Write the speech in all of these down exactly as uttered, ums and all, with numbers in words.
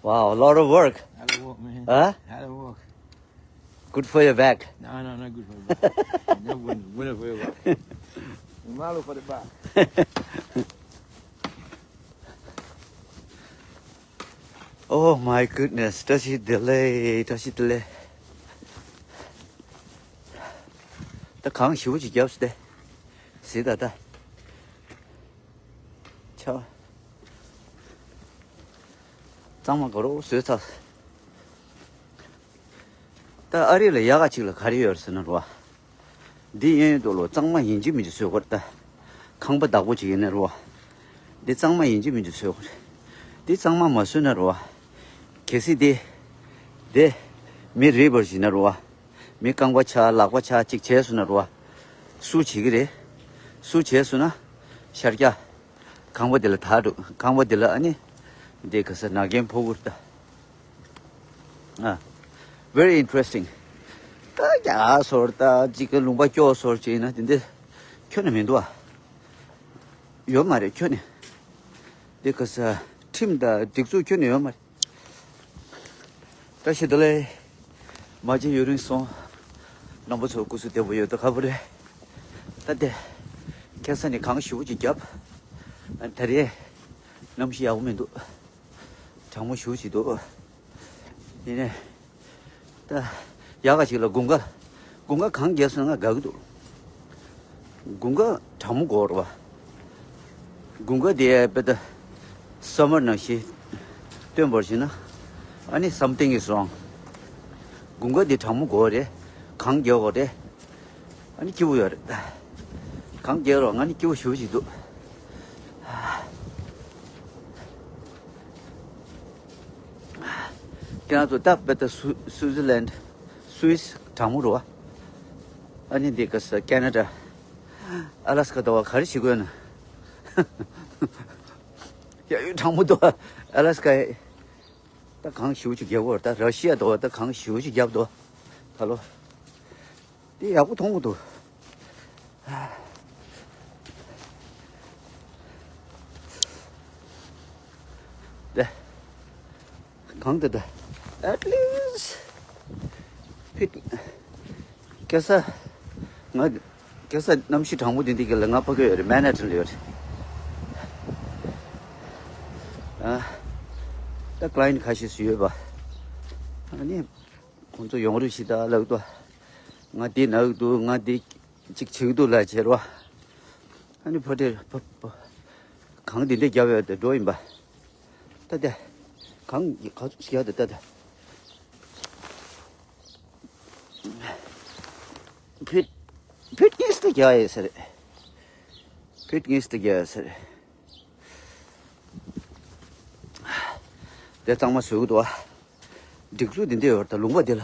Wow, a lot of work. Had to walk, man. Huh? Had to walk. Good for your back. No, no, not good for the back. That wasn't good for your back. Model for the back. Oh my goodness, བཀྲ་ཤིས་བདེ་ལེགས། བཀྲ་ཤིས་བདེ་ལེགས། ད་གངས་ཞེ་པོ་ཅིག་བརྒྱབ་སྟེ། གཟིགས་དང་ད། ཆ། གཙང་མ་དགའ་རོགས་བཟོས་ཚར། ད་ཨ་རི་ལ་ཡག་ག་ཅིག་ལ་ག་རེ་ཡོད་ཟེར་ན་རོ། འདི་གཡས་གཡོན་དུ་ལོ་གཙང་མ་ཡིན་གཅིག་མིན་གཅིག་བཟོས་དགོས་རེད་ད། ཁང་པ་བདག་པོ་ཅིག་ཡིན་ན་རོ། འདི་གཙང་མ་ཡིན་གཅིག་མིན་གཅིག་བཟོས་དགོས་རེད། འདི་གཙང་མ་མ་བཟོས་ན་རོ། གལ་སྲིད་འདི། འདི། མི་རེ་བར་བྱིན་ན་རོ། མི་རྐང་པ་ཆག་ལག་པ་ཆག་ཅིག་བྱས་སོང་ན་རོ། སུ་བྱེད་ཀྱི་རེད། སུ་བྱས་སོང་ན། ཤར་རྒྱག་ཁང་པ་འདི་ལ་ད་འགྲོ། ཁང་པ་འདི་ལ་ཨ་ནི། འདི་ག་ས་ན་རྒན་ཕོ་བུར་ལྟ། ཨ། Very interesting. ད་རྒྱ་སོར་ད་ཅིག་གི་ལུང་པ་སྐྱོ་སོར་ཅིག་ཡིན་ན་དེ་འདི་ཁྱོན་ནས་མི་འདུག་ཨ། ཡོད་མ་རེད་ཁྱོན་ནས། འདི་ག་ས་ཁྲིམས་དང་སྒྲིག་འཛུགས་ཁྱོན་ནས་ཡོད་མ་རེད། བཀྲ་ཤིས་བདེ་ལེགས། མ་བརྗེད་ཡུན་རིང་སོང་། རྣམ་པ་ཚོ་སྐུ་གཟུགས་བདེ་པོ་ཡོད་དོ་ཁ་པོ་རེད། ད་དེ། ཁ་སང་ནས་གངས་ཞེ་པོ་ཅིག་བརྒྱབ། ད་རེས། གནམ་གཤིས་ཡག་པོ་མི་འདུག་གྲང་མོ་ཞེ་པོ་ཅིག་འདུག་ཡིན་ནའི། ད། ཡག་ག་ཞིག་ལ་དགུན་ཁ། དགུན་ཁ་གངས་རྒྱག་སོང་ན་དགའ་གི་འདུག་དགུན་ཁ་གྲང་མོ་དགོས་རེད་བ། དགུན་ཁ་དེ་དཔེ་ད། སམ་མར་ནང་བཞིན། སྟོན་པར་བྱས་ན། ཨ་ནི་something is wrong. དགུན་ཁ་དེ་གྲང་མོ་དགོས་རེད། གངས་རྒྱག་དགོས་རེད། ཨ་ནི་སྐྱིད་པོ་ཡོད་རེད། གངས་རྒྱག་རོགས་ང་ནི་སྐྱིད་པོ་ཞེ་པོ་ཅིག་འདུག་ཁྱེད་རང་ཚོ་ད་དཔེ་ད་སུ་སུའི་ཛི་ལན། སུའིས་གྲང་མོ་རེད་བ། ཨ་ནི་འདི་ག་ས་ཁེ་ན་ཌ། ཨ་ལ་སི་ཀ་ད་བ་ག་རེ་བྱེད་དགོས་ན། ཡ་ཡོད་གྲང་མོ་འདུག་ཨ་ལ་སི་ཀ་ཡི། ད་གངས་ཞེ་པོ་ཅིག་རྒྱག་གོ་ད་ར་ཤི་ཡ་ད་བ་ད་གངས་ཞེ་པོ་ཅིག་རྒྱབ་འདུག་ད་ལོ། དེ་ཡག་པོ་མཐོང་གི་འདུག་དེ། གང་དེ་ད། At least ཕིཊ། ཁ་སང་། ང་། ཁ་སང་གནམ་གཤིས་གྲང་མོ་དེ་འདི་ག་ལ་ང་ཕ་གི་ཡོད་རེད། མན་ཧ་ཊན་ལ་ཡོད་རེད། ཨ། ད་ཀ་ལ་ཡན་ཊི་ཁ་ཤས་སུ་ཡོད་པ། ཨ་ནི། ཁོང་ཚོ་ཡོང་རེ་ཞིག་ད་ལག་ཏུ། ང་འདི་ནག་འདུག་ང་འདི་གཅིག་བྱེད་འདུག་ལ་བྱེད་རོ། ཨ་ནི་ཕོ་དེ་ཕ་ཕ། གང་འདི་འདྲ་རྒྱབ་ཡོད་དེ་འགྲོ་ཡིན་པ། ད་དེ། གང་ག་ཚོད་ཞིག་ཡོད་དེ་ད་དེ། ཕིཊ། ཕིཊ་ཉིས་དེ་རྒྱག་ཡོད་ས་རེད། ཕིཊ་ཉིས་དེ་རྒྱག་ཡོད་ས་རེད། དེ་གཙང་མ་བཟོས་གི་འདུག་བ། སྒྲིག་འཛུགས་འདི་འདྲ་ཡོད་རེད་ད་ལུང་པ་འདི་ལ།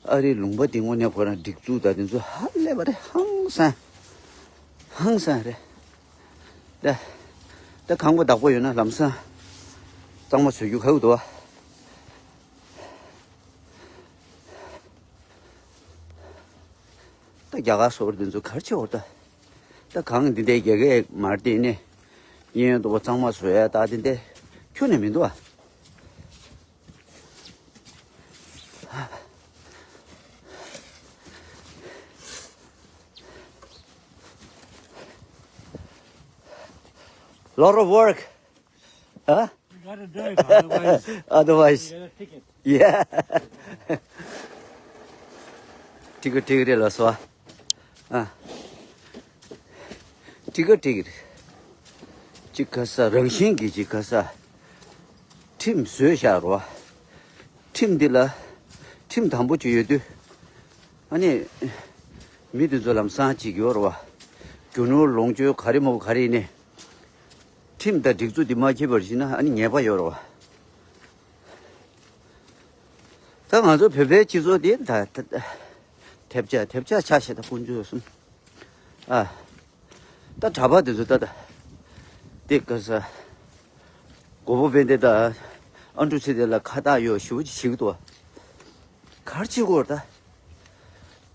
ཨ་རིའི་ལུང་པ་འདི་དངོས་གནས་ཁོ་རང་སྒྲིག་འཛུགས་དང་འདི་ཚོ་ཧ་ལས་པ་རེད། ཧང་སང་། ཧང་སང་རེད། ད། ད་ཁང་པ་བདག་པོ་ཡོད་ན་ལམ་སང་གཙང་མ་བཟོ་རྒྱུ་ཁག་འདུག་བ། ད་རྒྱ་གར་སོགས་འདི་ཚོ་ག་རེ་བྱེད་འོ་ད། ད་གང་འདི་འདྲའི་རྒྱ་གར་མ་རེད་དེ་ནས། གཡས་གཡོན་དུ་གཙང་མ་བཟོ་ཡ་ད་འདི་འདྲ་ཁྱོན་ནས་མི་འདུག་ཨ། Lot of work. Huh? You gotta do it, otherwise you Otherwise. Get a ticket. Yeah. ཊི་ཀེ་ཊི་ཊི་ཀེ་ཊི་རེད་ལ་སོ། ཨ། ཊི་ཀེ་ཊི་ཀེ་ཊི། ཅིག་ག་ས་རང་བཞིན་གྱི་ཅིག་ག་ས། ཁྲིམས་བཟོས་བཞག་རོ། ཁྲིམས་འདི་ལ། ཁྲིམས་དམ་པོ་ཅིག་ཡོད་དུས། ཨ་ནི། མི་དེ་ཚོ་ལམ་སང་ཅིག་ཡོད་རོ། རྒྱུ་ནོར་ལོངས་སྤྱོད་ག་རེ་མོ་ག་རེ་ཡིན་ནའི། ཁྲིམས་དང་སྒྲིག་འཛུགས་འདི་མ་འཁྱེར་བར་ཕྱིན་ན་ཨ་ནི་ཉེས་པ་ཡོད་རོ། ད་ང་ཚོ་བོད་པའི་སྤྱི་ཚོགས་འདི་ད་ད་ཐེབས་ཆག་ཐེབས་ཆག་ཆགས་ཤག་ད་དཀོན་མཆོག་གསུམ། ཨ། ད་གྲྭ་པ་འདི་ཚོ་ད་ད། འདི་ག་ས། མགོ་པོ་དཔལ་ལྡན་དང་ཨ་འབྲུག་ཚེ་བརྟན་ལ་ཁ་བཏགས་ཡོད་ཞེ་པོ་ཅིག་བྱེད་ཀྱི་འདུག་བ། ག་རེ་བྱེད་དགོས་རེད་ད།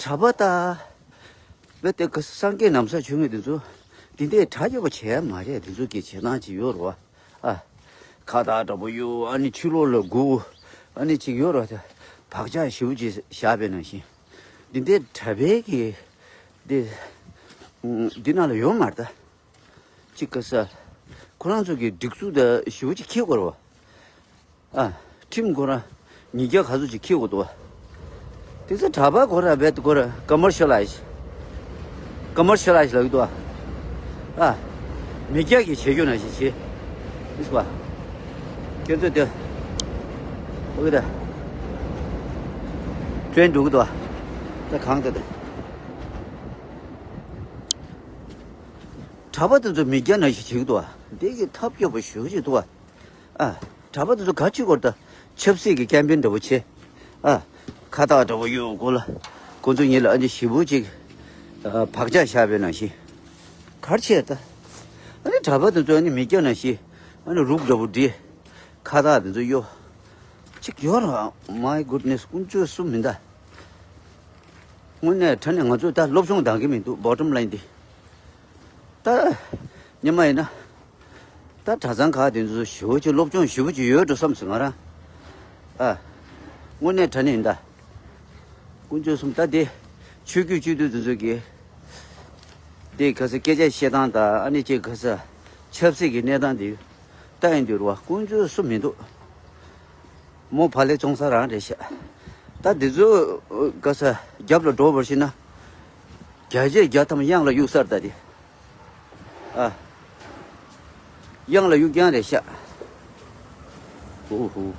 གྲྭ་པ་དང་། བས་དེ་ག་སངས་རྒྱས་ནམ་མཁའ་ཆོས་ངེས་དེ་ཚོ། འདི་འདྲའི་གྲ་རྒྱས་པ་བྱས་མ་རེད། དེ་ཚོ་གི་བྱེད་སྟངས་ཅིག་ཡོད་རེད་བ། ཨ། ཁ་བཏགས་འདྲ་པོ་ཡོད། ཨ་ནི་ཕྱི་ལོགས་ལ་སྒུག་ཨ་ནི་ཅིག་ཡོད་ར། བག་ཆགས་ཞེ་པོ་ཅིག་བཞག་པའི་ནང་བཞིན། འདི་འདྲའི་གྲྭ་པའི་གི་འདི་འདི་ནང་ལ་ཡོད་མ་རེད་ད། ཅིག་ག་ས། ཁོ་རང་ཚོ་གི་སྒྲིག་འཛུགས་ད་ཞེ་པོ་ཅིག་འཁྱེར་དགོས་རེད་བ། ཨ། ཁྲིམས་ཁོ་རང་ཉིས་བརྒྱ་ག་ཚོད་ཅིག་འཁྱེར་དགོས་འདུག་བ། དེ་ཚོ་གྲྭ་པ་ཁོ་རང་རྦད་དེ་ཁོ་རང་ཀ་མར་ཤལ་ལའིཛ། ཀ་མར་ཤལ་ལའིཛ་ལབ་ཀྱི་འདུག་བ། ཨ། མི་སྐྱ་གིས་བྱེད་རྒྱུ་ནང་བཞིན་བྱེད། ཨིས་བ། ཁྱེད་ཚོ་དེ། ཨོ་ཀེ་ད། བཙོན་འགྲོ་གི་འདུག་བ། ད་གང་ད་ད། གྲྭ་པ་དེ་ཚོ་མི་སྐྱ་ནང་བཞིན་བྱེད་ཀྱི་འདུག་བ། འདི་གི་ཐབས་སྐྱོ་པོ་ཞེ་པོ་ཅིག་འདུག་བ། ཨ། གྲྭ་པ་དེ་ཚོ་ག་ཅི་སྐོར་ད། ཆབ་སྲིད་ཀྱི་ཀེམ་པེན་འདྲ་པོ་བྱེད། ཨ། ཁ་བཏགས་འདྲ་པོ་ཡོད་གོ་ལ། ཁོ་ཚོ་ཉིད་ལ་ཨ་ནི་ཞེ་པོ་ཅིག་ཨ། བག་ཆགས་བཞག་པའི་ནང་བཞིན། ག་རེ་བྱེད་ད། ཨ་ནི་གྲྭ་པ་དེ་ཚོ་ཨ་ནི་མི་སྐྱ་ནང་བཞིན། ཨ་ནི་རུག་འདྲ་པོ་སྒྲིལ། ཁ་བཏགས་དེ་ཚོ་གཡོ། ཅིག་ཡོད་ར། མའི་གུད་ནེས། ཀུན་སྤྱོད་གསུམ་མིན་ད། དངོས་གནས་དྲང་གནས་ང་ཚོས་ད་སློབ་སྦྱོང་འདང་གི་མི་འདུག། བོ་ཊམ་ལའིན་འདི། ད། སྔོན་མ་ཡིན་ན། ད་གྲྭ་ཚང་ཁག་དེ་ཚོ་ཞེ་པོ་ཅིག་སློབ་སྦྱོང་ཞེ་པོ་ཅིག་ཡོད་འགྲོ་བསམ་སོང་ང་རང་། ཨ། དངོས་གནས་དྲང་གནས་ཡིན་ད། ཀུན་སྤྱོད་གསུམ་ད་དེ། ཆོས་བརྒྱུད་སྤྱི་འཐུས་དེ་ཚོ་གི། དེ་ག་ས་སྐད་ཆ་བཤད་སྟངས་དང་ཨ་ནི་ཅིག་ག་ས། ཆབ་སྲིད་ཀྱི་གནས་སྟངས་དེ། ལྟ་ཡིན་དུས་རུ་བ་ཀུན་སྤྱོད་གསུམ་མི་འདུག། མོ་བག་ལེབ་བཙོང་ས་རང་རེད་ཤག། ད་འདི་ཚོ་ག་ས་རྒྱབ་ལ་འགྲོ་བར་ཤེས་ན། བརྒྱ་ཆ་བརྒྱ་ཐམ་གཡང་ལ་གཡུག་ས་རེད་ད་དེ། ཨ། གཡང་ལ་གཡུག་རྐྱང་རེད་ཤག། ཧུ་ཧུ།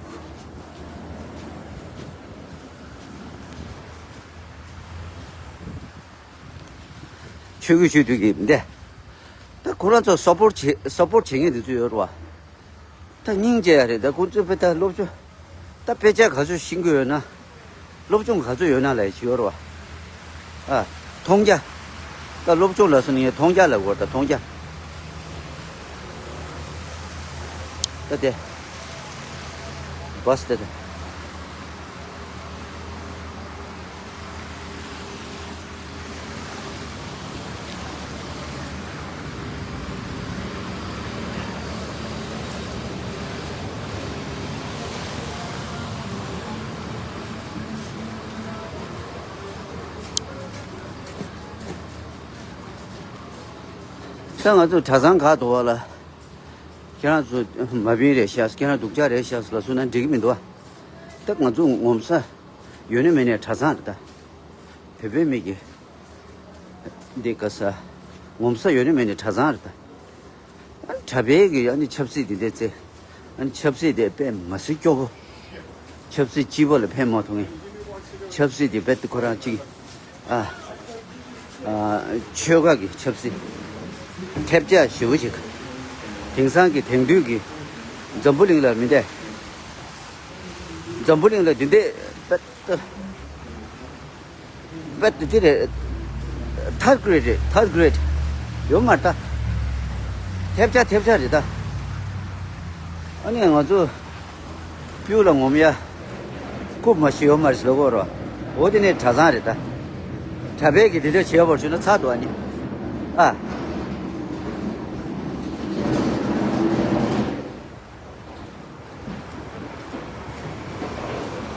ཆོས་བརྒྱུད་ཆོས་བརྒྱུད་ཀྱི་འདི། ད་ཁོ་རང་ཚོ་སབ་པོར་བྱེད་སབ་པོར་བྱེད་མཁན་དེ་ཚོ་ཡོད་རེད་བ། ད་སྙིང་རྗེ་ཡ་རེད། ད་ཁོ་ཚོས་དཔེ་ད་སློབ་སྦྱོང་། ད་དཔེ་ཆ་ག་ཚོད་ཤེས་ཀྱི་ཡོད་ན། སློབ་སྦྱོང་ག་ཚོད་ཡོད་ན་ལ་ཡ་ཞིག་ཡོད་རེད་བ། ཨ། མཐོང་རྒྱ། ད་སློབ་སྦྱོང་ལ་སོང་ནས་མཐོང་རྒྱ་ལ་གོ། ད་མཐོང་རྒྱ། ད་དེ། བས་དེ་དེ། ད་ང་ཚོ་གྲྭ་ཚང་ཁག་ཏུ་བ་ལ། ཁྱེད་རང་ཚོ་མ་བིན་རེད་ཤག། ཁྱེད་རང་སྡུག་ཅག་རེད་ཤག་ལ་སུ་ན་འགྲིག་གི་མི་འདུག་བ། ད་ང་ཚོ་ངོ་མཚར་ཡོད་ནི་མེད་ནི་གྲྭ་ཚང་རེད་ད། བོད་པའི་མི་གི་འདི་ག་ས། ངོ་མཚར་ཡོད་ནི་མེད་ནི་གྲྭ་ཚང་རེད་ད། ཨ་ནི་གྲྭ་པའི་གི་ཨ་ནི་ཆབ་སྲིད་འདི་འདྲ་རྩེ། ཨ་ནི་ཆབ་སྲིད་དེ་དཔེ་མ་སྲིད་སྐྱོ་པོ། ཆབ་སྲིད་སྤྱི་པོ་ལ་ཕན་མ་ཐོགས་མཁན། ཆབ་སྲིད་དེ་རྦད་དེ་ཁོ་རང་གཅིག། ཨ། ཨ། ཆོལ་ཁ་གི་ཆབ་སྲིད། ཐེབས་ཆག་ཞེ་པོ་ཞིག། དེང་སང་གི་དེང་དུས་ཀྱི་འཛམ་བུ་གླིང་ལ་མི་འདྲ། འཛམ་བུ་གླིང་ལ་འདི་འདྲའི་རྦད་དེ། རྦད་དེ་འདི་རེད། ཐར་གི་རེད། ཐར་གི་རེད། ཡོད་མ་རེད་ད། ཐེབས་ཆག་ཐེབས་ཆག་རེད་ད། ཨ་ནི་ང་ཚོ་སྤྱི་ལ་ངོམ་ཡ། རྐུབ་མ་ཞིག་ཡོད་མ་རེད་ཟེར་གོ་རོ། འོ་དེ་ནས་གྲྭ་ཚང་རེད་ད། གྲྭ་པས་ཀྱི་དེ་འདྲ་བྱས་པར་བྱུང་ན་ཚར་འདུག་ཨ་ནི། ཨ།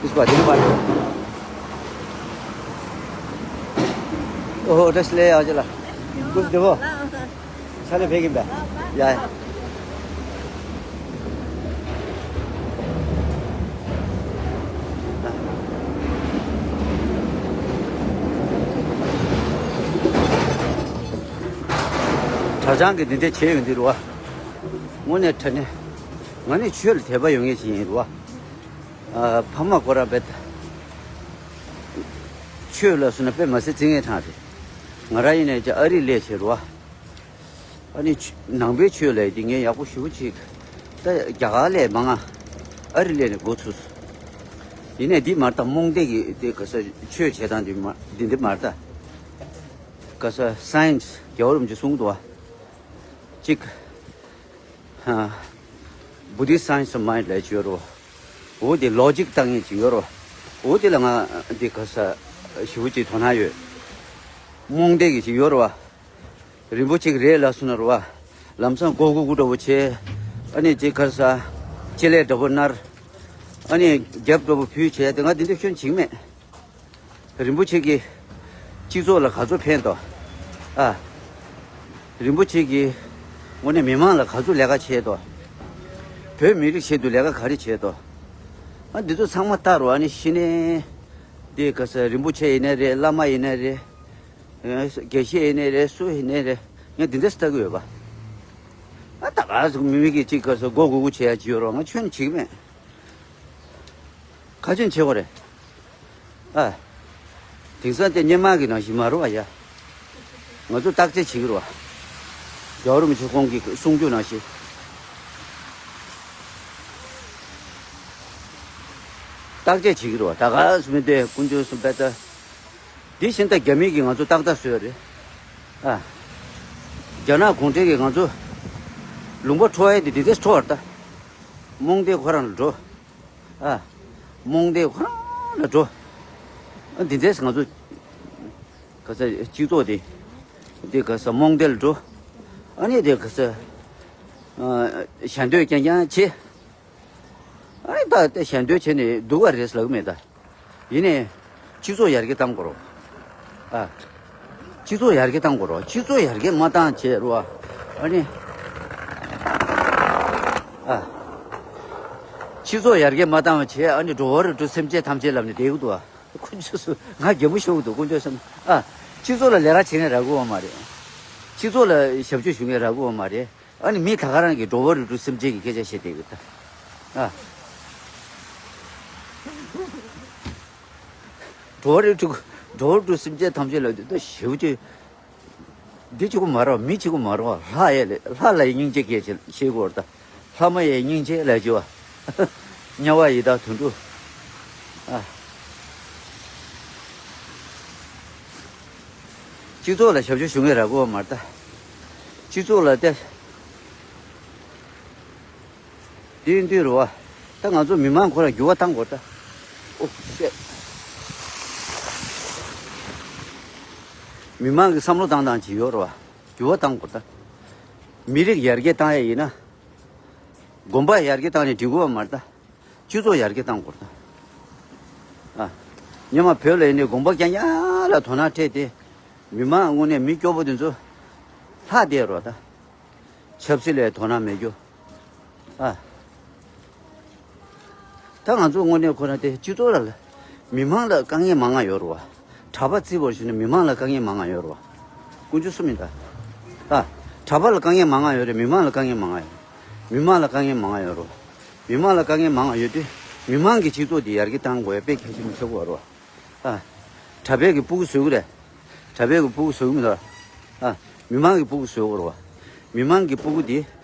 इस बार दिल्ली बार। ओहो, ड्रेस ले आओ चला। कुछ देवो। साले भेगिन बे। या। གྲྭ་ཚང་གི་འདི་འདྲ་བྱས་ཡོང་དུས་རུ་བ། དངོས་གནས་དྲང་གནས། ང་ནི་ཆོས་ལ་དད་པ་ཡོད་མཁན་ཞིག་ཡིན་རུ་བ། ཨ། ཕ་མ་ཁོ་རང་རྦད་དེ་ཆོས་ལ་སོང་ན་དཔེ་མ་སྲིད་བརྩི་མཁན་ཐང་རེད། ང་རང་ཡིན་ནའི་ཅིག་ཨ་རི་སླེབས་བྱས་རུ་བ། ཨ་ནི་ཆོས་ནང་པའི་ཆོས་ལ་ཡི་དེ་ངས་ཡག་པོ་ཞེ་པོ་ཅིག། ད་རྒྱ་གར་སླེབས་མ་ང་། ཨ་རི་སླེབས་ནས་འགོ་ཚུགས། ཡིན་ནའི་འདི་མ་རེད་ད། རྨོངས་དད་ཀྱི་དེ་ག་ས་ཆོས་བྱེད་སྟངས་འདི་མ་འདི་འདི་མ་རེད་ད། ག་ས་སའེན་སི་རྒྱལ་བ་རིན་པོ་ཆེས་གསུངས་འདུག་བ། གཅིག། ཧ། Buddhist science of mind ལབ་ཅིག་ཡོད་རེད་བ། འོ་དེ་ལོ་ཇིག་བཏང་མཁན་ཅིག་ཡོད་རེད་བ། འོ་དེ་ལ་ང་འདི་ག་ས་ཞེ་པོ་ཅིག་དོ་སྣང་ཡོད། རྨོངས་དད་ཀྱི་ཅིག་ཡོད་རེད་བ། རིན་པོ་ཆེ་གི་རེད་ལབ་སོང་ན་རེད་བ། ལམ་སང་མགོ་སྒུར་སྒུར་འདྲ་བོ་བྱས། ཨ་ནི་ཅིག་ག་ས། ལྕེ་ལེ་འདྲ་པོ་མནར། ཨ་ནི་རྒྱབ་འདྲ་པོ་ཕུལ་བྱས་ཏེ་ང་འདི་འདྲ་ཁྱོན་བྱེད་ཀྱི་མེད། རིན་པོ་ཆེ་གིས་སྤྱི་ཚོགས་ལ་ག་ཚོད་ཕན་ཐོགས། ཨ། རིན་པོ་ཆེ་གིས་དངོས་གནས་མི་མང་ལ་ག་ཚོད་ལས་ཀ་བྱས་ཐོགས། བོད་མི་རིགས་ཆེད་དུ་ལས་ཀ་ག་རེ་བྱས་ཐོགས། ཨ། འདི་ཚོ་ཚང་མ་ལྟ་རུ་ཨ་ནི་ཤི་ནས། འདི་ག་ས་རིན་པོ་ཆེ་ཡིན་ནའི་རེད། བླ་མ་ཡིན་ནའི་རེད། ཨ། དགེ་བཤེས་ཡིན་ནའི་རེད། སུ་ཡིན་ནའི་རེད། ངས་འདི་འདྲས་ལྟ་གི་ཡོད་པ། ཨ། ད་ག་ཟེ་མི་མི་གིས་གཅིག་ག་ས་མགོ་སྒུར་སྒུར་བྱེད་ཡ་ཅིག་ཡོད་རུང་ང་ཁྱོན་བྱེད་ཀྱི་མེད། ག་ཁྱོན་བྱེད་དགོས་རེད། ཨ། དེང་སང་དེ་སྔོན་མ་གི་ནང་བཞིན་མ་རེད་པ་ཡ། ང་ཚོ་བརྟག་དཔྱད་བྱེད་ཀྱི་རེད་པ། རྒྱལ་བ་རིན་པོ་ཆེ་ཁོང་གིས་གསུང་རྒྱུ་ནང་བཞིན། བརྟག་དཔྱད་བྱེད་ཀྱི་རེད་པ། ད་ག་ཟེ་མི་དེ་དཀོན་མཆོག་གསུམ་པས་ད། འདི་བཞིན་ད་རྒྱ་མི་གིས་ང་ཚོ་ཏག་ཏག་བཟོས་རེད། ཨ། རྒྱ་ནག་གུང་ཁྲན་གྱིས་ང་ཚོ་ལུང་པ་འཕྲོག་ཡ་དེ་འདི་འདྲས་འཕྲོག་པ་རེད་ད། རྨོངས་དད་ཁོ་རང་ལ་འགྲོ། ཨ། རྨོངས་དད་ཁོ་རང་ལ་འགྲོ། ཨ། འདི་འདྲས་ང་ཚོ་ག་ས་སྤྱི་ཚོགས་དེ། འདི་ག་ས་རྨོངས་དད་ལ་འགྲོ། ཨ་ནི་འདི་ག་ས། ཨ། ཞལ་འདོན་རྐྱང་རྐྱང་བྱེད། ཨ་ནི་ད་ལྟ་ཞལ་འདོན་བྱས་ནས་སྡུག་ག་རེད་ལབ་ཀྱི་མེད་ད། ཡིན་ནའི་སྤྱི་ཚོགས་ཡར་རྒྱས་གཏང་དགོས་རེད། ཨ། སྤྱི་ཚོགས་ཡར་རྒྱས་གཏང་དགོས་རེད། སྤྱི་ཚོགས་ཡར་རྒྱས་མ་བཏང་བྱས་རུ་ཨ། ཨ་ནི། ཨ། སྤྱི་ཚོགས་ཡར་རྒྱས་མ་བཏང་བ་བྱས་ཨ་ནི་འགྲོ་བ་རིགས་དྲུག་སེམས་ཅན་ཐམས་ཅད་ལབ་ནས་བསྡད་ཀྱི་འདུག་ཨ། དཀོན་མཆོག་གསུམ། ང་གད་མོ་ཤོར་གྱི་འདུག་དཀོན་མཆོག་གསུམ། ཨ། སྤྱི་ཚོགས་ལ་ལས་ཀ་བྱེད་མཁན་རག་གི་ཡོད་མ་རེད། སྤྱི་ཚོགས་ལ་ཞབས་ཞུ་ཞུ་མཁན་རག་གི་ཡོད་མ་རེད། ཨ་ནི་མི་ད་ག་རང་གིས་འགྲོ་བ་རིགས་དྲུག་སེམས་ཅན་གྱི་སྐད་ཆ་བཤད་བསྡད་ཀྱི་ད། ཨ། འགྲོ་བ་རིགས་དྲུག་འགྲོ་བ་རིགས་དྲུག་སེམས་ཅན་ཐམས་ཅད་ལ་འདི་ལྟ་ཞེ་པོ་ཅིག་འདི་གཅིག་པོ་མ་རེད། མི་གཅིག་པོ་མ་རེད། ལྷ་ཡ་ལས་ལྷ་ལ་སྙིང་རྗེ་སྐད་ཆ་བཤད་དགོས་རེད་ད། ལྷ་མ་ཡ་སྙིང་རྗེ་ལས་བྱེད་པ། དམྱལ་བ་ཡི་དྭགས་དུད་འགྲོ། ཨ། སྤྱི་ཚོགས་ལ་ཞབས་ཞུ་ཞུ་མཁན་རག་གི་ཡོད་མ་རེད་ད། སྤྱི་ཚོགས་ལ་ལྟ། འདི་འདི་རུ་བ། ད་ང་ཚོ་མི་མང་ཁོ་ར་འགྱུར་བ་བཏང་དགོས་ད། ཨོ་ཤེ། མི་མང་གི་བསམ་བློ་བཏང་སྟངས་ཅིག་ཡོད་རུ་བ། འགྱུར་བ་བཏང་དགོས་ད། མི་རིགས་ཡར་རྒྱས་བཏང་ཡ་ཡིན་ན། དགོན་པ་ཡར་རྒྱས་བཏང་ནས་འགྲིག་གི་ཡོད་མ་རེད་ད། སྤྱི་ཚོགས་ཡར་རྒྱས་བཏང་དགོས་ད། ཨ། སྔོན་མ་བོད་ལ་ཡིན་ནའི་དགོན་པ་རྐྱང་རྐྱང་ལ་དོ་སྣང་སྤྲད་དེ། མི་མང་དངོས་གནས་མི་སྐྱོ་པོ་དེ་ཚོ་ལྷག་བསྡད་རོགས་ད། ཆབ་སྲིད་ལ་དོ་སྣང་མེད་རྒྱུ། ཨ། ད་ང་ཚོ་དངོས་གནས་ཁོ་རང་དེ་སྤྱི་ཚོགས་ལ་ལ། མི་མང་ལ་དཀའ་ངལ་མང་ང་ཡོད་རེད་བ། གྲྭ་པ་རྩིས་པར་ཞུས་ན་མི་མང་ལ་དཀའ་ངལ་མང་ང་ཡོད་རེད་བ། དཀོན་མཆོག་གསུམ་ཡིན་ད། ཨ། གྲྭ་པ་ལ་དཀའ་ངལ་མང་ང་ཡོད་རེད། མི་མང་ལ་དཀའ་ངལ་མང་ང་ཡོད། མི་མང་ལ་དཀའ་ངལ་མང་ང་ཡོད་རེད་བ། མི་མང་ལ་དཀའ་ངལ་མང་ང་ཡོད་དུས། མི་མང་གི་སྤྱི་ཚོགས་འདི་ཡར་རྒྱས་བཏང་དགོས་ཡ་དཔེ་གལ་ཆེན་པོ་ཆགས་ཀྱི་ཡོད་རེད་བ། ཨ། གྲྭ་པས་ཀྱི་སྤུ་གུ་བཟོ་གི་རེད། གྲྭ་པས་ཀྱི་སྤུ་གུ་བཟོ་གི་མི་འདུག་ཨ། མི་མང་གི་སྤུ་གུ་བཟོ་གི་རེད་བ། མི་མང་གི་སྤུ་གུ་དེ་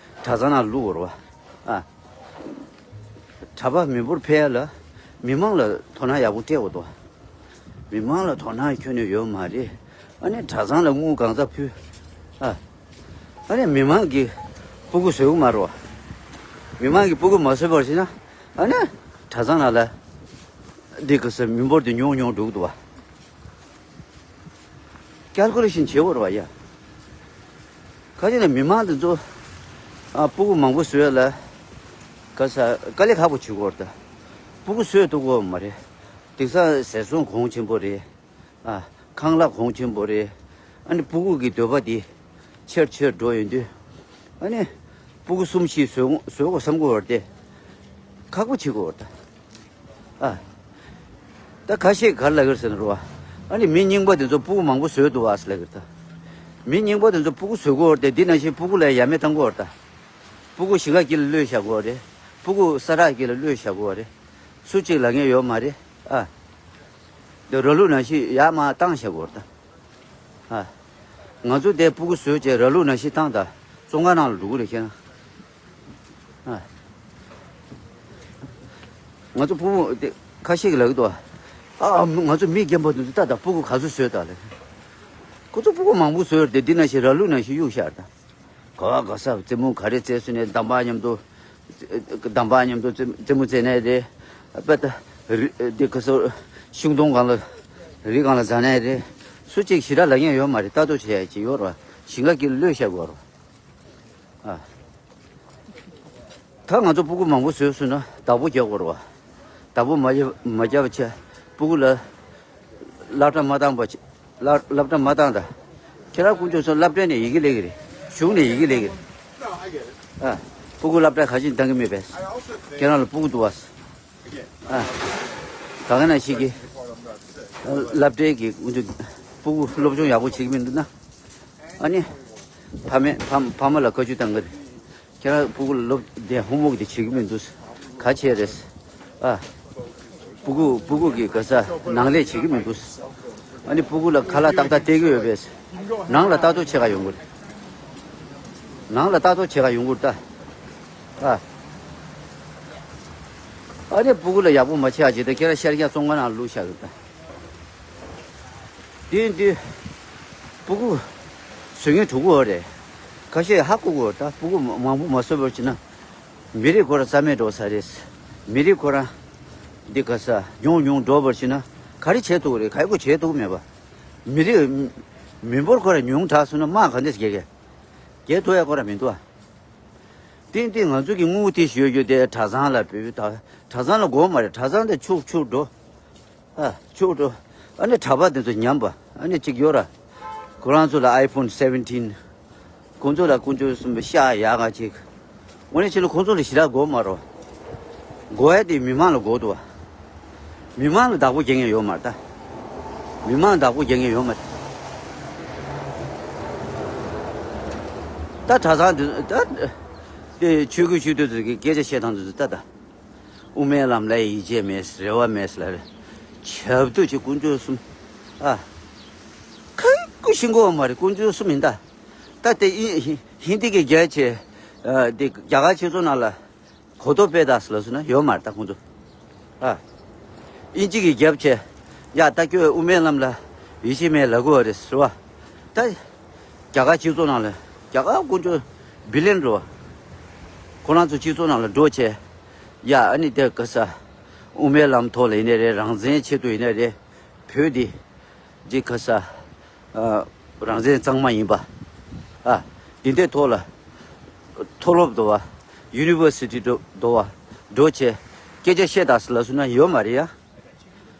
གྲྭ་ཚང་ནང་བླུག་དགོས་རེད་བ། ཨ། གྲྭ་པ་མི་འབོར་འཕེལ་ཡ་ལ། མི་མང་ལ་དོ་སྣང་ཡག་པོ་སྤྲད་དགོས་འདུག་མི་མང་ལ་དོ་སྣང་ཁྱོན་ནས་ཡོད་མ་རེད། ཨ་ནི་གྲྭ་ཚང་ལ་དངུལ་གང་ཙམ་ཕུལ། ཨ། ཨ་ནི་མི་མང་གི་སྤུ་གུ་བཟོ་གི་མ་རེད་བ། མི་མང་གི་སྤུ་གུ་མ་བཟོས་པར་བྱས་ན། ཨ་ནི་གྲྭ་ཚང་ནང་ལ། འདི་ག་ས་མི་འབོར་དེ་ཉུང་ཉུང་འགྲོ་གི་འདུག་བ། ཀལ་ཀུ་ལེ་ཤན་བྱེད་དགོས་རེད་བ་ཡ། ཁ་ཅིག་ནས་མི་མང་དེ་ཚོ། ཨ། སྤུ་གུ་མང་པོ་བཟོས་ལ། ག་ས་དཀའ་ལས་ཁག་པོ་བྱེད་དགོས་རེད་ད། སྤུ་གུ་བཟོས་ཐུབ་ཀྱི་ཡོད་མ་རེད། དེང་སང་ཟས་སོང་གོང་ཆེན་པོ་རེད། ཨ། ཁང་གླ་གོང་ཆེན་པོ་རེད། ཨ་ནི་སྤུ་གུ་གི་འདོད་པ་དེ་ཆེར་ཆེར་འགྲོ་ཡོང་དུས། ཨ་ནི་སྤུ་གུ་གསུམ་བཞི་བཟོ་བཟོ་དགོས་བསམ་གྱི་ཡོད་རེད་དེ། ཁག་པོ་བྱེད་ཀྱི་ཡོད་རེད་ད། ཨ། ད་ཁ་ཤས་ག་རེ་ལབ་ཀྱི་རེད་ཟེར་ན་རོ། ཨ་ནི་མི་རྙིང་པ་དེ་ཚོ་སྤུ་གུ་མང་པོ་བཟོས་འདུག་ཨ་ཟེར་ལབ་ཀྱི་རེད་ད། མི་རྙིང་པ་དེ་ཚོ་སྤུ་གུ་བཟོ་གི་ཡོད་རེད་དེ། འདི་ནང་བཞིན་སྤུ་གུ་ལ་ཡ་མེད་བཏང་གི་ཡོད་རེད་ད། སྤུ་གུ་ཞིང་ཁ་དཀྱིལ་ལ་གློད་བཞག་གི་ཡོད་རེད། སྤུ་གུ་ས་བྲག་དཀྱིལ་ལ་གློད་བཞག་གི་ཡོད་རེད། སུ་གཅིག་ལབ་མཁན་ཡོད་མ་རེད། ཨ། འདི་ར་ལུག་ནང་བཞིན་ཡར་མར་བཏང་བཞག་གི་ཡོད་རེད་ད། ཨ། ང་ཚོ་དེ་སྤུ་གུ་བཟོས་བྱས་ར་ལུག་ནང་བཞིན་བཏང་ད། བཙོན་ཁང་ནང་ལ་འགྲོ་གི་རེད་ཁྱེད་རང་། ཨ། ང་ཚོ་སྤུ་གུ་དེ་ཁ་ཤས་ཀྱིས་ལབ་ཀྱི་འདུག་ཨ། ང་ཚོ་མི་རྒན་པ་དེ་ཚོ་ལྟ་ད། སྤུ་གུ་ག་ཚོད་བཟོས་ད་ལབ། ཁོ་ཚོ་སྤུ་གུ་མང་པོ་བཟོས་ཏེ་འདི་ནང་བཞིན་ར་ལུག་ནང་བཞིན་གཡུག་བཞག་ད། ག་བ་ག་ས་རྩེད་མོ་ག་རེ་རྩེ་སོང་ནས་འདམ་བག་མཉམ་དུ། འདམ་བག་མཉམ་དུ་རྩེད་རྩེད་མོ་རྩེ་ནའི་རེད། དཔེ་ད། རི་འདི་ག་ས་ཤིང་སྡོང་སྒང་ལ། རི་སྒང་ལ་འཛེག་ནའི་རེད། སུ་གཅིག་ཞེ་དྲག་ལབ་མཁན་ཡོད་མ་རེད། ལྟ་རྟོག་བྱེད་ཡ་ཅིག་ཡོད་རེད་བ། ཞིང་ཁ་དཀྱིལ་གློད་བཞག་དགོས་རེད་བ། ཨ། ད་ང་ཚོ་སྤུ་གུ་མང་པོ་བཟོས་སོང་ན་བདག་པོ་རྒྱག་དགོས་རེད་བ། བདག་པོ་མ་རྒྱབ་མ་རྒྱབ་བྱས་སྤུ་གུ་ལ་སློབ་གྲྭ་མ་བཏང་བ་བྱས། སློབ་སློབ་གྲྭ་མ་བཏང་ད། ཁྱེད་རང་དཀོན་མཆོག་གསུམ་སློབ་གྲྭ་ནས་ཡི་གེ་སླེབས་ཀྱི་རེད། གཞུང་ནས་ཡི་གེ་སླེབས་ཀྱི་རེད། ཨ། སྤུ་གུ་སློབ་གྲྭ་ག་ཅིག་བཏང་གི་མེད་པས། ཁྱེད་རང་ལ་སྤུ་གུ་འདུག་བ། ཨ། ག་ག་ན་ཞིག་གིས་སློབ་གྲྭའི་གི་དཀོན་མཆོག་སྤུ་གུ་སློབ་སྦྱོང་ཡག་པོ་བྱེད་ཀྱི་མི་འདུག་ན། ཨ་ནི། ཕ་མས་ཕ་ཕ་མ་ལ་བཀའ་བཀྱོན་བཏང་གི་རེད། ཁྱེད་རང་སྤུ་གུ་ལ་སློབ་དེ་ཧོམ་ཝོག་དེ་བྱེད་ཀྱི་མི་འདུག་ག་བྱས་རེད། ཨ། སྤུ་གུ་སྤུ་གུ་གི་ག་ས་ནང་ལས་བྱེད་ཀྱི་མི་འདུག་ཨ་ནི་སྤུ་གུ་ལ་ཁ་ལག་ཏག་ཏག་སྟེར་གྱི་ཡོད་པས། ནང་ལ་ལྟ་རྟོག་བྱེད་ག་ཡོང་གི་རེད། ནང་ལ་ལྟ་རྟོག་བྱེད་ག་ཡོང་གི་རེད་ད། ཨ། ཨ་ནི་སྤུ་གུ་ལ་ཡག་པོ་མ་བྱེད་ཨ་ཅེ་ད་ཁྱེད་རང་ཤར་རྒྱག་བཙོན་ཁང་ནང་བླུགས་བཞག་གི་རེད་ད། དེ་དུས་སྤུ་གུ་བཟོ་མཁན་ཕྲུ་གུ་འོ་རེད། ཁ་ཤས་ཧ་གོ་གོ་ད་སྤུ་གུ་མང་པོ་མ་བཟོ་བར་བྱས་ན། མི་རིགས་ཁོ་རང་རྩ་མེད་འགྲོ་ས་རེད། མི་རིགས་ཁོ་རང་འདི་ག་ས་ཉུང་ཉུང་འགྲོ་བར་བྱས་ན་ག་རེ་བྱེད་ཐུབ་རེད། ག་ཡི་གོ་བྱེད་ཐུབ་མེད་པ། མི་རིགས་མི་འབོར་ཁོ་རང་ཉུང་དྲགས་སོང་ན་དམག་ག་འདྲས་རྒྱག་གི། རྒྱག་ཐུབ་ཡ་ཁོ་རང་མི་འདུག་ཨ། ཏན་ཏན་ང་ཚོ་གི་དངུལ་དེ་ཞུ་རྒྱུ་དེ་གྲྭ་ཚང་ལ་བོད་ད་གྲྭ་ཚང་ལ་དགོས་མ་རེད། གྲྭ་ཚང་དེ་ཕྱུག་ཕྱུག་འགྲོ། ཨ་ཕྱུག་འགྲོ། ཨ་ནི་གྲྭ་པ་དེ་ཚོ་ཉམས་པ་ཨ་ནི་གཅིག་ཡོད་ར། ཁོ་རང་ཚོ་ལ་ཨའི་ཕོན་སེ་ཝེན་ཊིན། ཁོང་ཚོ་ལ་དཀོན་མཆོག་གསུམ་པོ་ཤ་ཡག་ག་ཅིག་འོ་ནི་ཕྱི་ལ་ཁོང་ཚོ་ལ་ཞེ་དྲག་དགོས་མ་རེད། དགོས་ཡ་དེ་མི་མང་ལ་དགོས་འདུག་བ། མི་མང་ལ་བདག་པོ་རྒྱག་མཁན་ཡོད་མ་རེད་ད། མི་མང་ལ་བདག་པོ་རྒྱག་མཁན་ཡོད་མ་རེད། ད་གྲྭ་ཚང་འདི་ད་དེ་ཆོས་གོས་ཆོས་དུས་ཚོད་ཀྱི་སྐད་ཆ་བཤད་སྟངས་དེ་ཚོ་ད་ད། དབུ་མའི་ལམ་ལ་ཡིད་ཆེས་མེད་རེ་བ་མེད་ལ་རེ། ཆབ་ཏུ་ཆེ་དཀོན་མཆོག་གསུམ། ཨ། ཁ་ཁུ་ཤིང་གོ་མ་རེད། དཀོན་མཆོག་གསུམ་ཡིན་ད། ད་དེ་ཧིན་ཧིན་དི་གི་རྒྱལ་ཆེ། ཨ། དེ་རྒྱ་གར་སྤྱི་ཚོགས་ནང་ལ་གོ་རྟོགས་སྤེལ་དང་ལབ་སོང་ན་ཡོད་མ་རེད་ད་ཁོང་ཚོ། ཨ། དབྱིན་ཇི་གི་རྒྱབ་ཆེ། ཡ་ད་ཁྱོད་དབུ་མའི་ལམ་ལ་ཡིད་ཆེས་མེད་ལབ་དགོས་རེད་ཟེར་བ། ད་རྒྱ་གར་སྤྱི་ཚོགས་ནང་ལ་རྒྱ་གར་དཀོན་མཆོག་བི་ལིན་འགྲོ་བ། ཁོ་རང་ཚོ་སྤྱི་ཚོགས་ནང་ལ་འགྲོ་བྱས། ཡ་ཨ་ནི་དེ་ག་ས། དབུ་མའི་ལམ་ཐོག་ལ་ཡིན་ནའི་རེད། རང་བཙན་ཆེད་དུ་ཡིན་ནའི་རེད། བོད་འདི་ཅིག་ག་ས། ཨ། རང་བཙན་གཙང་མ་ཡིན་པ། ཨ། འདི་འདྲའི་ཐོག་ལ་མཐོ་སློབ་འདྲ་བ། ཡུ་ནི་ཝར་སི་ཊི་འདྲ་བ་འགྲོ་བྱས་སྐད་ཆ་བཤད་དང་ལབ་སོང་ན་ཡོད་མ་རེད་ཡ།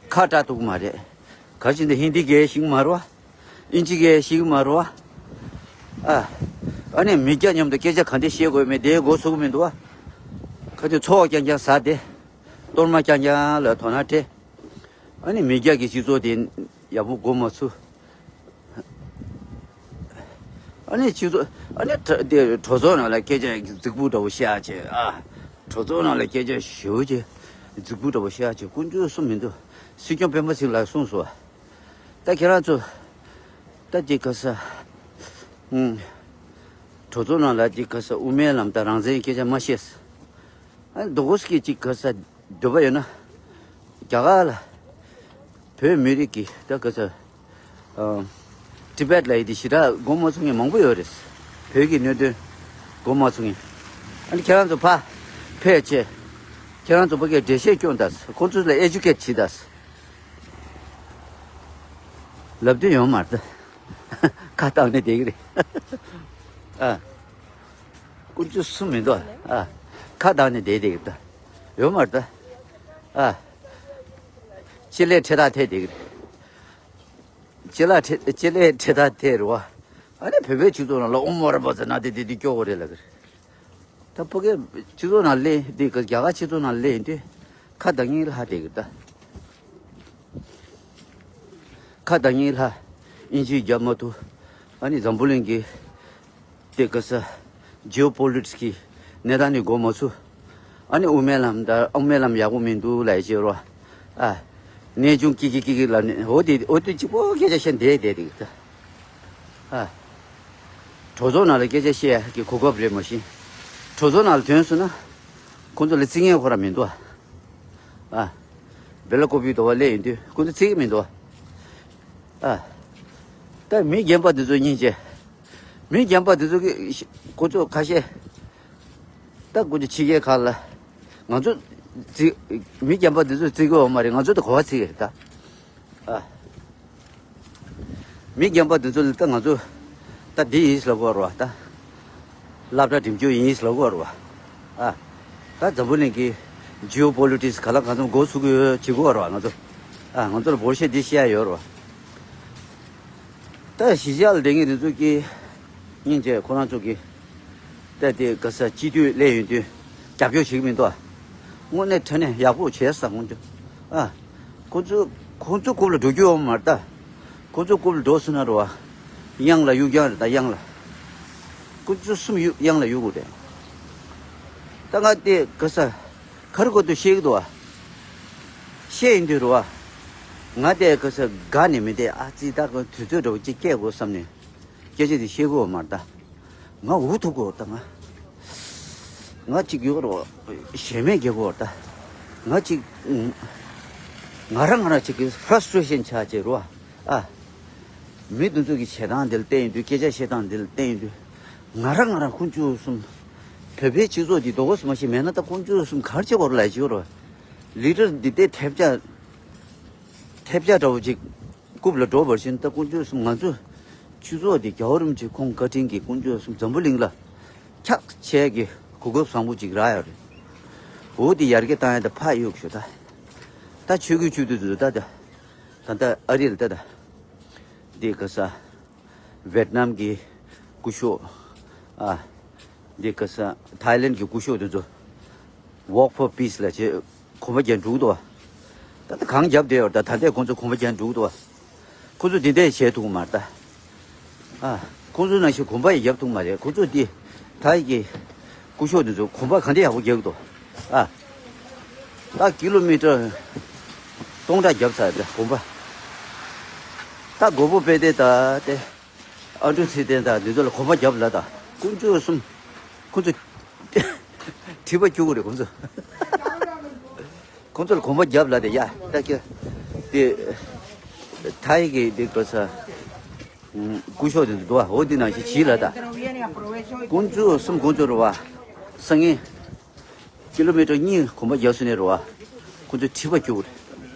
ཁ་གྲག་ཐུབ་ཀྱི་མ་རེད། ག་ཅི་འདི་ཧིན་དི་སྐད་ཤེས་ཀྱི་མ་རེད་བ། དབྱིན་ཇི་སྐད་ཤེས་ཀྱི་མ་རེད་བ། ཨ། ཨ་ནི་མི་སྐྱ་མཉམ་དུ་སྐད་ཆ་ག་འདྲ་བཤད་དགོས་མེད་དེ་མགོ་ཚོད་ཀྱི་མི་འདུག་བ། ཁ་ཅིག་ཚོགས་རྐྱང་རྐྱང་ཟ་སྟེ། གཏོར་མ་རྐྱང་རྐྱང་ལ་དོ་སྣང་སྤྲད། ཨ་ནི་མི་སྐྱ་གི་སྤྱི་ཚོགས་དེ་ཡག་པོ་འགོ་མ་ཚུགས། ཨ་ནི་སྤྱི་ཚོགས་ཨ་ནི་གྲ་དེ་གྲོས་ཚོགས་ནང་ལ་སྐད་ཆ་རྫིག་པོ་འདྲ་བོ་བཤད་བྱས་ཨ། གྲོས་ཚོགས་ནང་ལ་སྐད་ཆ་ཞེ་པོ་ཅིག་རྫིག་པོ་འདྲ་བོ་བཤད་བྱས་དཀོན་མཆོག་གསུམ་མི་འདུག་སྲིད་སྐྱོང་སྤེན་པ་ཚེ་རིང་ལགས་གསུངས་སོང་། ད་ཁྱེད་རང་ཚོ་ད་ཅིག་ག་ས། ཨུམ། གྲོས་ཚོགས་ནང་ལ་ཅིག་ག་ས་དབུ་མའི་ལམ་དང་རང་བཙན་སྐད་ཆ་མ་བཤད། ཨ་ནི་རྡོ་སྐོར་ཀྱི་ཅིག་ག་ས། འདོད་པ་ཡོད་ན། རྒྱ་གར་ལ། བོད་མི་རིགས་ཀྱི་ད་ག་ཚོད། ཨ། ཏི་བེད་ལ་ཡི་དེ་ཞེ་དྲག་མགོ་མ་ཚོས་མཁན་མང་པོ་ཡོད་རེད། བོད་ཀྱི་གནད་དོན་མགོ་མ་ཚོས་མཁན། ཨ་ནི་ཁྱེད་རང་ཚོ་ཕར་ཕེབས་བྱས། ཁྱེད་རང་ཚོ་ཕ་གིར་འགྲེལ་བཤད་སྐྱོན་དང་། ཁོང་ཚོ་ལ་ཨེ་ཌུ་ཀེ་ཊི་བྱེད་དང་། ལབ་དུས་ཡོང་མ་རེད། ཁ་བཏང་ནས་བསྡད་ཀྱི་རེད། ཨ། དཀོན་མཆོག་གསུམ་མི་འདུག་ཨ། ཁ་བཏང་ནས་བསྡད་བསྡད་ཀྱི་རེད། ཡོད་མ་རེད་ད། ཨ། ལྕེ་ལེ་ཁྲེ་ཐག་ཐེ་བསྡད་ཀྱི་རེད། ལྕེ་ལ་ཁྲེ་ལྕེ་ལེ་ཁྲེ་ཐག་ཐེ་རེད་བ། ཨ་ནི་བོད་པའི་སྤྱི་ཚོགས་ནང་ལ་ཨོ་མོ་ར་པ་ཙ་ན་དེ་དེ་དེ་སྐྱོ་བོ་རེད་ལབ་ཀྱི་རེད། ད་ཕ་གིའི་སྤྱི་ཚོགས་ནང་སླེབས་དུས་རྒྱ་གར་སྤྱི་ཚོགས་ནང་སླེབས་ཡོང་དུས་ཁ་གདངས་ངེས་ལྷག་བསྡད་ཀྱི་རེད་ད། ཁ་གདངས་ངེས་ལྷག་དབྱིན་ཇི་རྒྱབ་མ་ཐུབ། ཨ་ནི་འཛམ་བུ་གླིང་གི་དེ་ག་ས་ཇི་ཨོ་པོ་ལི་ཊིག་སི་གི་གནས་སྟངས་ནི་འགོ་མ་ཚུགས། ཨ་ནི་དབུ་མའི་ལམ་ད་དབུ་མའི་ལམ་ཡག་པོ་མི་འདུག་ལབ་ཡ་བྱེད་རོགས། ཨ། གནས་ཆུང་ཀི་ཀི་ཀི་ཀི་ལབ་ནས་འོ་དེ་འོ་དེ་གཅིག་པོ་སྐད་ཆ་བཤད་བསྡད་བསྡད་དེ་གི་ད། ཨ། གྲོས་ཚོགས་ནང་ལ་སྐད་ཆ་བཤད་ཡ་གི་གོ་སྐབས་རེད་མ་གཞི། གྲོས་ཚོགས་ནང་ལ་ཐོན་སོང་ན། ཁོང་ཚོ་ལ་བརྩི་མཁན་ཁོ་རང་མི་འདུག་ཨ། ཨ། སྦེལ་ཀོབ་པི་འདྲ་བ་སླེབས་ཡོང་དུས་ཁོང་ཚོ་བརྩི་གི་མི་འདུག་ཨ། ཨ། ད་མི་རྒན་པ་འདི་ཚོ་སྙིང་རྗེ། མི་རྒན་པ་འདི་ཚོ་གི་ཁོ་ཚོ་ཁ་ཤས། ད་ཁོ་ཚོ་ཕྱི་རྒྱལ་ཁག་ལ་ང་ཚོ་བརྩི། མི་རྒན་པ་འདི་ཚོ་བརྩི་གི་ཡོད་མ་རེད། ང་ཚོ་ད་གོ་བ་བརྩི་གི་རེད་ད། ཨ། མི་རྒན་པ་འདི་ཚོ་ལ་ད་ང་ཚོ་ད་འདི་ཡིན་ལབ་དགོས་རེད་བ་ད། སློབ་གྲྭ་འགྲིམ་རྒྱུ་ཡིན་ལབ་དགོས་རེད་བ། ཨ། ད་འཛམ་བུ་གླིང་གི་ཇི་ཨོ་པོ་ལི་ཊིག་སི་ག་ལ་གང་འཚམ་མགོ་ཚུགས་ཀྱི་ཡོད་བྱེད་དགོས་ར་བ། ང་ཚོ་ཨ་ང་ཚོ་ལ་འབོར་ཤེས་འདི་བཤད་ཡ་ཡོད་ར་བ། ད་གཞིས་ཆགས་ལ་བསྡད་མཁན་དེ་ཚོ་གིས་སྙིང་རྗེ་ཁོ་རང་ཚོ་གིས་ད་དེ་ག་ས་སྤྱི་འཐུས་སླེབས་ཡོང་དུས་རྒྱབ་སྐྱོར་བྱེད་ཀྱི་མི་འདུག་ཨ། དངོས་གནས་དྲང་གནས་ཡག་པོ་བྱས་ས་ཁོང་ཚོ་ཨ། ཁོ་ཚོ་ཁོ་ཚོ་རྐུབ་ལ་འགྲོ་རྒྱུ་ཡོད་མ་རེད་ད། ཁོ་ཚོ་རྐུབ་ལ་འགྲོ་སོང་ན་རེད་བ། གཡང་ལ་གཡུག་རྐྱང་རེད་ད། གཡང་ལ། ཁོ་ཚོ་གསུམ་གཡུག་གཡང་ལ་གཡུག་དགོས་རེད། ད་ང་དེ་ག་ས་ག་རེ་གོ་དུ་ཤེས་ཀྱི་འདུག་བ། ཤེས་ཡིན་དུས་རེད་བ། ང་དེ་ག་ས་དགའ་ནས་མི་དེ་ཨ་ཙི་ད་ག་དུས་ཚོད་འདྲ་བོ་ཅིག་སྐྱེལ་དགོས་བསམ་ནས་སྐད་ཆ་དེ་བཤད་དགོས་བ་མ་རེད་ད། ང་འུ་ཐུག་གོ་ད་ང་། ང་གཅིག་ཡོད་རོ། ཞེ་མེད་རྒྱལ་གོ་ད། ང་གཅིག་ང་རང་ང་རང་གཅིག་གི་ཕ་ར་སི་ཊི་རེ་ཤན་ཆགས་བྱས་རོ། ཨ། མི་དེ་ཚོ་གི་བྱེད་སྟངས་འདི་ལ་བལྟས་ཡོང་དུས་སྐད་ཆ་བཤད་སྟངས་འདི་ལ་བལྟས་ཡོང་དུས། ང་རང་ང་རང་ཁོང་ཚོ་གསུམ། བོད་པའི་སྤྱི་ཚོགས་འདི་རྡོག་རྡོག་མ་ཞིག་མེད་ན་ད་ཁོང་ཚོ་གསུམ་ག་རེ་བྱེད་དགོས་རེད་ལབ་བྱེད་རོ། ལི་ཌར་འདི་ལྟའི་ཐེབས་ཆག་ཐེབས་ཆག་འདྲ་བོ་ཅིག་རྐུབ་ལ་འགྲོ་བར་བཞིན་ད་དཀོན་མཆོག་གསུམ་ང་ཚོ་སྤྱི་ཚོགས་འདི་རྒྱལ་བ་རིན་པོ་ཆེ་ཁོང་བཀའ་དྲིན་གྱིས་དཀོན་མཆོག་གསུམ་འཛམ་བུ་གླིང་ལ་འཁྱག་ཆེ་གི་གོ་སྐབས་བཟང་པོ་ཅིག་རག་ཡོད་རེད། འོ་འདི་ཡར་རྒྱས་བཏང་ཡ་ད་ཕ་ཡོད་ཞུ་ད། ད་ཆོས་བརྒྱུད་ཆོས་སྡེ་ཚོ་ད་ད་ད་ད་ཨ་རི་ལ་ད་ད་འདི་ག་ས་ཝེད་ནམ་གི་སྐུ་ཞབས་ཨ་འདི་ག་ས་ཐའི་ལེན་གི་སྐུ་ཞབས་དེ་ཚོ་Walk for Peace ལ་བྱེད། གོམ་པ་རྒྱག་འགྲོ་གི་འདུག་བ། ད་ལྟ་གང་རྒྱབ་བསྡད་ཡོད་ད། ད་ལྟའི་ཁོང་ཚོ་གོམ་པ་རྒྱག་འགྲོ་གི་འདུག་བ། ཁོང་ཚོ་འདི་འདྲས་བྱས་ཐུབ་ཀྱི་མ་རེད་ད། ཨ། ཁོང་ཚོ་ནང་བཞིན་གོམ་པ་ཡང་རྒྱབ་ཐུབ་མ་རེད། ཁོང་ཚོ་འདི་ད་ཡི་གི་སྐུ་ཞབས་འདི་ཚོ་གོམ་པ་ག་འདྲས་ཡག་པོ་རྒྱག་གི་འདུག་ཨ། ད་ཀི་ལོ་མི་ཊར་སྟོང་ཕྲག་རྒྱབ་ཚར་ད་གོམ་པ། ད་མགོ་བོ་དཔེ་དེ་ད་དེ། ཨ་འབྲུག་ཚེ་བརྟན་དང་འདི་ཚོ་ལ་གོམ་པ་རྒྱབ་ལ་དང་དཀོན་མཆོག་གསུམ། ཁོ་ཚོ་མཁྲིས་པ་སྐྱུག་གི་རེད་ཁོ་ཚོ། ཁོ་ཚོ་ལ་གོམ་པ་རྒྱབ་ལ་དེ་ཡ་ད་ཀྱ་དེ་ཐའི་གི་དེ་གོ་ས་སྐུ་ཞབས་དེ་འདུག་བ། འོ་དེ་ནང་བཞིན་བྱིས་ལ་དང་དཀོན་མཆོག་གསུམ་དཀོན་མཆོག་རེད་བ། སང་ངེ་ཀི་ལོ་མི་ཊར་གཉིས་གོམ་པ་རྒྱག་སོང་ནས་རེད་བ། ཁོ་ཚོ་མཁྲིས་པ་སྐྱུག་གི་རེད།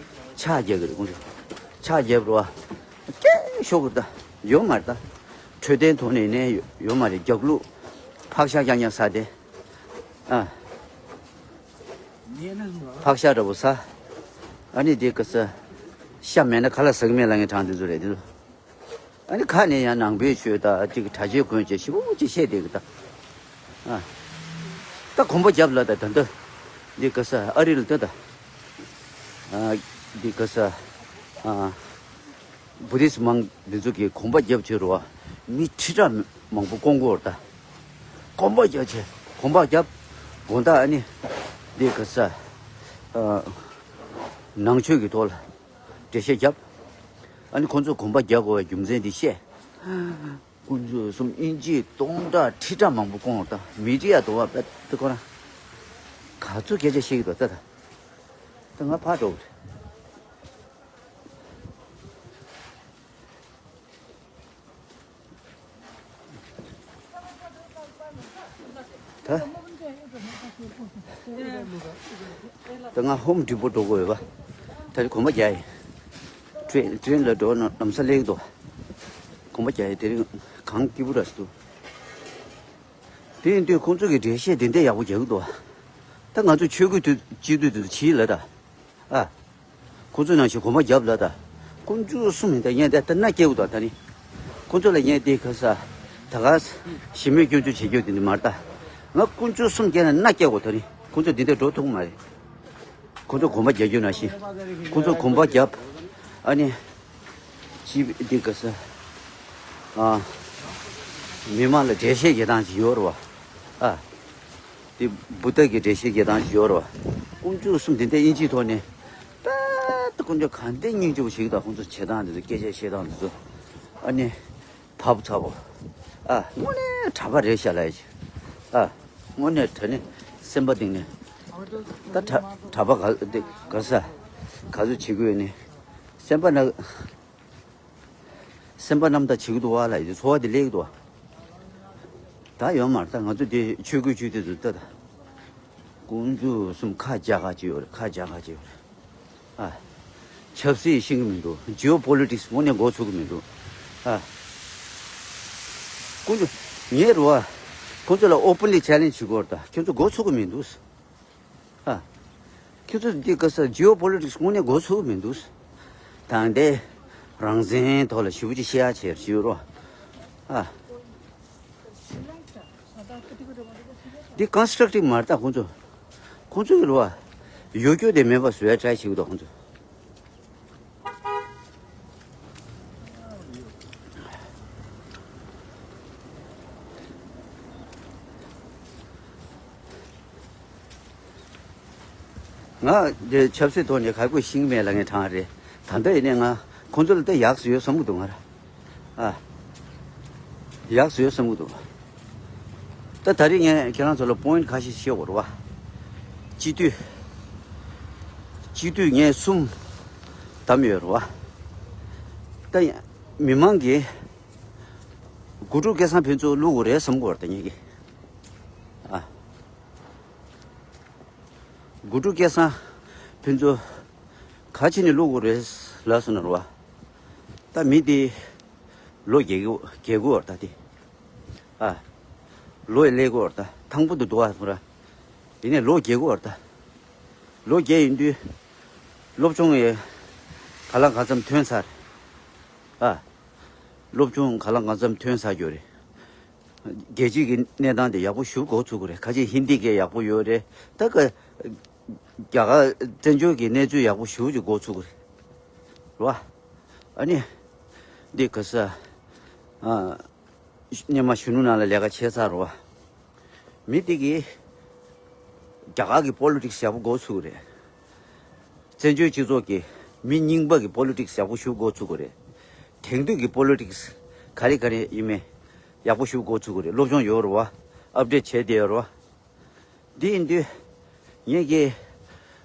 ཕྱག་རྒྱག་གི་རེད་ཁོ་ཚོ། ཕྱག་རྒྱབ་རོགས། སྐད་ཤོག་གི་ད། ཡོད་མ་རེད་ད། འཕྲོད་བསྟེན་ཐོག་ནས་ནས་ཡོད་མ་རེད། རྒྱག་ལུགས། ཕག་ཤ་རྐྱང་རྐྱང་ཟ་དེ། ཨ། ཕག་ཤ་འདྲ་པོ་ཟ། ཨ་ནི་དེ་ག་ས། ཤ་མེད་ན་ཁ་ལག་ཟ་གི་མེད་ལ་ངས་དྲང་དེ་ཚོ་རེད་དེ་ཚོ། ཨ་ནི་ཁ་ནས་ཡང་ནང་པའི་ཆོས་དང་ཅིག་གྲྭ་ཆས་གོན་བྱས་ཞིབ་པོ་ཅིག་བཤད་བསྡད་གི་ད། ཨ། ད་གོམ་པ་རྒྱབ་ལ་ད་ད་ད། འདི་ག་ས་ཨ་རི་ལ་ད་ད། ཨ། འདི་ག་ས། ཨ། བུ་དིས་མང་འདི་ཚོ་གིས་གོམ་པ་རྒྱབ་བྱས་རོ། མི་ཁྲི་ཕྲག་མང་པོ་བསྐོང་གི་ཡོད་ད། གོམ་པ་རྒྱབ་བྱས་གོམ་པ་རྒྱབ། དགོང་དག་ཨ་ནི། འདི་ག་ས། ཨ། ནང་ཆོས་ཀྱི་ཐོག་ལ། འགྲེལ་བཤད་རྒྱབ། ཨ་ནི་ཁོང་ཚོ་གོམ་པ་རྒྱག་དགོས་པའི་རྒྱུ་མཚན་འདི་བཤད། ཁོང་ཚོ་གསུམ་དབྱིན་ཇིའི་སྟོང་ཕྲག་ཁྲི་ཕྲག་མང་པོ་བསྐོངས་ད། མི་རིགས་ཡ་དོ་བ་པད་དེ་ཁོ་རང་ག་ཚོད་སྐད་ཆ་བཤད་ཀྱི་འདུག་ད་ད། ད་ང་ཕར་འགྲོ་གི་རེད། ད། ད་ང་ཧོམ་ཌི་པོ་འགྲོ་དགོས་ཡོད་པ། ད་རེས་གོམ་པ་རྒྱག་ཡིན། ཊི་རེན་ཊི་རེན་ལ་འགྲོ་ན་ལམ་སང་སླེབས་འདུག་གོམ་པ་རྒྱག་ཡིན་དེ་རིང་གངས་སྐྱིད་པོ་འདྲ་ཞིག་འདུག་དེ་ཡིན་དུས་ཁོང་ཚོ་གི་འགྲེལ་བཤད་དེ་འདྲ་ཡག་པོ་རྒྱག་གི་འདུག་ད་ང་ཚོ་ཆོས་བརྒྱུད་དུ་སྤྱི་འཐུས་དེ་ཚོ་བྱིས་ལ་ད། ཨ། ཁོ་ཚོ་ནང་བཞིན་གོམ་པ་རྒྱབ་ལ་ད། དཀོན་མཆོག་གསུམ་ཡིན་ད་ངས་ད་ལྟ་མནའ་སྐྱེལ་དགོས་ད་ད་ནི། ཁོ་ཚོ་ལ་ངས་དེ་ཁ་ས། ད་ག་ཞི་མོལ་སྐྱོན་བརྗོད་བྱེད་རྒྱུ་དེ་འདི་མ་རེད་ད། ང་དཀོན་མཆོག་གསུམ་སྐྱེལ་ན་མནའ་སྐྱེལ་དགོས་ད་ནི། ཁོ་ཚོ་འདི་འདྲ་འགྲོ་ཐུབ་མ་རེད། ཁོ་ཚོ་གོམ་པ་རྒྱག་རྒྱུ་ནང་བཞིན། ཁོ་ཚོ་གོམ་པ་རྒྱབ། ཨ་ནི། ཅི་འདི་ག་ས། ཨ། མི་མང་ལ་འགྲེལ་བཤད་བྱེད་སྟངས་ཅིག་ཡོད་རེད་བ། ཨ། དེ་བུ་ཏ་གི་འགྲེལ་བཤད་བྱེད་སྟངས་ཅིག་ཡོད་རེད་བ། དཀོན་མཆོག་གསུམ་དེ་འདྲ་དབྱིན་ཇིའི་ཐོག་ནས། པད་དཀོན་མཆོག་གང་འདྲ་སྙིང་རྗེ་པོ་ཞིག་དང་ཁོང་ཚོ་བྱེད་སྟངས་དེ་ཚོ་སྐད་ཆ་བཤད་སྟངས་དེ་ཚོ། ཨ་ནི། བབ་ཚ་བོ། ཨ། དངོས་གནས་གྲྭ་པ་རེད་ཤག་ལབ་ཡ་ཅིག་ཨ། དངོས་གནས་དྲང་གནས་སེམས་པ་གཏིང་ནས། ད་གྲྭ་གྲྭ་པ་ག་དེ་ག་ས། ག་ཚོད་བྱེད་དགོས་ནི། སེམས་པ་ན། སེམས་པ་རྣམ་དག་བྱེད་ཀྱི་འདུག་བ་ལ་ཡི་ཚོར་བ་དེ་སླེབས་ཀྱི་འདུག་བ། ད་ཡོད་མ་རེད་ད། ང་ཚོ་དེ་ཆོས་བརྒྱུད་ཆོས་སྡེ་ཚོ་ལྟ་ད། དཀོན་མཆོག་གསུམ་ཁ་རྒྱག་ཁ་ཅིག་ཡོད་རེད། ཁ་རྒྱག་ཁ་ཅིག་ཡོད་རེད། ཨ། ཆབ་སྲིད་ཤེས་ཀྱི་མི་འདུག་ཇི་ཨོ་པོ་ལི་ཊིག་སི་དངོས་གནས་མགོ་ཚོད་ཀྱི་མི་འདུག་ཨ། དཀོན་མཆོག་ངའི་རེ་བ། ཁོང་ཚོ་ལ་ཨོ་པན་ལི་ཆེ་ལེན་ཇི་བྱེད་དགོས་རེད་ད། ཁྱོད་ཚོ་མགོ་ཚོད་ཀྱི་མི་འདུག་ཨ། ཁྱོད་ཚོ་འདི་ག་ས་ཇི་ཨོ་པོ་ལི་ཊིག་སི་དངོས་གནས་མགོ་ཚོས་མི་འདུག། ད་འདི་རང་བཙན་ཐོག་ལ་ཞེ་པོ་ཅིག་བཤད་ཡ་བྱས་ཞུ་རོགས། ཨ། འདི་ཀོན་སི་ཊྲག་ཊིབ་མ་རེད་ད་ཁོང་ཚོ། ཁོང་ཚོ་གི་རོ། ཡོད་རྒྱུ་དེ་མེད་པ་བཟོ་ཡ་ཊ་རའི་བྱེད་ཀྱི་འདུག་ཁོང་ཚོ། ང་འདི་ཆབ་སྲིད་ཐོག་ནས་ག་གུ་ཤིང་མེད་ལ་ངས་དྲང་རེད། ད་ལྟ་ཡིན་ནས་ང་ཁོང་ཚོ་ལ་ད་ཡག་བཟོས་ཡོད་བསམ་གི་འདུག་ང་ར། ཨ། ཡག་བཟོས་ཡོད་བསམ་གི་འདུག་ད་ད་རེས་ངས་ཁྱེད་རང་ཚོ་ལ་པོ་ཡིན་ཊི་ཁ་ཤས་བཤད་དགོས་རེད་བ། སྤྱི་འཐུས། སྤྱི་འཐུས་ངས་གསུམ་བདམས་ཡོད་རེད་བ། ད་མི་མང་གིས་དགུ་ཕྲུག་སྐལ་བཟང་ཕུན་ཚོགས་བླུག་དགོས་རེད་བསམ་གི་ཡོད་རེད་ད་ངེད་ཀྱིས། ཨ། དགུ་ཕྲུག་སྐལ་བཟང་ཕུན་ཚོགས་ག་བྱས་ནས་བླུག་དགོས་རེད་ལབ་སོང་ན་རེད་བ། ད་མི་དེ་ལོ་རྒས་གི་རྒས་གི་ཡོད་རེད་ད་དེ། ཨ། ལོ་ཡི་སླེབས་གི་ཡོད་རེད་ད་ཐང་པོ་དུ་འདུག་ཨ་ཁོ་ར། ཡིན་ནའི་ལོ་རྒས་གི་ཡོད་རེད་ད། ལོ་རྒས་ཡིན་དུས། སློབ་སྦྱོང་ཡི་ག་ལ་གང་འཚམ་ཐོན་ཚར། ཨ། སློབ་སྦྱོང་ག་ལ་གང་འཚམ་ཐོན་ཚར་རྒྱུ་རེད། རྒྱལ་སྤྱིའི་གི་གནས་སྟངས་དེ་ཡག་པོ་ཞེ་པོ་འགོ་ཚུགས་ཀྱི་རེད། ཁ་ཅིག་ཧིན་དི་སྐད་ཡག་པོ་ཡོད་རེད། ད་ག་རྒྱ་གར་བཙན་བྱོལ་གྱི་གནས་ཚུལ་ཡག་པོ་ཞེ་པོ་ཅིག་འགོ་ཚུགས་ཀྱི་རེད། རེད་བ། ཨ་ནི། འདི་ག་ས། ཨ། སྔོན་མ་གཞོན་ནུ་ནང་ལ་ལས་ཀ་བྱས་ཚར་རེད་བ། མི་དེ་གིས་རྒྱ་གར་གྱི་པོ་ལི་ཊིག་སི་ཡག་པོ་འགོ་ཚུགས་རེད། བཙན་བྱོལ་སྤྱི་ཚོགས་ཀྱི་མི་རྙིང་པ་གི་པོ་ལི་ཊིག་སི་ཡག་པོ་ཞེ་པོ་འགོ་ཚུགས་ཀྱི་རེད། དེང་དུས་ཀྱི་པོ་ལི་ཊིག་སི་ག་རེ་ག་རེ་ཡིན་མིན་ཡག་པོ་ཞེ་པོ་འགོ་ཚུགས་ཀྱི་རེད། སློབ་སྦྱོང་ཡོད་རེད་བ། ཨབ་ཌེཊ་བྱས་བསྡད་ཡོད་རེད་བ། འདི་ཡིན་དུས་ངེད་ཀྱི་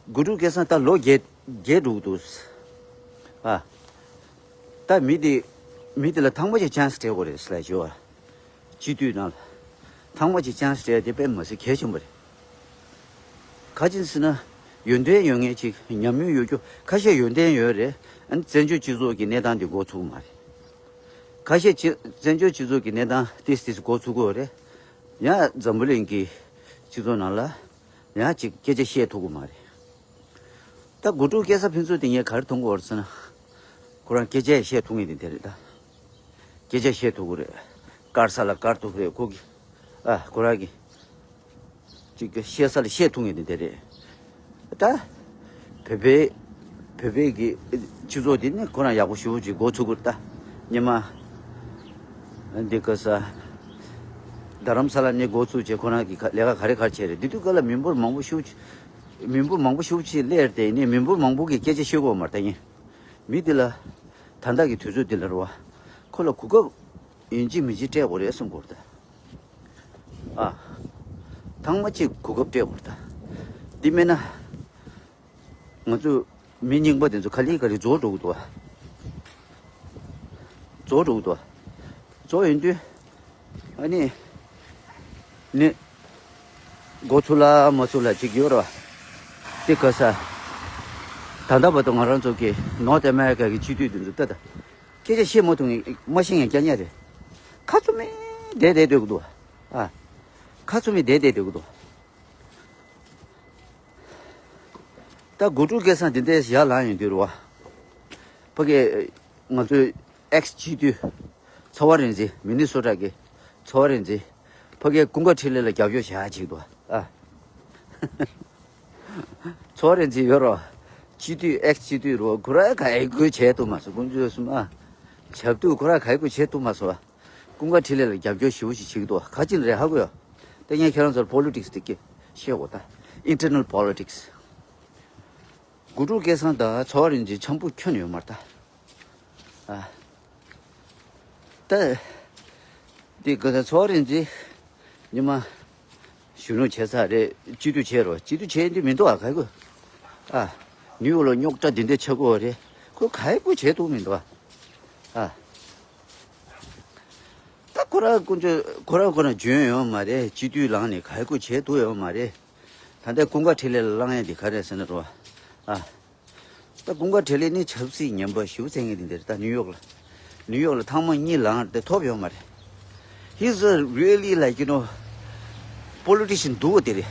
དགུ་ཕྲུག་སྐལ་བཟང་ད་ལོ་བརྒྱད་བརྒྱད་འགྲོ་གི་འདུག་ཨ། ད་མི་དེ་མི་དེ་ལ་ཐེངས་མ་གཅིག་ཆན་སི་སྤྲད་དགོས་རེད་ཟེར་ལབ་བྱས་བ། སྤྱི་འཐུས་ནང་ལ། ཐེངས་མ་གཅིག་ཆན་སི་སྤྲད་དེ་དཔེ་མི་སྲིད་གལ་ཆེན་པོ་རེད། ག་ཅི་ཟེར་ན། ཡོན་ཏན་ཡོད་མཁན་ཅིག་ཉམས་མྱོང་ཡོད་རྒྱུ་ཁ་ཤས་ཡོན་ཏན་ཡོད་རེད། ཨ་ནི་བཙན་བྱོལ་སྤྱི་ཚོགས་ཀྱི་གནས་སྟངས་འདི་འགོ་ཚུགས་མ་རེད། ཁ་ཤས་ཅིག་བཙན་བྱོལ་སྤྱི་ཚོགས་ཀྱི་གནས་སྟངས་ཏིས་ཏིས་འགོ་ཚུགས་ཀྱི་ཡོད་རེད། ཡང་འཛམ་བུ་གླིང་གི་སྤྱི་ཚོགས་ནང་ལ་ཡང་ཅིག་སྐད་ཆ་བཤད་ཐུབ་ཀྱི་མ་རེད། ད་དགུ་ཕྲུག་སྐལ་བཟང་ཕུན་ཚོགས་དེ་ངས་ག་རེ་མཐོང་གི་ཡོད་རེད་ཟེར་ན། ཁོ་རང་སྐད་ཆ་བཤད་ཐུབ་མཁན་དེ་དེ་རེད་ད། སྐད་ཆ་བཤད་ཐུབ་ཀྱི་རེད། དཀར་ས་ལ་དཀར་ཐུབ་རེད་ཁོ་གི། ཨ་ཁོ་རང་གི། ཅིག་གི་བཤད་ས་ལ་བཤད་ཐུབ་མཁན་དེ་དེ་རེད། ད། བོད་པའི། བོད་པའི་གི་སྤྱི་ཚོགས་དེ་ནི་ཁོ་རང་ཡག་པོ་ཞེ་པོ་ཅིག་འགོ་ཚུགས་ཀྱི་རེད་ད། སྔོན་མ། འདི་ག་ས། རྡ་རམ་ས་ལ་ནས་འགོ་ཚུགས་བྱས་ཁོ་རང་གི་ལས་ཀ་ག་རེ་ག་རེ་བྱས་རེད། འདི་དུས་སྐབས་ལ་མི་འབོར་མང་པོ་ཞེ་པོ་ཅིག་མི་འབོར་མང་པོ་ཞེ་པོ་ཅིག་སླེབས་ཏེ་ནི་མི་འབོར་མང་པོ་གི་སྐད་ཆ་ཤོད་དགོས་མ་རེད་ད་ཡིན། མི་འདི་ལ། ད་ལྟ་གི་དུས་ཚོད་འདི་ལ་རེད་བ། ཁོ་ལ་གོ་སྐབས་ཡིན་གཅིག་མིན་གཅིག་སྤྲད་དགོས་རེད་བསམ་དགོས་རེད་ད། ཨ། ཐེངས་མ་གཅིག་གོ་སྐབས་སྤྲད་དགོས་རེད་ད། འདི་མེད་ན། ང་ཚོ་མི་རྙིང་པ་དེ་ཚོ་ག་ལེ་ག་ལེ་རྫོགས་འགྲོ་གི་འདུག་བ། རྫོགས་འགྲོ་གི་འདུག་བ། རྫོགས་ཡིན་དུས། ཨ་ནི། ནི། འགོ་ཚུགས་ལ་མ་ཚུགས་ལ་ཅིག་ཡོད་རེད་བ། དེ་ག་ས། ད་ལྟ་བར་དུ་ང་རང་ཚོ་གི་ནོར་ཐ་ཨ་མེ་རི་ཀ་གི་སྤྱི་འཐུས་དེ་ཚོ་ལྟ་ད། སྐད་ཆ་བཤད་མ་ཐུབ་ངེས་མ་ཤེས་ངེས་སྐྱ་ཉག་རེད། ཁ་བཙུམ་མེ་བསྡད་བསྡད་སྡོད་གི་འདུག་བ། ཨ། ཁ་བཙུམ་མེ་བསྡད་བསྡད་སྡོད་གི་འདུག་བ། ད་དགུ་ཕྲུག་སྐལ་བཟང་དེ་འདྲའི་ཡར་ལངས་ཡོང་དུས་རེད་བ། ཕ་གི་ང་ཚོའི་ཨེག་སི་སྤྱི་འཐུས་ཚོ་བ་རིག་འཛིན་མི་ནི་སོ་ཊ་གི་ཚོ་བ་རིག་འཛིན་ཕ་གིའི་ཀུན་དགའ་འཕྲིན་ལས་ལ་རྒྱབ་སྐྱོར་བྱེད་ཡག་ཅིག་འདུག་ཨ། ཚོ་བ་རིག་འཛིན་ཡོད་རོ། སྤྱི་འཐུས་ཨེག་སི་སྤྱི་འཐུས་རོ་ཁོ་ར་ག་ཡི་གུ་བྱས་ཐུབ་མ་སོང་ཀུན་སྤྱོད་གསུམ་ཨ། ཞབས་ཏུ་ཁོ་ར་ག་ཡི་གུ་བྱས་ཐུབ་མ་སོང་ཨ། ཀུན་དགའ་འཕྲིན་ལས་ལ་རྒྱབ་སྐྱོར་ཞེ་པོ་ཞིག་བྱེད་ཀྱི་འདུག་ག་ཅི་ལ་རེད་ཧ་གོ་ཡོད། ད་ངས་ཁྱེད་རང་ཚོར་པོ་ལི་ཊིག་སི་དེ་སྐད་བཤད་དགོས་ད། ཨིན་ཊར་ནལ་པོ་ལི་ཊིག་སི། དགུ་ཕྲུག་སྐལ་བཟང་དང་ཚོ་བ་རིག་འཛིན་འཆམ་པོ་ཁྱོན་ནས་ཡོད་མ་རེད་ད། ཨ། ད། འདི་ག་ད་ཚོ་བ་རིག་འཛིན། ཉི་མ། གཞོན་ནུ་བྱས་ཚར་རེད་སྤྱི་འཐུས་བྱས་རོ་སྤྱི་འཐུས་བྱས་འདི་མི་འདུག་ཨ་ག་གི། ཨ། ནིའུ་ཡོག་ལ་རྙོག་དྲ་འདི་འདྲ་ཆགས་ཀྱི་ཡོད་རེད་ཁོ་ག་གི་གུ་བྱས་ཐུབ་མི་འདུག་ཨ། ཨ། ད་ཁོ་ར་ཀུན་སྤྱོད་ཁོ་ར་ཁོ་ར་འཇོན་ཡོད་མ་རེད་སྤྱི་འཐུས་ལངས་ནས་ག་གི་གུ་བྱས་ཐུབ་ཡོད་མ་རེད། ད་ལྟ་ཀུན་དགའ་འཕྲིན་ལས་ལ་ལངས་ཡ་འདི་ག་རེད་ཟེར་ན་རོ། ཨ། ད་ཀུན་དགའ་འཕྲིན་ལས་ནི་ཆབ་སྲིད་ཉམས་པ་ཞེ་པོ་བྱེད་མཁན་དེ་འདྲ་རེད་ད་ནིའུ་ཡོག་ལ། ནིའུ་ཡོག་ལ་ཐེངས་མ་གཉིས་ལངས་དེ་ཐོབ་ཡོད་མ་རེད། He's a really, like, you know, politician སྡུག་པ་དེ་རེད།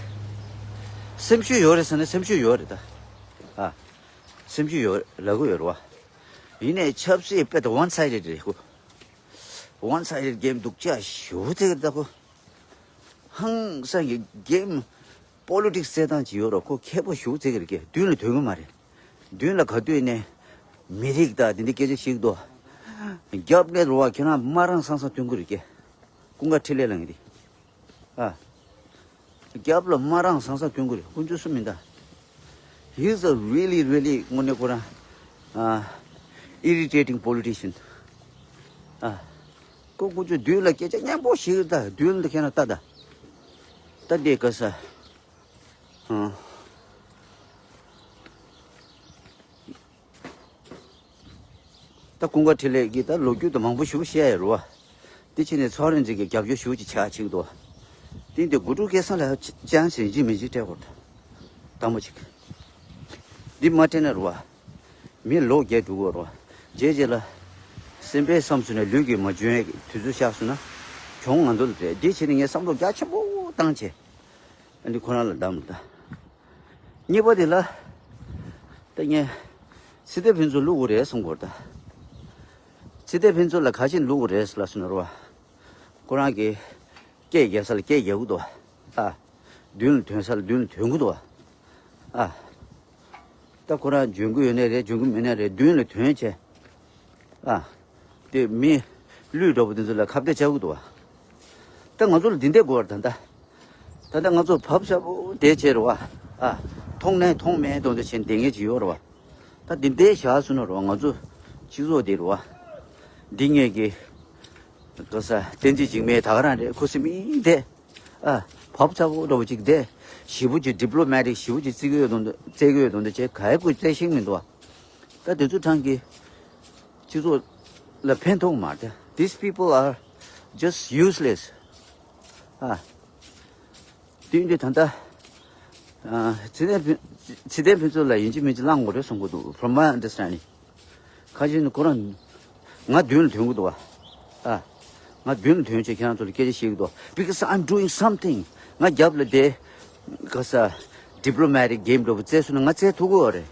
སེམས་ཤུགས་ཡོད་རེད་ཟེར་ན་སེམས་ཤུགས་ཡོད་རེད་ད། ཨ། སེམས་ཤུགས་ཡོད་ལབ་གི་ཡོད་རེད་བ། ཡིན་ནའི་ཆབ་སྲིད་དཔེ་ད་one sided རེད་ཁོ། One sided game སྡུག་ཅག་ཞེ་པོ་ཅིག་རེད་ད་ཁོ། ཧང་སང་གི་གེམ་པོ་ལི་ཊིག་སི་རྩེད་སྟངས་ཅིག་ཡོད་རེད་ཁོ། མཁས་པོ་ཞེ་པོ་ཅིག་རེད་ཀྱི། མདུན་ལ་ཐོན་གི་མ་རེད། མདུན་ལ་ག་དུས་ནས་མི་རིགས་དང་དེ་འདྲའི་སྐད་ཆ་བཤད་ཀྱི་འདུག། རྒྱབ་ནས་རེད་བ། ཁྱེད་རང་མ་རང་སང་སང་སྟོན་གི་རེད་ཀྱི། ཀུན་དགའ་འཕྲིན་ལས་ལབ་མཁན་དེ། ཨ། རྒྱབ་ལ་མ་རང་སང་སང་སྟོན་གི་རེད། དཀོན་མཆོག་གསུམ་མིན་ད། He's a really, really དངོས་གནས་ཁོ་རང་ཨ། Irritating politician. ཨ། ཁོ་དཀོན་མཆོག་མདུན་ལ་སྐད་ཆ་སྙན་པོ་ཞིག་རེད་ད། མདུན་ལ་ཁྱེད་རང་ལྟ་ད། ལྟ་འདི་ག་ས། ཨ། ད་ཀུན་དགའ་འཕྲིན་ལས་ཀྱིས་ད་ལོ་རྒྱུས་དང་མང་པོ་ཞིག་བཤད་ཡ་རེད་བ། དེ་ཕྱིན་ནས་ཚོགས་རིམ་འཛིན་གྱི་རྒྱབ་སྐྱོར་ཞུ་ཅི་ཆགས་ཅིག་འདུག། དེ་འདི་དགུ་ཕྲུག་སྐལ་བཟང་ལ་ཅང་ཞེན་ཅི་མི་ཅི་སྤྲད་དགོས་རེད། དང་པོ་ཅིག། འདི་མ་སྤྲད་ན་རེད་བ། མི་ལོ་བརྒྱད་འགྲོ་གི་རེད་བ། རྗེས་རྗེས་ལ། སེམས་པའི་བསམ་ཚུལ་ནས་ལུས་ཀྱིས་མ་འཇོན་ཡའི་དུས་ཚོད་ཤར་སོང་ན། གྱོང་ང་ཚོ་ལ་རེད། འདི་བྱས་ནས་ངས་བསམ་བློ་རྒྱ་ཆེན་པོ་བཏང་བྱས། ཨ་ནི་ཁོ་རང་ལ་བདམས་ལ་ད། གཉིས་པ་དེ་ལ། ད་ངས། ཚེ་བརྟན་ཕུན་ཚོགས་བླུག་དགོས་རེད་གསུང་གི་ཡོད་རེད་ད། ཚེ་བརྟན་ཕུན་ཚོགས་ལ་ག་ཅིག་བླུག་དགོས་རེད་ལབ་སོང་ན་རེད་བ། ཁོ་རང་གིས། སྐད་རྒྱག་ས་ལ་སྐད་རྒྱག་གི་འདུག་བ། ཨ། མདུན་ལ་ཐོན་ས་ལ་མདུན་ལ་ཐོན་གི་འདུག་བ། ཨ། ད་ཁོ་རང་འཇོན་གི་ཡོད་ནའི་རེད། འཇོན་གི་མེད་ནའི་རེད། མདུན་ལ་ཐོན་བྱས། ཨ། དེ་མི་ལུས་འདྲ་པོ་དེ་ཚོ་ལ་ཁ་གཏད་བཅག་གི་འདུག་བ། ད་ང་ཚོ་ལ་འདི་འདྲ་དགོས་རེད་ད་ལྟ། ད་ལྟ་ང་ཚོ་བབ་ཚ་པོ་བསྡད་བྱས་རེད་བ། ཨ། མཐོང་ནའི་མཐོང་མེད་མཐོང་དུ་བྱས་བསྡད་མཁན་ཅིག་ཡོད་རེད་བ། ད་འདི་འདྲ་བཞག་སོང་ན་རེད་བ། ང་ཚོ་སྤྱི་ཚོགས་འདི་རེད་བ། འདི་ངེད་ཀྱི། ག་ས་བསྟན་འཛིན་འཇིགས་མེད་ད་ག་རང་རེད། ཁུ་སིམ་མེ་བསྡད། ཨ། བབ་ཚ་པོ་འདྲ་པོ་ཅིག་བསྡད། ཞེ་པོ་ཅིག་ཌི་པི་ལོ་མེ་ཊིག་ཞེ་པོ་ཅིག་བརྩི་གི་ཡོད་དོན་དུ་བརྩི་གི་ཡོད་དོན་དུ་བྱས་ག་ཡེ་ཁུ་བརྩི་ཤེས་མི་འདུག་བ། ད་དེ་ཚོ་གྲངས་ཀྱི་སྤྱི་ཚོགས་ལ་ཕན་ཐོགས་མ་རེད། These people are just useless. ཨ། དེ་འདི་ད་ལྟ། ཨ། ཚེ་བརྟན་ཕུན། ཚེ་བརྟན་ཕུན་ཚོགས་ལ་ཡིན་གཅིག་མིན་གཅིག་བླང་དགོས་རེད་གསུང་གི་འདུག། From my understanding. ཁ་ཅིག་ནི་ཁོ་རང་། ང་མདུན་ལ་ཐོན་གི་འདུག་བ། ཨ། ང་མདུན་ལ་ཐོན་བྱས་ཁྱེད་རང་ཚོ་ལ་སྐད་ཆ་བཤད་གི་འདུག། Because I'm doing something. ང་རྒྱབ་ལ་བསྡད། ག་ས། ཌི་པི་ལོ་མེ་ཊིག་གེམ་འདྲ་པོ་རྩེས་སོང་ན་ང་རྩེ་ཐུབ་གི་ཡོད་རེད།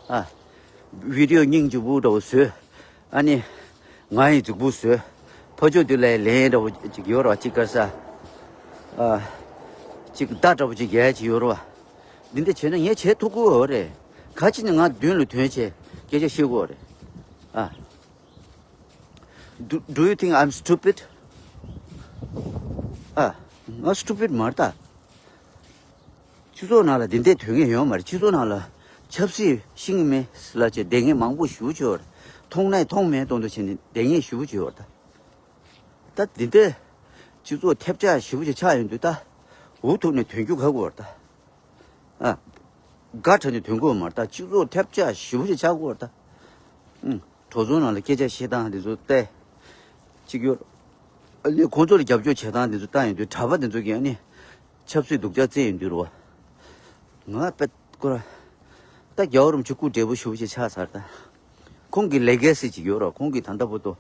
ཨ། བི་ཌི་ཡོ་སྙིང་རྗེ་པོ་འདྲ་པོ་བཟོས། ཨ་ནི། ང་ཡི་རྫིག་པོ་བཟོས། ཕ་ཕྱོགས་འདི་ལ་ལན་འདྲ་པོ་ཅིག་ཡོད་རེད་བ། ཅིག་ག་ས། ཨ། ཅིག་མདའ་འདྲ་པོ་ཅིག་རྒྱག་ཡ་ཅིག་ཡོད་རེད་བ། འདི་འདྲ་བྱས་ན་ངས་བྱེད་ཐུབ་ཀྱི་ཡོད་རེད། ག་ཅི་ནས་ང་མདུན་ལ་ཐོན་བྱས་སྐད་ཆ་བཤད་ཀྱི་ཡོད་རེད། ཨ། Do, do you think I'm stupid? ཨ། ང་སི་ཊུ་པིཌ་མ་རེད་ད། སྤྱི་ཚོགས་ནང་ལ་འདི་འདྲས་དོན་ངེས་ཡོད་མ་རེད། སྤྱི་ཚོགས་ནང་ལ་ཆབ་སྲིད་ཤིང་མེ་ལ་བྱས་བསྡད་མཁན་མང་པོ་ཞེ་པོ་ཅིག་ཡོད་རེད། མཐོང་ནའི་མཐོང་མེད་མཐོང་དུ་བྱས་ནས་བསྡད་མཁན་ཞེ་པོ་ཅིག་ཡོད་རེད་ད། ད་འདི་འདྲས་སྤྱི་ཚོགས་ཐེབས་ཆག་ཞེ་པོ་ཅིག་ཆགས་ཡོང་དུས་ད། འུ་ཐུག་ནས་དོན་རྒྱུ་ག་གོ་བར་ད། ཨ། དགའ་དྲགས་ནས་དོན་གོ་མར་ད། སྤྱི་ཚོགས་ཐེབས་ཆག་ཞེ་པོ་ཅིག་ཆགས་གོ་བར་ད། ཨུ། གྲོས་ཚོགས་ནང་ལ་སྐད་ཆ་བཤད་སྟངས་འདི་ཚོ་བལྟས། གཅིག་ཡོད། ཨ་ནི་ཁོང་ཚོ་ལ་རྒྱབ་སྐྱོར་བྱེད་སྟངས་འདི་ཚོ་བལྟ་ཡོང་དུས་གྲྭ་པ་འདི་ཚོ་གིས་ཨ་ནི། ཆབ་སྲིད་སྡུག་ཅག་རྩེད་ཡོང་དུས་རོ། ང་དཔེ་ཁོ་ར། ད་རྒྱལ་བ་རིན་པོ་ཆེ་སྐུ་བགྲེས་པོ་ཞེ་པོ་ཅིག་ཆགས་ཚར་ད། ཁོང་གི་ལེ་གེ་སི་ཅིག་ཡོད་རོ། ཁོང་གིས་ད་ལྟ་བར་དུ།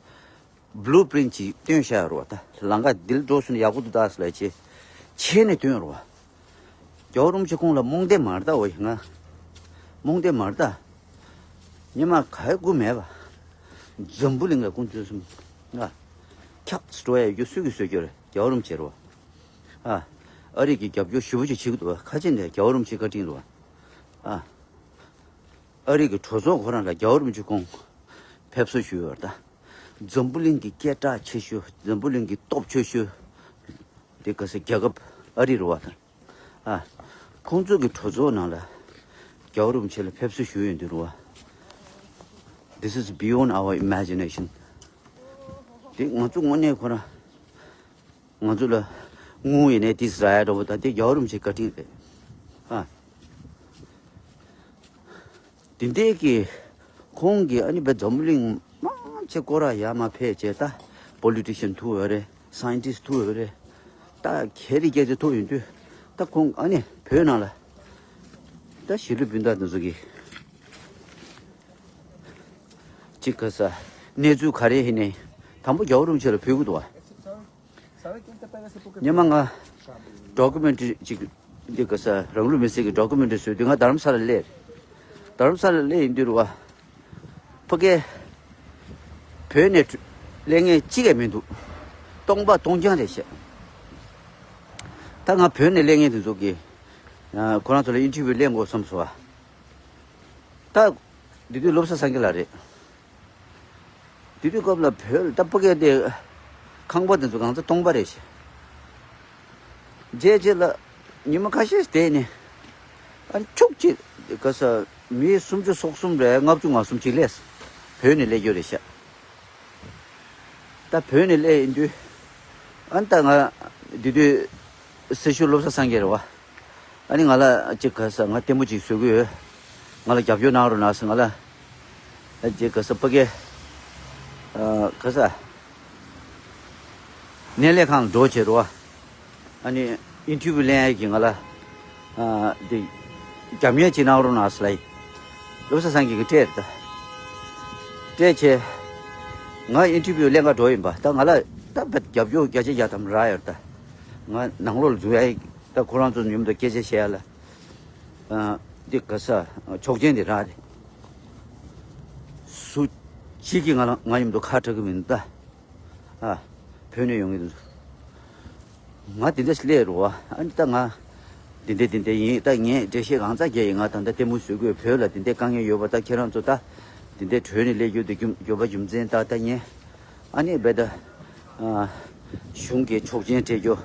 བྷུ་ལུ་པི་རིན་ཊི་ཅིག་སྟོན་བཞག་ཡོད་རེད་བ། ད་ལམ་ཁ་འདི་ལ་འགྲོ་སོང་ན་ཡག་པོ་འདུག་ད་ཟེར་ལབ་བྱས། ཆེ་ནས་སྟོན་ཡོད་རེད་བ། རྒྱལ་བ་རིན་པོ་ཆེ་ཁོང་ལ་རྨོངས་དད་མ་རེད་ད། འོ་ཡིན་ང་། རྨོངས་དད་མ་རེད་ད། སྙེ་མ་ག་ཡེ་དགོས་མེད་པ། འཛམ་བུ་གླིང་ལ་ཀུན་སྤྱོད་གསུམ། ང་། འཁྱག་སི་འགྲོ་ཡ་ཡོད་སུས་ཀྱིས་བཟོས་ཀྱི་རེད། རྒྱལ་བ་རིན་པོ་ཆེ་རེད་བ། ཨ། ཨ་རི་གི་རྒྱབ་སྐྱོར་ཞེ་པོ་ཅིག་བྱེད་ཀྱི་འདུག་བ། ཁ་ཆེ་ནས་རྒྱལ་བ་རིན་པོ་ཆེ་བཀའ་དྲིན་རེད་བ། ཨ། ཨ་རི་གི་གྲོས་ཚོགས་ཁོ་རང་ལ་རྒྱལ་བ་རིན་པོ་ཆེ་ཁོང་ཕེབས་བསུ་ཞུས་ཡོད་རེད་ད། འཛམ་བུ་གླིང་གི་སྐད་གྲགས་ཆེ་ཤོས། འཛམ་བུ་གླིང་གི་སྟོབས་ཆེ་ཤོས། དེ་ག་ས་རྒྱལ་ཁབ་ཨ་རི་རེད་བ་ད། ཨ། ཁོང་ཚོ་གི་གྲོས་ཚོགས་ནང་ལ་རྒྱལ་བ་རིན་པོ་ཆེ་ལ་ཕེབས་བསུ་ཞུས་ཡོང་དུས་རེད་བ། This is beyond our imagination. དེ་ང་ཚོ་དངོས་གནས་ཁོ་རང་། ང་ཚོ་ལ་དངུལ་ཡིན་ནའི་དེ་ཟ་ཡ་འདྲ་པོ་དང་དེ་རྒྱལ་བ་རིན་པོ་ཆེ་བཀའ་དྲིན་རེད། ཨ། དེ་འདྲའི་གི་ཁོང་གིས་ཨ་ནི་བའི་འཛམ་བུ་གླིང་མང་ཆེ་སྐོར་ར་ཡར་མར་ཕེབས་བྱས་ད། པོ་ལི་ཊི་ཤན་ཐུག་ཡོད་རེད། སའེན་ཊིསི་ཐུག་ཡོད་རེད། ད་ཁྱེད་རི་སྐད་ཆ་ཐུག་ཡོང་དུས་ད་ཁོང་ཨ་ནི་བོད་ནང་ལ་ད་གཞིས་ལུས་སྤུན་ཟླ་འདི་ཚོ་གིས་ཅིག་ག་ས་གནས་ཚུལ་ག་རེ་ཡིན་ནའི་དང་པོ་རྒྱལ་བ་རིན་པོ་ཆེ་ལ་ཕུལ་གི་འདུག་བ། སྙེ་མ་ང་ཌོ་ཀུ་མེན་ཊི་རི་ཅིག་ འདི་ག་ས་རང་ལུས་མེར་སྲེག་གི་ཌོ་ཀུ་མེན་ཊ་རི་བཟོས་དུས་ང་རྡ་རམ་ས་ལ་སླེབས། རྡ་རམ་ས་ལ་སླེབས་ཡིན་དུས་རུ་བ། ཕ་གིར་བོད་ནས་སླེབས་མཁན་གཅིག་ཀྱང་མི་འདུག་སྟོང་པ་སྟོང་རྐྱང་རེད་བཤད། ད་ང་བོད་ནས་སླེབས་མཁན་དེ་ཚོ་གིས་ཁོ་རང་ཚོ་ལ་ཨིན་ཊར་བིའུ་ལེན་དགོས་བསམ་སོང་བ། ད་འདི་དུས་བློ་བཟང་སངས་རྒྱས་ལགས་རེད། དེ་དུས་སྐབས་ལ་བོད་ལ་ད་ཕ་གིར་དེ་ཁང་པ་དེ་ཚོ་གང་ཚ་སྟོང་པ་རེད་ཤག་རྗེས་རྗེས་ལ་ཉི་མ་ཁ་ཤས་བསྡད་ནས་ཨ་ཁྱུག་ཅིག་ག་ས་མི་སུམ་ཅུ་སོ་གསུམ་རེད། ལྔ་བཅུ་ང་གསུམ་ཅིག་སླེབས། བོད་ནས་སླེབས་རྒྱུ་རེད་ཤག་ད་བོད་ནས་སླེབས་ཡིན་དུས་ཨ་ནི་ད་ང་དེ་དུས་སྲི་ཞུ་བློ་བཟང་སངས་རྒྱས་རེད་བ། ཨ་ནི་ང་ལ་ཅིག་ག་ས་ང་ལྟད་མོ་ཅིག་བཟོ་གི་ཡོད། ང་ལ་རྒྱབ་སྐྱོར་གནང་རོགས་གནང་ཟེར། ང་ལ་ཅིག་ག་ས་ཕ་གི་ག་ས་སྣེ་ལེན་ཁང་ལ་འགྲོ་བྱེད་རོགས། ཨ་ནི་ཨིན་ཊར་བིའུ་ལེན་ཡས་ཀྱི་ང་ལ་འདི་རྒྱབ་གཉེར་ཅིག་གནང་རོགས་གནང་ཟེར་ལབ་ཡིན། བློ་བཟང་སངས་རྒྱས་ཀྱིས་སྤྲད་རེད་ད། སྤྲད་བྱས་ང་ཨིན་ཊར་བིའུ་ལེན་ག་འགྲོ་ཡིན་པ། ད་ང་ལ་ད་རྒྱབ་སྐྱོར་བརྒྱ་ཆ་བརྒྱ་ཐམ་རག་ཡོད་ད། ང་ནང་ལོགས་ལ་འཛུལ་ཡ་ཡིན། ད་ཁོ་རང་ཚོ་མཉམ་དུ་སྐད་ཆ་བཤད་ཡ་ལ། ཨ། འདི་ག་ས་ཆོག་མཆན་འདི་རག་རེད། སུ་གཅིག་གིས་ང་ལ་ང་མཉམ་དུ་ཁ་གྲག་གི་མི་འདུག་ད། ཨ། བོད་ནས་ཡོང་གི་འདུག་ང་དེ་འདྲ་ཞིག་སླེབས་རོ། ཨ་ནི་ད་ང་དེ་འདྲ་དེ་འདྲ་ཡིན། ད་ངས་འགྲེལ་བཤད་གང་ཙམ་རྒྱག་ཡིན། ང་ད་ལྟ་ལྟད་མོ་བཟོ་དགོས། བོད་ལ་དེ་འདྲ་དཀའ་ངལ་ཡོད་པ། ད་ཁྱེད་རང་ཚོ་ད་དེ་འདྲ་བྲོས་ནས་སླེབས་རྒྱུ་དེ་རྒྱུ་ཡོད་པ་རྒྱུ་མཚན་ད་ད་ངས། ཨ་ནི་རྦད་དེ་གཞུང་གི་ཆོག་མཆན་སྤྲད་རྒྱུ།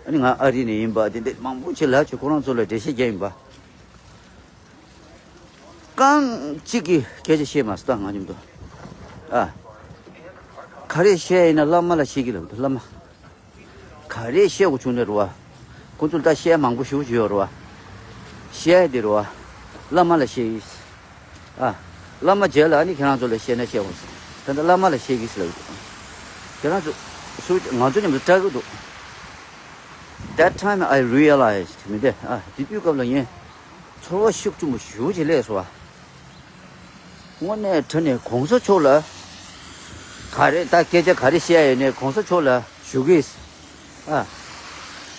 ཨ་ནི་ང་ཨ་རི་ནས་ཡིན་པ་དེ་འདྲ་མང་པོ་ཅིག་ལབ་བྱས་ཁོ་རང་ཚོ་ལ་འགྲེལ་བཤད་རྒྱག་ཡིན་པ། རྐང་གཅིག་གིས་སྐད་ཆ་བཤད་མ་སོང་ད་ང་མཉམ་དུ། ཨ། ག་རེ་བཤད་ཡིན་ན་བླ་མ་ལ་བཤད་ཀྱི་ལབ་འདུག་བླ་མ། ག་རེ་བཤད་དགོས་བྱུང་ནས་རེད་བ། ཁོ་ཚོ་ལ་ད་བཤད་མང་པོ་ཞེ་པོ་ཅིག་ཡོད་རེད་བ། བཤད་ཡ་དེ་རེད་བ། བླ་མ་ལ་བཤད་ཡིན། ཨ། བླ་མ་རྗེས་ལ་ཨ་ནི་ཁྱེད་རང་ཚོ་ལ་བཤད་ན་བཤད་དགོས་ཟེར། ད་ལྟ་བླ་མ་ལ་བཤད་ཀྱི་ཟེར་ལབ་ཡོད། ཁྱེད་རང་ཚོ་སུ་ང་ཚོ་མཉམ་དུ་སྐྲག་གི་འདུག That time I realized མི་འདི་ཨ་དེ་དུས་སྐབས་ལ་ངས་ཚོར་བ་ཤུགས་ཆེན་པོ་ཞེ་པོ་ཅིག་སླེབས་སོང་བ། དངོས་གནས་དྲང་གནས་གོང་ས་མཆོག་ལ་ག་རེ་ད་སྐད་ཆ་ག་རེ་བཤད་ཡོད་ནས་གོང་ས་མཆོག་ལ་ཞུ་གི་ཨ།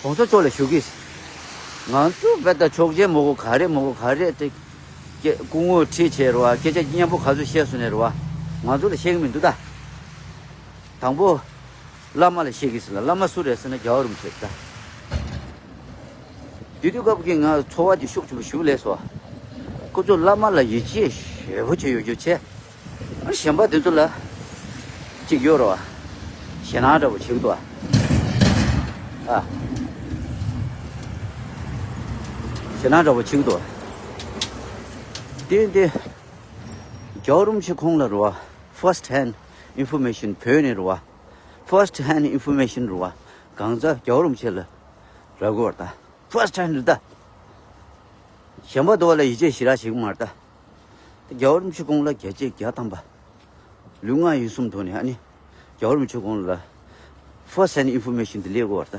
གོང་ས་མཆོག་ལ་ཞུ་གི་ང་ཚོ་བས་ད་ཆོག་མཆན་མོ་གོ་ག་རེ་མོ་གོ་ག་རེ་དེ་སྐུ་ངོ་ཁྲིད་བྱས་རེད་བ། སྐད་ཆ་སྙན་པོ་ག་ཚོད་བཤད་སོང་ནས་རེད་བ། ང་ཚོ་ལ་བཤད་གི་མི་འདུག་ད། དང་པོ་བླ་མ་ལ་བཤད་གི་ཟེར་ལ། བླ་མ་སུ་རེད་ཟེར་ན་རྒྱལ་བ་རིན་པོ་ཆེ་རེད་ད། དེ་དུས་སྐབས་ཀྱི་ང་ཚོར་བ་དེ་ཤུགས་ཆེན་པོ་ཞེ་པོ་སླེབས་སོང་། ཁོ་ཚོ་བླ་མ་ལ་ཡིད་ཆེས་ཞེ་པོ་བྱེད་ཡོད་རྒྱུ་བྱས། ཨ་གཞན་པ་དེ་ཚོ་ལ་གཅིག་ཡོད་རེད་བ། ཞེད་སྣང་འདྲ་པོ་བྱེད་ཀྱི་འདུག་བ། ཨ། ཞེད་སྣང་འདྲ་པོ་བྱེད་ཀྱི་འདུག་བ། དེ་དེ་རྒྱལ་བ་རིན་པོ་ཆེ་ཁོང་ལ་རེད་བ། First hand information བོད་ནས་རེད་བ། First hand information རེད་བ། གང་ཟག་རྒྱལ་བ་རིན་པོ་ཆེ་ལ་རག་གི་བར་ད། First hand རེད་ད། གཞན་པ་དེ་བ་ལ་ཡིད་ཆེས་ཞེ་དྲག་བྱེད་ཀྱི་མ་རེད་ད། རྒྱལ་བ་རིན་པོ་ཆེ་ཁོང་ལ་བརྒྱ་ཆ་བརྒྱ་ཐམ་པ་ལུས་ངག་ཡིད་གསུམ་ཐོག་ནས་ཨ་ནི་རྒྱལ་བ་རིན་པོ་ཆེ་ཁོང་ལ་first hand information དེ་སླེབས་དགོས་པ་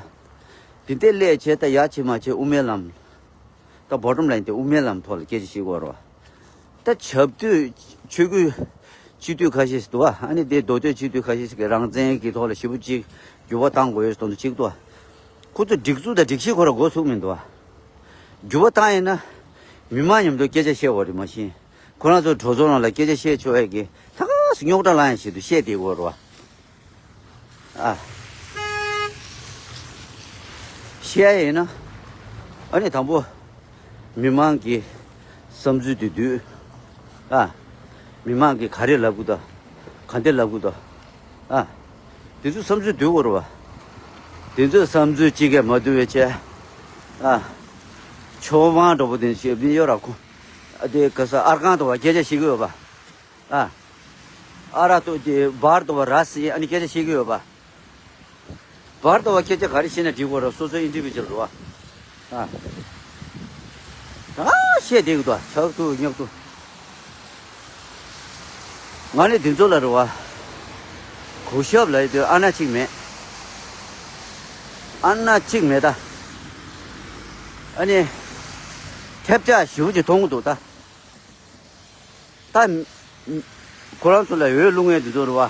རེད་ད། དེ་འདྲ་སླེབས་བྱས་ད་ཡར་བྱས་མར་བྱས་དབུ་མའི་ལམ། ད་bottom line དེ་དབུ་མའི་ལམ་ཐོག་ལ་སྐད་ཆ་བཤད་དགོས་རེད་བ། ད་ཆབ་སྡོད་ཆོས་བརྒྱུད་སྤྱི་འཐུས་ཁ་ཤས་ཤིག་འདུག་བ། ཨ་ནི་དེ་མདོ་སྟོད་སྤྱི་འཐུས་ཁ་ཤས་ཤིག་གིས་རང་བཙན་གྱི་ཐོག་ལ་ཞེ་པོ་ཅིག་འགྱུར་བ་གཏང་དགོས་ཡོད་དོན་དུ་ཅིག་འདུག་བ། ཁོ་ཚོ་སྒྲིག་འཛུགས་དང་སྒྲིག་གཞི་ཁོ་ར་འགོ་ཚུགས་མི་འདུག་བ། འགྱུར་བ་བཏང་ཡིན་ན་མི་མང་མཉམ་དུ་སྐད་ཆ་བཤད་དགོས་རེད་མ་གཞི། ཁོ་རང་ཚོ་གྲོས་ཚོགས་ནང་ལ་སྐད་ཆ་བཤད་ཆོག་ཡས་ཀྱི་ད་ག་སེ་རྙོག་དྲ་ལངས་ཡས་ཆེད་དུ་བཤད་བསྡད་དགོས་རེད་བ། ཨ། བཤད་ཡས་ཡིན་ན། ཨ་ནི་དང་པོ། མི་མང་གི་བསམ་ཚུལ་དེ་བསྡུས། ཨ། མི་མང་གིས་ག་རེ་ལབ་ཀྱི་འདུག་ག་འདྲ་ལབ་ཀྱི་འདུག་ཨ། དེ་ཚོའི་བསམ་ཚུལ་བསྡུ་དགོས་རེད་བ། དེ་ཚོའི་བསམ་ཚུལ་གཅིག་ཀྱང་མ་བསྡུ་བའི་ཆེད། ཨ། ཆོས་དབང་འདྲ་པོ་དེ་ཞིག་མི་ཡོད་ར་ཁོ། ཨ་དེ་ག་ས་ཨར་ཁང་དུ་བ་སྐད་ཆ་བཤད་ཀྱི་ཡོད་པ། ཨ། ཨ་ར་ཏོ་དེ་བར་དུ་བ་ར་སི་ཨ་ནི་སྐད་ཆ་བཤད་ཀྱི་ཡོད་པ། བར་དུ་བ་སྐད་ཆ་ག་རེ་བཤད་ན་འགྲིག་གོ་ར་སོ་སོ་ཨིན་ཌི་བི་ཇུ་ཨལ་རུ་བ། ཨ། ད་བཤད་བསྡད་ཀྱི་འདུག་ཆག་ཏུ་ཉག་ཏུ། ང་ནི་དེ་ཚོ་ལ་རུ་བ། གུས་ཞབས་ལ་ཡི་དུས་ཨ་ན་གཅིག་མེད། ཨ་ན་གཅིག་མེད་ད། ཨ་ནི། ཐེབས་ཆག་ཞེ་པོ་ཅིག་མཐོང་གི་འདུག་ད། ད། ཁོ་རང་ཚོ་ལ་འོས་བླུག་མཁན་དེ་ཚོ་རེད་བ།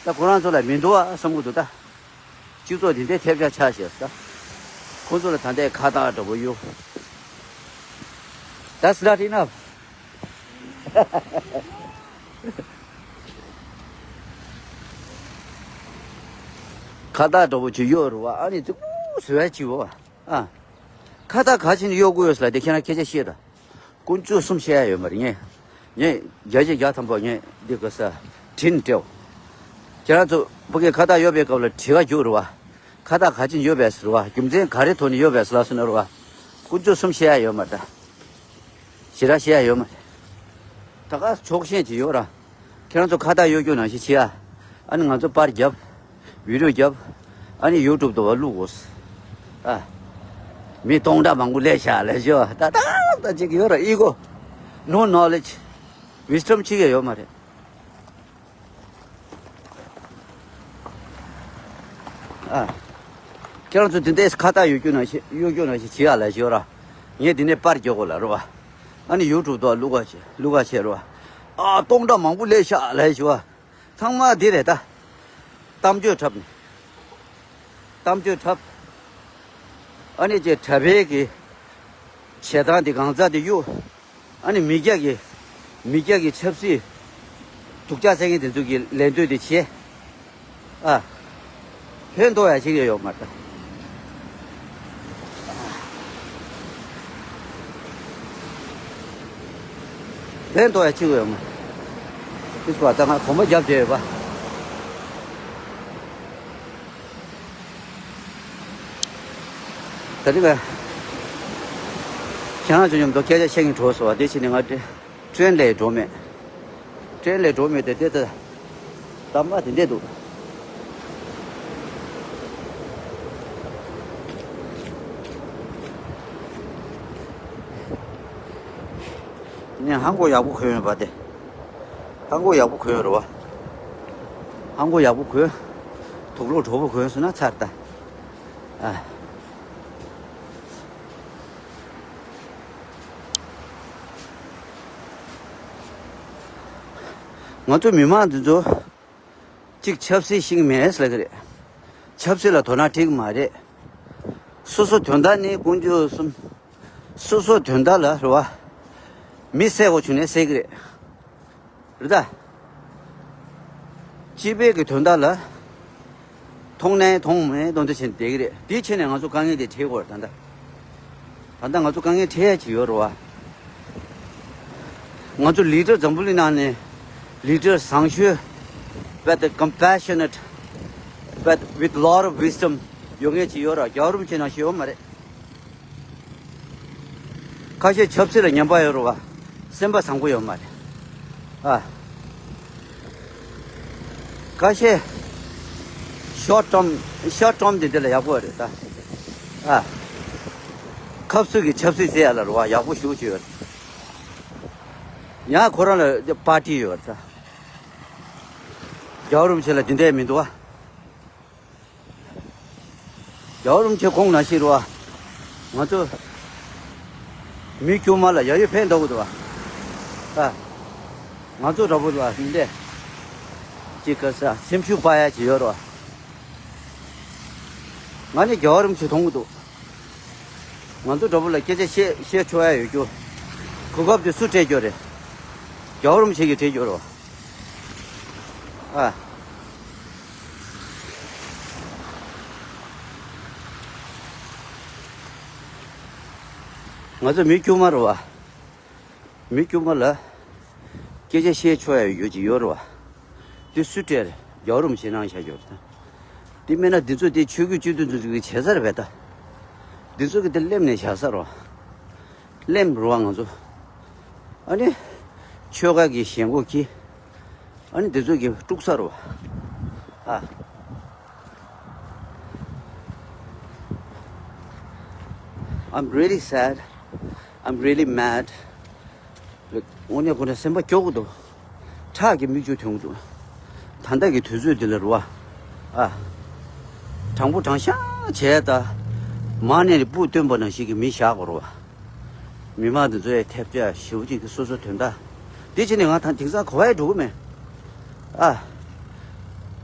ད་ཁོ་རང་ཚོ་ལ་མི་འདུག་བ་བསམ་གྱི་འདུག་ད། སྤྱི་ཚོགས་དེ་འདྲའི་ཐེབས་ཆག་ཆགས་ཤག་ད། ཁོ་ཚོ་ལ་ད་ལྟའི་ཁ་བཏགས་འདྲ་པོ་གཡོག That's not enough. ཁ་བཏགས་འདྲ་པོ་ཅིག་གཡོག་རུ་བ། ཨ་ནི་ཙི་གུ་བཟོས་ཡ་ཅིག་བ། ཨ། ཁ་བཏགས་ག་ཅིག་ནས་གཡོག་དགོས་ཡོད་ཟེར་ལ་དེ་ཁྱེད་རང་སྐད་ཆ་བཤད་དང་། དཀོན་མཆོག་གསུམ་བཤད་ཡ་ཡོད་མ་རེད། ངས་ངས་བརྒྱ་ཆ་བརྒྱ་ཐམ་པ་ངས་འདི་ག་ས་དྲིན་སྤྲད། ཁྱེད་རང་ཚོ་ཕ་གིར་ཁ་བཏགས་གཡོག་པའི་སྐབས་ལ་དྲི་བ་རྒྱུགས་རུ་བ། ཁ་བཏགས་ག་ཅིག་ཡོད་པས་ཟེར་བ། རྒྱུ་མཚན་ག་རེ་ཐོག་ནས་ཡོད་པས་ལ་སོ་ན་རུ་བ། དཀོན་མཆོག་གསུམ་བཤད་ཡ་ཡོད་མ་རེད། ཞེ་དྲག་བཤད་ཡ་ཡོད་མ་རེད། ད་ག་ཕྱོགས་ཞེན་ཅིག་ཡོད་ར། ཁྱེད་རང་ཚོ་ཁ་བཏགས་གཡོག་རྒྱུགས་ནང་བཞིན་བྱེད་ཡ། ཨ་ནི་ང་ཚོ་པར་རྒྱབ། བི་ཌིའོ་རྒྱབ། ཨ་ནི་ཡུ་ཊུབ་དུ་བ་བླུག་དགོས། ཨ། མི་སྟོང་ཕྲག་མང་པོ་སླེབས་ཤག་ལབ་ཤོག་ད་ད་ད་ཅིག་ཡོད་ར་ཨི་གོ No knowledge. Wisdom ཅིག་ཡང་ཡོད་མ་རེད། ཨ། ཁྱེད་རང་ཚོ་འདི་འདྲའི་ཁ་བཏགས་གཡོག་རྒྱུགས་ནང་བཞིན་གཡོག་རྒྱུགས་ནང་བཞིན་བྱེད་ཡ་ལབ་ཤོག་ར། ངས་འདི་ནས་པར་རྒྱག་དགོས་ལབ་རེད་བ། ཨ་ནི་ཡུ་ཊུབ་དུ་བླུག་ག་བྱེད་བླུག་ག་བྱེད་རེད་བ། ཨ་སྟོང་ཕྲག་མང་པོ་སླེབས་ཤག་ལབ་ཤོག་བ། ཚང་མ་འདི་རེད་ད། གཏམ་བརྗོད་འཁྲབ་ནས། གཏམ་བརྗོད་འཁྲབ། ཨ་ནི་ཅེ་གྲྭ་པའི་གི་བྱེད་སྟངས་འདི་གང་ཟག་འདི་གཡུག་ཨ་ནི་མི་སྐྱ་གི་མི་སྐྱ་གི་ཆབ་སྲིད་སྡུག་ཅག་བསད་མཁན་དེ་ཚོ་གི་ལད་ཟློས་དེ་བྱས། ཨ། ཕན་ཐོགས་ཡ་ཞིག་ཡོད་མ་རེད། ཕན་ཐོགས་ཡ་ཅིག་ཡོད་མ་རེད། ཨིས་པ་ད་ང་གོམ་པ་རྒྱབ་བསྡད་ཡོད་པ། ད་རེས་ང་ཁྱེད་རང་ཚོ་མཉམ་དུ་སྐད་ཆ་བཤད་མཁན་གྲོགས་སོ་བ་དེ་བྱས་ནས་ང་དེ་ཊེན་ལས་འགྲོ་མེད། ཊེན་ལས་འགྲོ་མེད་དེ་དེ་ད་དམ་པ་དེ་འདྲས་འདུག་ངས་ཧང་གོ་ཡག་པོ་གོན་ཡོད་པ་དེ། ཧང་གོ་ཡག་པོ་གོན་ཡོད་རེད་བ། ཧང་གོ་ཡག་པོ་གོན། དུག་ལོག་གྲོགས་པོ་གོན་སོང་ན་ཚར་ད། ཨ། ང་ཚོ་མི་མང་འདི་ཚོ་གཅིག་ཆབ་སྲིད་ཤེས་ཀྱི་མེད་ཟེར་གི་རེད། ཆབ་སྲིད་ལ་དོ་སྣང་སྤྲད་ཀྱི་མ་རེད། སོ་སོ་དོན་དག་ནི་དཀོན་མཆོག་གསུམ། སོ་སོ་དོན་དག་ལ་རེད་བ། མི་བསད་དགོས་བྱུང་ནས་བསད་ཀྱི་རེད། རེད་ད། སྤྱི་པའི་གི་དོན་དག་ལ། མཐོང་ནའི་མཐོང་མེད་མཐོང་དེ་བྱས་ནས་བསྡད་ཀྱི་རེད། དེའི་ཆེད་ནས་ང་ཚོ་དཀའ་ངལ་དེ་འཕྲད་དགོས་རེད་ད་ལྟ། ད་ལྟ་ང་ཚོ་དཀའ་ངལ་འཕྲད་ཡ་ཅིག་ཡོད་རེད་བ། ང་ཚོ་ལི་ཌར་འཛམ་བུ་གླིང་ནང་ནས་ལི་ཌར་བཟང་ཤོས། but compassionate but with lot of wisdom ཡོད་མཁན་ཅིག་ཡོད་རེད། རྒྱལ་བ་རིན་པོ་ཆེ་ནང་བཞིན་ཡོད་མ་རེད། ཁ་ཤས་ཆབ་སྲིད་ལ་ཉན་པ་ཡོད་རེད་བ། སེམས་པ་བཟང་པོ་ཡོད་མ་རེད། ཨ། ཁ་ཤས་ཤོར་ཊརམ་ཤོར་ཊརམ་དེ་འདྲ་ལ་ཡག་པོ་རེད་ད། ཨ། ཁབ་སུ་གི་ཆབ་སྲིད་ཟེར་ཡ་ལ་རེད་བ་ཡག་པོ་ཞེ་པོ་ཅིག་ཡོད་རེད། ཡང་ཁོ་རང་ལ་པར་ཊི་ཡོད་རེད་ད། རྒྱལ་བ་རིན་པོ་ཆེ་ལ་དེ་འདྲ་མི་འདུག་ཨ། རྒྱལ་བ་རིན་པོ་ཆེ་དགོངས་ནང་བཞིན་རེད་བ། ང་ཚོ་མི་དཀྱུས་མ་ལ་ཡ་ཡོད་ཕན་ཐོགས་འདུག་བ། ཨ། ང་ཚོ་འདྲ་པོ་འདུག་བ་འདི་འདྲས། ཅིག་ག་ས་སེམས་ཤུགས་སྤར་ཡ་ཅིག་ཡོད་རེད་བ། ང་ནི་རྒྱལ་བ་རིན་པོ་ཆེ་མཐོང་གི་འདུག་ང་ཚོ་འདྲ་པོ་ལ་སྐད་ཆ་བཤད་བཤད་ཆོག་ཡ་ཡོད་རྒྱུ། གོ་སྐབས་དེ་སུ་སྤྲད་རྒྱུ་རེད། རྒྱལ་བ་རིན་པོ་ཆེ་གིས་སྤྲད་རྒྱུ་རེད་བ། ཨ། ང་ཚོ་མི་དཀྱུས་མ་རེད་བ། མི་དཀྱུས་མ་ལ་སྐད་ཆ་བཤད་ཆོག་ཡ་ཡོད་ཀྱི་ཡོད་རེད་བ། དེ་སུས་སྤྲད་རེད། རྒྱལ་བ་རིན་པོ་ཆེ་གནང་བཞག་ཡོད་རེད་ད། དེ་མིན་ན་འདི་ཚོ་དེ་ཆོས་བརྒྱུད་སྤྱི་འཐུས་འདི་ཚོ་གི་བྱེད་ས་རེད་པས་ད། འདི་ཚོ་གི་དེ་སླེབས་ནས་བཞག་ས་རེད་བ། སླེབས་རེད་བ་ང་ཚོ། ཨ་ནི། ཆོལ་ཁ་གི་ཞེན་ཁོག་གིས། ཨ་ནི་འདི་ཚོ་གི་དཀྲུག་ས་རེད་བ། ཨ། I'm really sad. I'm really mad. དངོས་གནས་ཁོ་ན་སེམས་པ་སྐྱོ་གི་འདུག་ཁྲག་གི་མིག་ཆུ་ཐོན་གི་འདུག་ད་ལྟ་གི་དུས་ཚོད་འདི་ལ་རུ་བ། ཨ། དྲང་པོ་དྲང་བཞག་བྱས་ད། མ་ཎི་ལ་སྤུ་བཏོན་པ་ནང་བཞིན་གྱི་མི་བཞག་དགོས་རུ་བ། མི་མང་འདི་ཚོ་ཡ་ཐེབས་ཆག་ཞེ་པོ་ཅིག་གི་སོ་སོ་དོན་དག་འདི་བྱས་ནས་ང་ད་དེང་སང་ག་བ་ཡ་འགྲོ་གི་མེད། ཨ།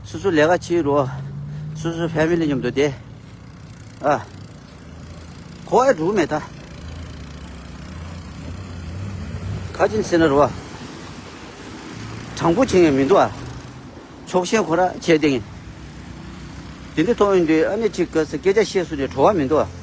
སོ་སོ་ལས་ཀ་བྱེད་རུ་བ། སོ་སོ་ཕེ་མི་ལི་མཉམ་དུ་བསྡད། ཨ། གོ་ཨེ་འགྲོ་མེད་ད། ཁ་ཅིན་ཟེར་ན་རུ་བ། དྲང་པོ་བྱེད་ངེས་མི་འདུག་ཨ། ཕྱོགས་ཞེན་ཁོ་ར་བྱས་ཏེ་ངེས། དེ་འདྲ་མཐོང་ཡོང་དུས་ཨ་ནི་གཅིག་ག་ས་སྐད་ཆ་བཤད་སུ་ནས་བྲོ་བ་མི་འདུག་ཨ།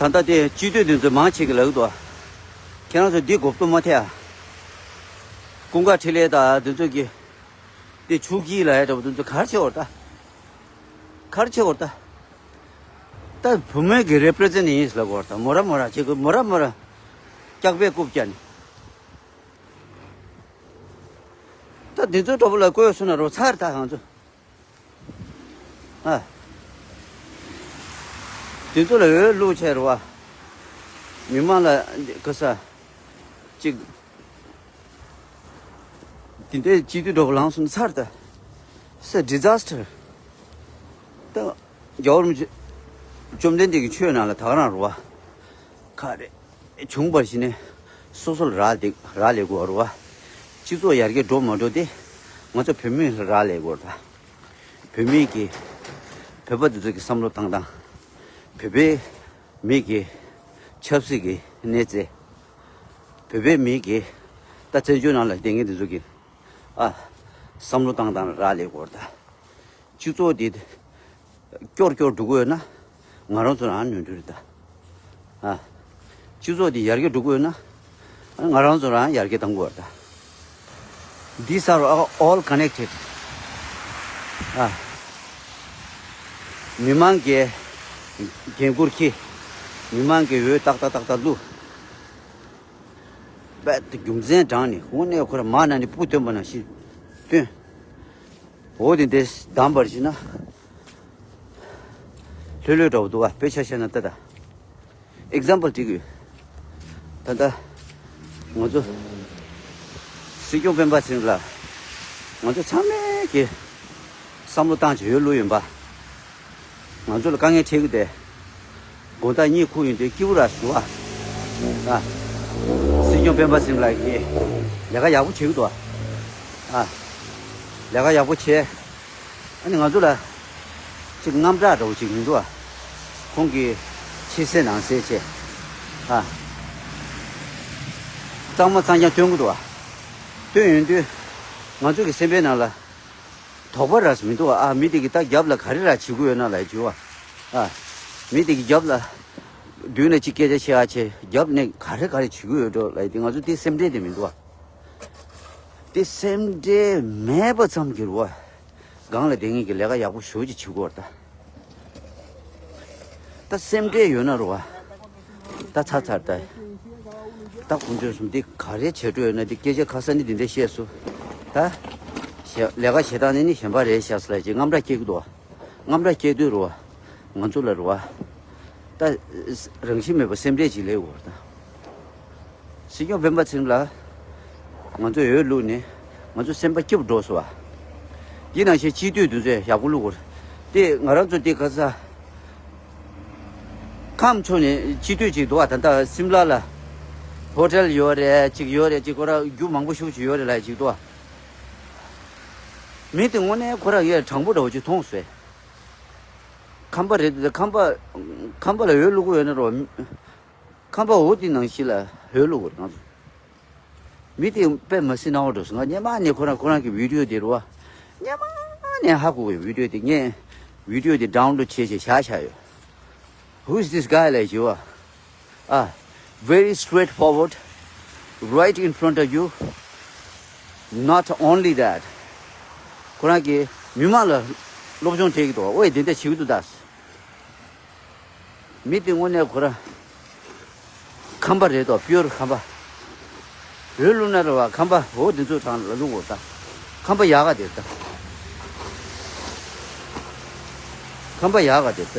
ད་ལྟ་དེ་སྤྱི་འཐུས་འདི་ཚོ་མང་ཆེ་གི་ལབ་འདུག་ཁྱེད་རང་ཚོ་འདི་གོ་བསྡུར་མ་ཐེ་ཨ། ཀུན་དགའ་འཕྲིན་ལས་དང་འདི་ཚོ་གི་དེ་ཆུ་སྐྱིད་ལ་ཡ་འདྲ་པོ་འདི་ཚོ་གར་ཆེ་བར་ད། གར་ཆེ་བར་ད། ད་བུད་མེད་ཀྱི་རེ་པི་རི་ཛེན་ཡིན་ལབ་དགོས་ད། མོ་ར་མོ་ར་བྱེད་དགོས། མོ་ར་མོ་ར་སྐྱག་པས་རྐུབ་བཀྱག་ནས། ད་འདི་ཚོ་འདྲ་པོ་ལ་བསྐོས་སོང་ན་རོ་ཚར་ད་ང་ཚོ། ཨ། དེ་ཚོ་ལ་འོས་བླུགས་བྱས་རེད་བ། མི་མང་ལ་ག་ས་ཅིག་དེ་འདྲའི་སྤྱི་འཐུས་འགྲོ་བ་ལངས་སོང་ཚར་ད། It's a disaster. ད་རྒྱལ་བ་རིན་པོ་ཆེ་བཅོམ་ལྡན་འདས་ཀྱི་ཆོས་ནང་ལ་ད་ག་རང་རེད་བ། ག་རེ་བྱུང་བར་ཞིག་ནས་སོ་སོ་ལ་རག་ལས་རག་ལས་དགོས་རེད་བ། སྤྱི་ཚོགས་ཡར་རྒྱས་འགྲོ་མ་འགྲོ་དེ་ང་ཚོ་བོད་མི་ལ་རག་ལས་དགོས་རེད་ད། བོད་མི་གི་བོད་པ་དེ་ཚོ་གི་བསམ་བློ་བཏང་སྟངས། བོད་པའི་མི་གི་ཆབ་སྲིད་ཀྱི་གནས་ཚད། བོད་པའི་མི་གི་ད་བཙན་བྱོལ་ནང་ལ་བསྡད་མཁན་དེ་ཚོ་གི་ཨ་བསམ་བློ་བཏང་སྟངས་ལ་རག་ལས་དགོས་རེད་ད། སྤྱི་ཚོགས་འདི་སྐྱོར་སྐྱོར་འགྲོ་གི་ཡོད་ན་ང་རང་ཚོ་རང་ནོར་འཁྲུལ་རེད་ད། ཨ། སྤྱི་ཚོགས་འདི་ཡར་རྒྱས་འགྲོ་གི་ཡོད་ན་ང་རང་ཚོ་རང་ཡར་རྒྱས་གཏང་དགོས་རེད་ད། These are all connected. ཨ། མི་མང་གི་འགན་འཁུར་འཁྱེར། མི་མང་གི་འོས་ཏག་ཏག་ཏག་ཏག་བླུགས། རྦད་དེ་རྒྱུ་མཚན་དྲངས་ནས་དངོས་གནས་ཁོ་ར་མ་ན་ནས་སྤུ་བཏོན་པ་ནང་བཞིན་བཏོན། འོ་དེ་འདྲས་བདམས་པར་བྱས་ན་ལྷོད་ལྷོད་འདྲ་བོ་འདུག་ག་དཔེ་ཆ་བཤད་ན་ལྟ་ད། ཨེག་ཛམ་པལ་བྲིས་གི་ཡོད། ད་ལྟ་ང་ཚོ་སྲིད་སྐྱོང་སྤེན་པ་ཚེ་རིང་ལགས་ང་ཚོ་ཚང་མས་ཀྱི་བསམ་བློ་བཏང་བྱས་འོས་བླུགས་ཡིན་པ། ང་ཚོ་ལ་དཀའ་ངལ་འཕྲད་ཀྱི་འདུག་དགོང་དག་གཉིད་ཁུག་ཡོང་དུས་སྐྱིད་པོ་ར་ཞུ་བ། ཨ། སྲིད་སྐྱོང་སྤེན་པ་ཚེ་རིང་ལགས་ཀྱིས་ལས་ཀ་ཡག་པོ་བྱེད་ཀྱི་འདུག་ཨ། ལས་ཀ་ཡག་པོ་བྱས། ཨ་ནི་ང་ཚོ་ལ་ཅིག་དངངས་སྐྲག་འདྲ་བོ་ཅིག་མི་འདུག་ཨ། ཁོང་གིས་ཕྱི་གསལ་ནང་གསལ་བྱས། ཨ། གཙང་མ་གཙང་རྐྱང་སྟོན་གྱི་འདུག་ཨ། སྟོན་ཡོང་དུས་ང་ཚོ་གི་སེམས་པའི་ནང་ལ་དོགས་པ་རག་ས་མི་འདུག་ཨ། ཨ་མི་དེ་གིས་ད་རྒྱབ་ལ་ག་རེ་ར་བྱེད་དགོས་ཡོད་ན་ལབ་བྱས་བ། ཨ། མི་དེ་གིས་རྒྱབ་ལ་མདུན་ལ་ཅིག་སྐད་ཆ་བཤད་ཨ་བྱས་རྒྱབ་ནས་ག་རེ་ག་རེ་བྱེད་དགོས་ཡོད་འགྲོ་ལབ་དེ་ང་ཚོ་དེ་སེམས་ཁྲལ་དེ་མི་འདུག་ཨ། དེ་སེམས་ཁྲལ་མེད་པ་ཙམ་གྱིས་རུ་བ། སྒང་ལ་བསྡད་མཁན་གྱི་ལས་ཀ་ཡག་པོ་ཞེ་པོ་ཅིག་བྱེད་དགོས་རེད་ད། ད་སེམས་ཁྲལ་ཡོད་ན་རུ་བ། ད་ཚར་ཚར་ད། ད་ཁོང་ཚོས་གསུམ་འདི་ག་རེ་བྱེད་འགྲོ་ཡོད་ན་འདི་སྐད་ཆ་ཁ་སང་ནི་འདི་འདྲ་བཤད་སོང་། ད། ཞེ་ལས་ཀ་བྱེད་སྟངས་ནི་ནི་གཞན་པ་རེད་ཤག་ཟེར་ལབ་ཅིག་དངངས་སྐྲག་སྐྱེ་གི་འདུག་དངངས་སྐྲག་སྐྱེ་དུས་རུ་བ། ང་ཚོ་ལ་རུ་བ། ད། རང་བཞིན་མེད་པ་སེམས་ཁྲལ་ཅིག་སླེབས་ཡོད་རེད་ད། སྲིད་སྐྱོང་སྤེན་པ་ཚེ་རིང་ལགས། ང་ཚོ་འོས་བླུགས་ནས་ང་ཚོ་སེམས་པ་སྐྱིད་པོ་འགྲོ་སོང་བ། འདི་ནང་བཞིན་སྤྱི་འཐུས་འདི་ཚོས་ཡག་པོ་བླུགས་དགོས་རེད། དེ་ང་རང་ཚོ་དེ་ག་ས། ཁམས་ཕྱོགས་ནས་སྤྱི་འཐུས་ཅིག་འདུག་བ། ད་ལྟ་སིམ་ལ་ལ། ཧོ་ཊེལ་ཡོད་རེད་ཅིག་ཡོད་རེད་ཅིག་ཁོ་ར་རྒྱུ་མང་པོ་ཞིག་ཅིག་ཡོད་རེད་ལབ་ཅིག་འདུག་བ། མི་དེ་དངོས་གནས་ཁོ་ར་ངས་དྲང་པོ་འདྲ་བོ་ཅིག་མཐོང་སོང་། ཁམས་པ་རེད་དེ་ཁམས་པ། ཁམས་པ་ལ་འོས་བླུག་གི་ཡོད་ན་རོ། ཁམས་པ་འོ་དེ་ནང་བཞིན་ལ་འོས་བླུག་གི་རེད་ང་ཚོ། མི་དེ་དཔེ་མ་སྲིད་སྣང་བ་འགྲོ་སོང་ང་། སྔོན་མ་ནས་ཁོ་རང་ཁོ་རང་གི་བི་ཌི་ཡོ་དེ་རུ་བ། སྔོན་མ་ནས་ཧ་གོ་བའི་བི་ཌི་ཡོ་དེ་ངས་བི་ཌི་ཡོ་དེ་ཌའུན་ལོཌ་བྱས་བྱས་བཞག་བཞག་ཡོད། Who is this guy ལབ་ཞུ་བ། Ah, very straightforward, right in front of you. Not only that, ཁོ་རང་གིས་མི་མང་ལ་སློབ་སྦྱོང་སྤྲད་ཀྱི་འདུག་ཨོ་ཡ་འདི་འདྲ་བྱེད་ཀྱི་འདུག་ད། མི་དེ་དངོས་གནས་ཁོ་རང་ཁམས་པ་རེད་དོ། པིའུར་ཁམས་པ། འོས་བླུག་ན་རེད་བ། ཁམས་པ་འོ་དེ་ཚོ་གྲངས་ལ་བླུག་འོ་ད། ཁམས་པ་ཡག་ག་དེ་ད། ཁམས་པ་ཡག་ག་དེ་ད།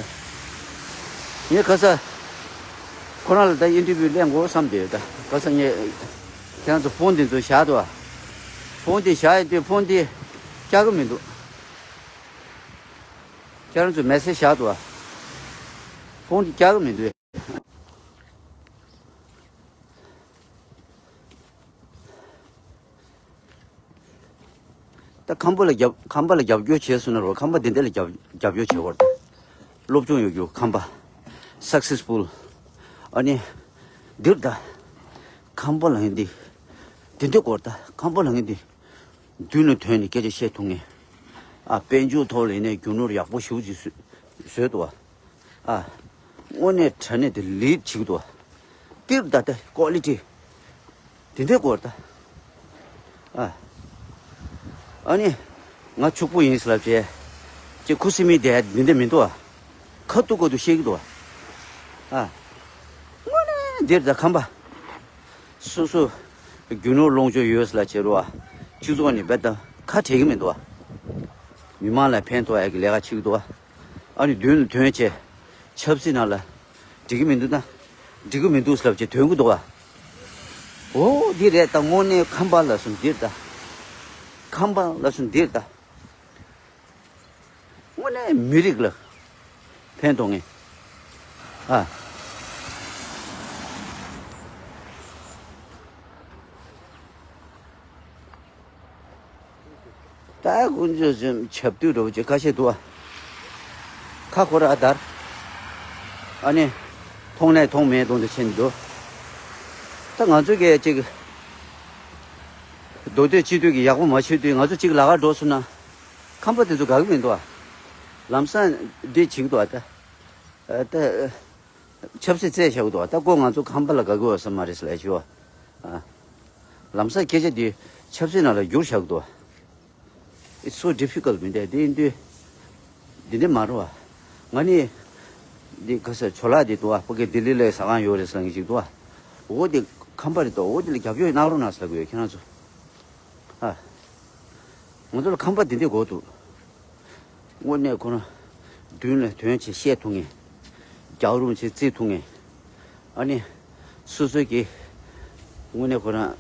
ངས་ཁ་ས་ཁོ་རང་ལ་ད་ཨིན་ཊར་བིའུ་ལེན་དགོས་བསམ་བསྡད་ཡོད་ད། ཁ་ས་ངས་ཁྱེད་རང་ཚོ་ཕོན་དེ་ཚོ་བཞག་འདུག་བ། ཕོན་དེ་བཞག་ཡོད་དུས་ཕོན་དེ་བཀྱག་གི་མི་འདུག་ཁྱེད་རང་ཚོ་མེ་སེ་ཇི་བཞག་འདུག་ཨ། ཕོན་དེ་རྒྱག་གི་མི་འདུག་ད་ཁམས་པ་ལ་རྒྱབ་ཁམས་པ་ལ་རྒྱབ་སྐྱོར་བྱས་སོང་ན་རོ། ཁམས་པ་དེ་འདྲ་ལ་རྒྱབ་རྒྱབ་སྐྱོར་བྱེད་དགོས་རེད། སློབ་སྦྱོང་ཡོད་རྒྱུ་ཁམས་པ། སག་སེ་སི་ཕུལ། ཨ་ནི། འདིར་ད། ཁམས་པ་ལ་ཡིན་ཏེ། དེ་འདྲ་དགོས་རེད། ད་ཁམས་པ་ལ་ཡིན་ཏེ། མདུན་ལ་ཐོན་ནས་སྐད་ཆ་བཤད་ཐུབ་མཁན། ཨ། དཔལ་འབྱོར་ཐོག་ལ་ཡིན་ནའི་རྒྱུ་ནོར་ཡག་པོ་ཞེ་པོ་ཅིག་བཟོས་བཟོས་འདུག་བ། ཨ། དངོས་གནས་དྲང་གནས་དེ་ལིཌ་བྱེད་ཀྱི་འདུག་བ། ཏིར་ད་ལྟ་ཀོ་ལི་ཊི་དེ་འདྲའི་སྐོར་ད། ཨ། ཨ་ནི། ང་ཕྱུག་པོ་ཡིན་ཟེར་ལབ་བྱས། ཅིག་ཁུ་སིམ་མེར་བསྡད་འདི་འདྲ་མི་འདུག་བ། ཁ་ཐུག་ཁ་ཐུག་བཤད་ཀྱི་འདུག་བ། ཨ། དངོས་གནས་འདིར་ད་ཁམས་པ། སོ་སོ། རྒྱུ་ནོར་ལོངས་སྤྱོད་ཡོད་ཟེར་ལབ་བྱས་རོ། སྤྱི་ཚོགས་ནས་རྦད་དེ་ཁ་བྲལ་གྱི་མི་འདུག་བ། མི་མང་ལ་ཕན་ཐོགས་ཡག་གི་ལས་ཀ་བྱེད་ཀྱི་འདུག་བ། ཨ་ནི་མདུན་ལ་ཐོན་བྱས། ཆབ་སྲིད་ནང་ལ། འགྲིག་གི་མི་འདུག་ན། འགྲིག་གི་མི་འདུག་ཟེར་ལབ་བྱས་ཐོན་གྱི་འདུག་བ། འོ་འདི་རེད། ད་དངོས་གནས་ཁམས་པ་ལབ་སོང་འདིར་ད། ཁམས་པ་ལབ་སོང་འདིར་ད། དངོས་གནས་མི་རིགས་ལ་ཕན་ཐོགས་ངེས། ཨ། ད་དཀོན་མཆོག་གསུམ་ཆབ་དུས་འགྲོ་བྱེད་ཁ་ཤས་འདུག་ཨ། ཁ་ཁོ་ར་ཨ་དར། ཨ་ནི། མཐོང་ནས་མཐོང་མེད་དོན་དུ་ཕྱིན་འདུག་ད་ང་ཚོ་གས་ཅིག་མདོ་སྟོད་སྤྱི་འཐུས་ཀྱི་ཡག་པོ་མ་ཆོད་དུས་ང་ཚོ་གཅིག་ལ་ག་འགྲོ་སོང་ན། ཁམས་པ་དེ་ཚོ་དགའ་གི་མི་འདུག་ཨ། ལམ་སང་འདི་བྱེད་ཀྱི་འདུག་ཨ་ད། ཨ་ད། ཆབ་སྲིད་རྩོད་བྱ་གི་འདུག་ཨ། ད་ཁོ་ང་ཚོ་ཁམས་པ་ལ་དགའ་གི་ཡོད་ས་མ་རེད་ཟེར་ལབ་ཞུ་ཨ། ལམ་སང་སྐད་ཆ་འདི་ཆབ་སྲིད་ནང་ལ་བསྒྱུར་བཞག་གི་འདུག་ཨ། It's so difficult མི་འདྲ་དེ་ཡིན་དུས། འདི་འདྲ་མ་རེད་བ། ང་ནི། འདི་ག་ས་ཇོ་ལགས་འདི་འདུག་བ། ཕ་གི་ལྡི་ལི་ལ་ཟ་ཁང་ཡོད་རེད་ཟེར་མཁན་ཅིག་འདུག་བ། འོ་འདི་ཁམས་པ་རེད་དོ། འོ་འདི་ལ་རྒྱབ་སྐྱོར་གནང་རོགས་གནང་ཟེར་དགོས་ཡོད་ཁྱེད་རང་ཚོ། ཨ། ང་ཚོ་ལ་ཁམས་པ་འདི་འདྲ་དགོས་འདུག་དངོས་གནས་ཁོ་རང་མདུན་ལ་ཐོན་བྱས་བཤད་ཐུབ་མཁན། རྒྱག་རུང་བྱས་རྩེད་ཐུབ་མཁན། ཨ་ནི། སོ་སོ་གི། དངོས་གནས་ཁོ་རང་།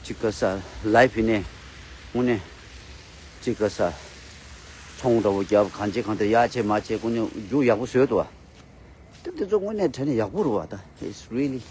ཅིག་ག་ས་ལའིབ་ཡིན་ནའི། དངོས་གནས། ཅིག་ག་ས། ཚོང་འདྲ་བོ་རྒྱབ་གང་ཅི་གང་ལྟར་ཡག་བྱས་མ་བྱས་ཁོ་ནས་རྒྱུ་ཡག་པོ་བཟོས་འདུག་བ། ད་དེ་ཚོ་དངོས་གནས་དྲན་ནས་ཡག་པོ་རེད་བ་ད། It's really།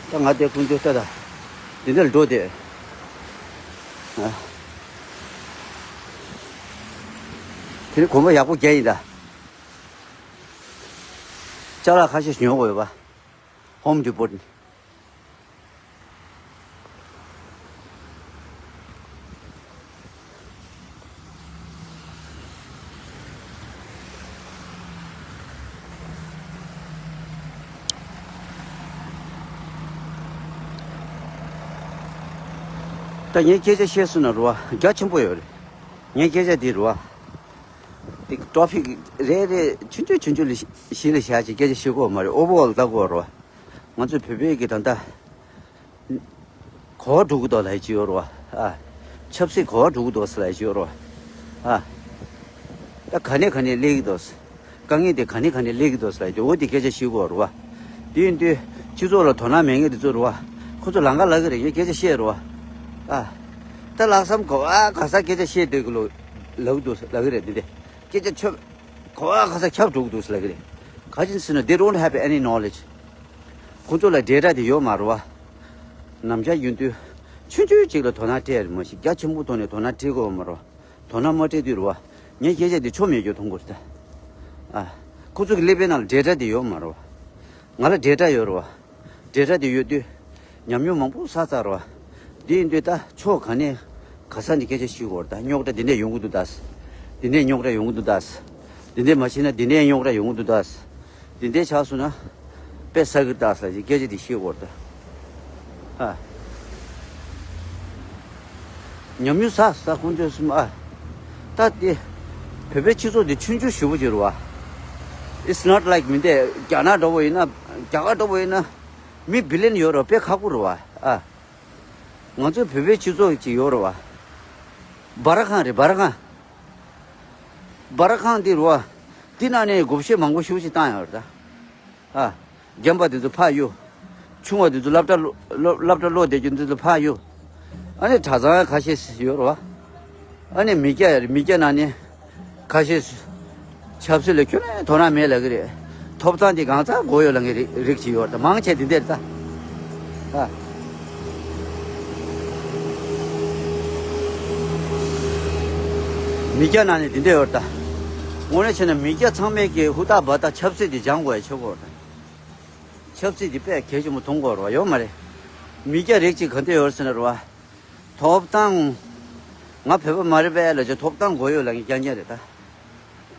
ད་ང་དེ་ཀུན་སྤྱོད་ལྟ་ད། འདི་འདྲ་འགྲོ་དེ། ཨ། དེ་ནི་གོམ་པ་ཡག་པོ་རྒྱག་ཡིན་ད། ཅ་ལག་ཁ་ཤས་ཉོ་དགོས་ཡོད་པ། Home Depot ནས། ད་ངས་སྐད་ཆ་བཤད་སོང་ན་རུ་བ་རྒྱ་ཆེན་པོ་ཡོད་རེད། ངས་སྐད་ཆ་འདི་རུ་བ། འདི་ཊོ་པིག་རེ་རེ་ཆུང་ཆུང་ཆུང་ཆུང་ལ་གཞི་ལ་བཞག་ཅིག་སྐད་ཆ་བཤད་དགོས་མ་རེད། ཨོ་བར་ཨོལ་ལྟ་དགོས་རུ་བ། ང་ཚོ་བོད་པའི་གི་ད་ལྟ། གོ་བ་འགྲོ་གི་འདུག་ལབ་ཀྱི་ཡོད་རེད་བ། ཨ། ཆབ་སྲིད་གོ་བ་འགྲོ་གི་འདུག་ཟེར་ལབ་ཀྱི་ཡོད་རེད་བ། ཨ། ད་ག་ནས་ག་ནས་སླེབས་ཀྱི་འདུག་དཀའ་ངལ་དེ་ག་ནས་ག་ནས་སླེབས་ཀྱི་འདུག་ཟེར་ལབ་ཀྱི་འོ་དེ་སྐད་ཆ་ཤོད་དགོས་རེད་བ། དེ་ཡིན་དུས་སྤྱི་ཚོགས་ལ་དོ་སྣང་མེད་མཁན་དེ་ཚོ་རེད་བ། ཁོ་ཚོ་ལམ་ཁ་ལབ་ཀྱི་རེད། ངས་སྐད་ཆ་བཤད་རེད་བ། ཨ། ད་ལྷག་བསམ་ག་བ་ག་ས་སྐད་ཆ་བཤད་སྡོད་ཀྱི་ལོ། ལབ་ཀྱི་འདུག་ལབ་ཀྱི་རེད་འདི་འདྲས། སྐད་ཆ་ཆོད། ག་བ་ག་ས་ཁྱབ་འགྲོ་གི་འདུག་ཟེར་ལབ་ཀྱི་རེད། ག་ཅི་ཟེར་ན་they don't have any knowledge། ཁོ་ཚོ་ལ་ཌེ་ཊ་དེ་ཡོད་མ་རེད་བ། ནམ་ཞག་ཡིན་དུས་ཆུང་ཆུང་ཅིག་ལ་དོ་སྣང་སྤྲད་རེད་མ་གཞི་རྒྱ་ཆེན་པོ་ཐོག་ནས་དོ་སྣང་སྤྲད་དགོས་མ་རེད་བ། དོ་སྣང་མ་སྤྲད་དུས་རེད་བ། ངས་སྐད་ཆ་དེ་ཆོ་མེད་རྒྱུ་མཐོང་གི་རེད་ད། ཨ། ཁོ་ཚོ་གི་ཀླད་པའི་ནང་ལ་ཌེ་ཊ་དེ་ཡོད་མ་རེད་བ། ང་ལ་ཌེ་ཊ་ཡོད་རེད་བ། ཌེ་ཊ་དེ་ཡོད་དུས། ཉམས་མྱོང་མང་པོ་བསགས་ཚར་རོ། འདི་ཡིན་དུས་ད་ཕྱོགས་ག་ནས་ག་ས་ནས་སྐད་ཆ་ཞུ་དགོས་རེད་ད། རྙོག་དྲ་འདི་ནས་ཡོང་གི་འདུག་ད། འདི་ནས་རྙོག་དྲ་ཡོང་གི་འདུག་ད། འདི་འདྲས་མ་བྱས་ན་འདི་ནས་རྙོག་དྲ་ཡོང་གི་འདུག་ད། འདི་འདྲས་ཆགས་སོང་ན་དཔེ་བསགས་གི་ད་ཟེར་གྱི་སྐད་ཆ་འདི་ཤེས་དགོས་རེད་ད། ཨ། ཉམས་མྱོང་བསགས་ས་ཁོང་ཚོས་གསུམ་ཨ། ད་དེ་བོད་པའི་སྤྱི་ཚོགས་འདི་ཆུང་ཆུང་ཞེ་པོ་ཅིག་རེད་བ། It's not like མི་འདས་རྒྱ་ནག་འདྲ་བོ་ཡིན་ན་རྒྱ་གར་འདྲ་བོ་ཡིན་ན་མི་བི་ལི་ཡན་ཡོད་རེད་བ། དཔེ་ཁག་པོ་རེད་བ། ཨ། ང་ཚོའི་བོད་པའི་སྤྱི་ཚོགས་ཅིག་ཡོད་རེད་བ། སྦ་ར་ཁང་རེད། སྦ་ར་ཁང་། སྦ་ར་ཁང་འདི་རེད་བ། འདི་ནང་ནས་བགོ་བཤའ་མང་པོ་ཞེ་པོ་ཅིག་བཏང་ཡོད་རེད་ད། ཨ། རྒན་པ་དེ་ཚོ་ཕར་གཡུག་ཆུང་བ་དེ་ཚོ་སློབ་གྲྭ་སློབ་སློབ་གྲྭ་སློབ་བསྡད་རྒྱུ་འདི་ཚོ་ཕར་གཡུག་ཨ་ནི་གྲྭ་ཚང་ཁ་ཤས་ཡོད་རེད་བ། ཨ་ནི་མི་སྐྱ་མི་སྐྱ་ནང་ནས་ཁ་ཤས་ཆབ་སྲིད་ལ་ཁྱོན་ནས་དོ་སྣང་མེད་ལབ་ཀྱི་རེད། ཐོབ་ཐང་དེ་གང་ཚ་དགོས་ཡོད་ལབ་མཁན་རིགས་རིགས་ཅིག་ཡོད་རེད་ད། མང་ཆེ་དེ་འདྲ་རེད་ད། ཨ། མི་སྐྱ་ནང་ནས་དེ་འདྲ་ཡོད་རེད་ད། དངོས་གནས་བྱས་ན་མི་སྐྱ་ཚང་མས་ཀྱི་ཧུར་ཐག་འབད་ཐག་ཆབ་སྲིད་དེ་སྦྱང་དགོས་ཡ་ཆེ་གོ་རེད། ཆབ་སྲིད་དེ་དཔེ་གལ་ཆེན་པོ་མཐོང་དགོས་རེད་བ། ཡོད་མ་རེད། མི་སྐྱ་རིགས་གཅིག་ག་འདྲ་ཡོད་ཟེར་ན་རེད་བ། ཐོབ་ཐང་། ང་བོད་པ་མ་རེད་པས་ལབ་བྱས་ཐོབ་ཐང་དགོས་ཡོད་ལབ་མཁན་རྐྱང་རྐྱང་རེད་ད།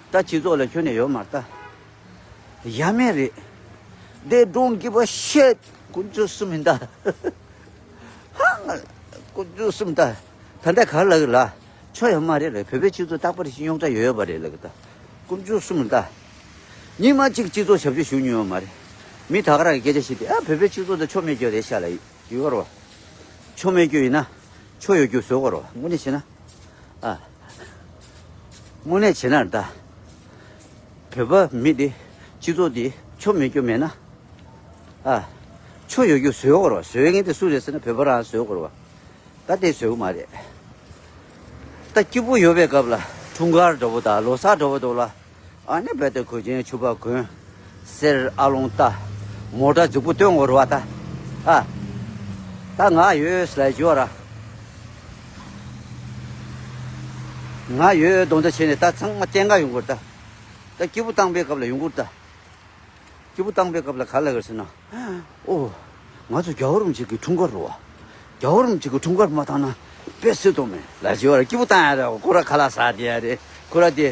ད་སྤྱི་ཚོགས་ལ་ཁྱོན་ནས་ཡོད་མ་རེད་ད། ཡ་མེད་རེད། They don't give a shit. དཀོན་མཆོག་གསུམ་ཡིན་ད། ཧང་། དཀོན་མཆོག་གསུམ་ད། ད་ལྟ་ག་རེ་ལབ་ཀྱི་ལ། ཆོ་ཡོད་མ་རེད་ལ། བོད་པའི་སྤྱི་ཚོགས་རྟག་པར་ཞིག་རྙོག་དྲ་ཡོད་ཡོད་པ་རེད་ལབ་ཀྱི་ད། དཀོན་མཆོག་གསུམ་ད། ཉི་མ་གཅིག་སྤྱི་ཚོགས་ཞབས་ཕྱི་ཞུ་མྱོང་ཡོད་མ་རེད། མི་ད་ག་རང་གི་སྐད་ཆ་བཤད་དེ་ཨ་བོད་པའི་སྤྱི་ཚོགས་དེ་ཆོ་མེད་རྒྱུ་རེད་ཤག་ལབ་ཡོད་རེད་བ། ཆོ་མེད་རྒྱུ་ཡིན་ན། ཆོ་ཡོད་རྒྱུ་བཟོ་དགོས་རེད་བ། དངོས་གནས་བྱས་ན། ཨ། དངོས་གནས་བྱས་ན་ད། བོད་པ་མི་དེ། སྤྱི་ཚོགས་དེ་ཆོ་མེད་རྒྱུ་མེད་ན། ཨ། ཆོ་ཡོད་རྒྱུ་བཟོ་དགོས་རེད་བ། བཟོ་མཁན་དེ་སུ་རེད་ཟེར་ན་བོད་པ་རང་བཟོ་དགོས་རེད་བ། ད་དེ་བཟོས་གི་མ་རེད། ད་སྐྱིད་པོ་ཡོད་པའི་སྐབས་ལ་འཁྲུངས་སྐར་འདྲ་པོ་དང་ལོ་གསར་འདྲ་པོ་འདུག་ལ། ཨ་ནི་རྦད་དེ་གོས་ཆེན་ཕྱུ་པ་གོན། གསེར་ཨ་ལོང་བལྟ། མོ་ཊ་རྫིག་པོ་སྟོན་དགོས་རེད་བ་ད། ཨ། ད་ང་ཡོད་ལབ་ཞུ་བ་ར། ང་ཡོད་དོན་དག་བྱས་ནས་ད་ཚང་མ་བསྟན་ག་ཡོང་གི་རེད་ད། ད་སྐྱིད་པོ་བཏང་པའི་སྐབས་ལ་ཡོང་གི་རེད་ད། སྐྱིད་པོ་བཏང་པའི་སྐབས་ལ་ག་ལ་ག་ཟེར་ན། ཨོ། ང་ཚོ་རྒྱལ་བ་རིན་པོ་ཆེ་གི་འཁྲུངས་སྐར་རེད་བ། རྒྱལ་བ་རིན་པོ་ཆེ་གི་འཁྲུངས་སྐར་མ་བཏང་ན་དཔེ་སྲིད་དོ་མེད་ལབ་ཞུ་བ་ར། སྐྱིད་པོ་བཏང་ཡ་རེད། ཁོ་ར་ཁ་ལག་ཟ་བསྡད་ཡ་རེད། ཁོ་ར་དེ།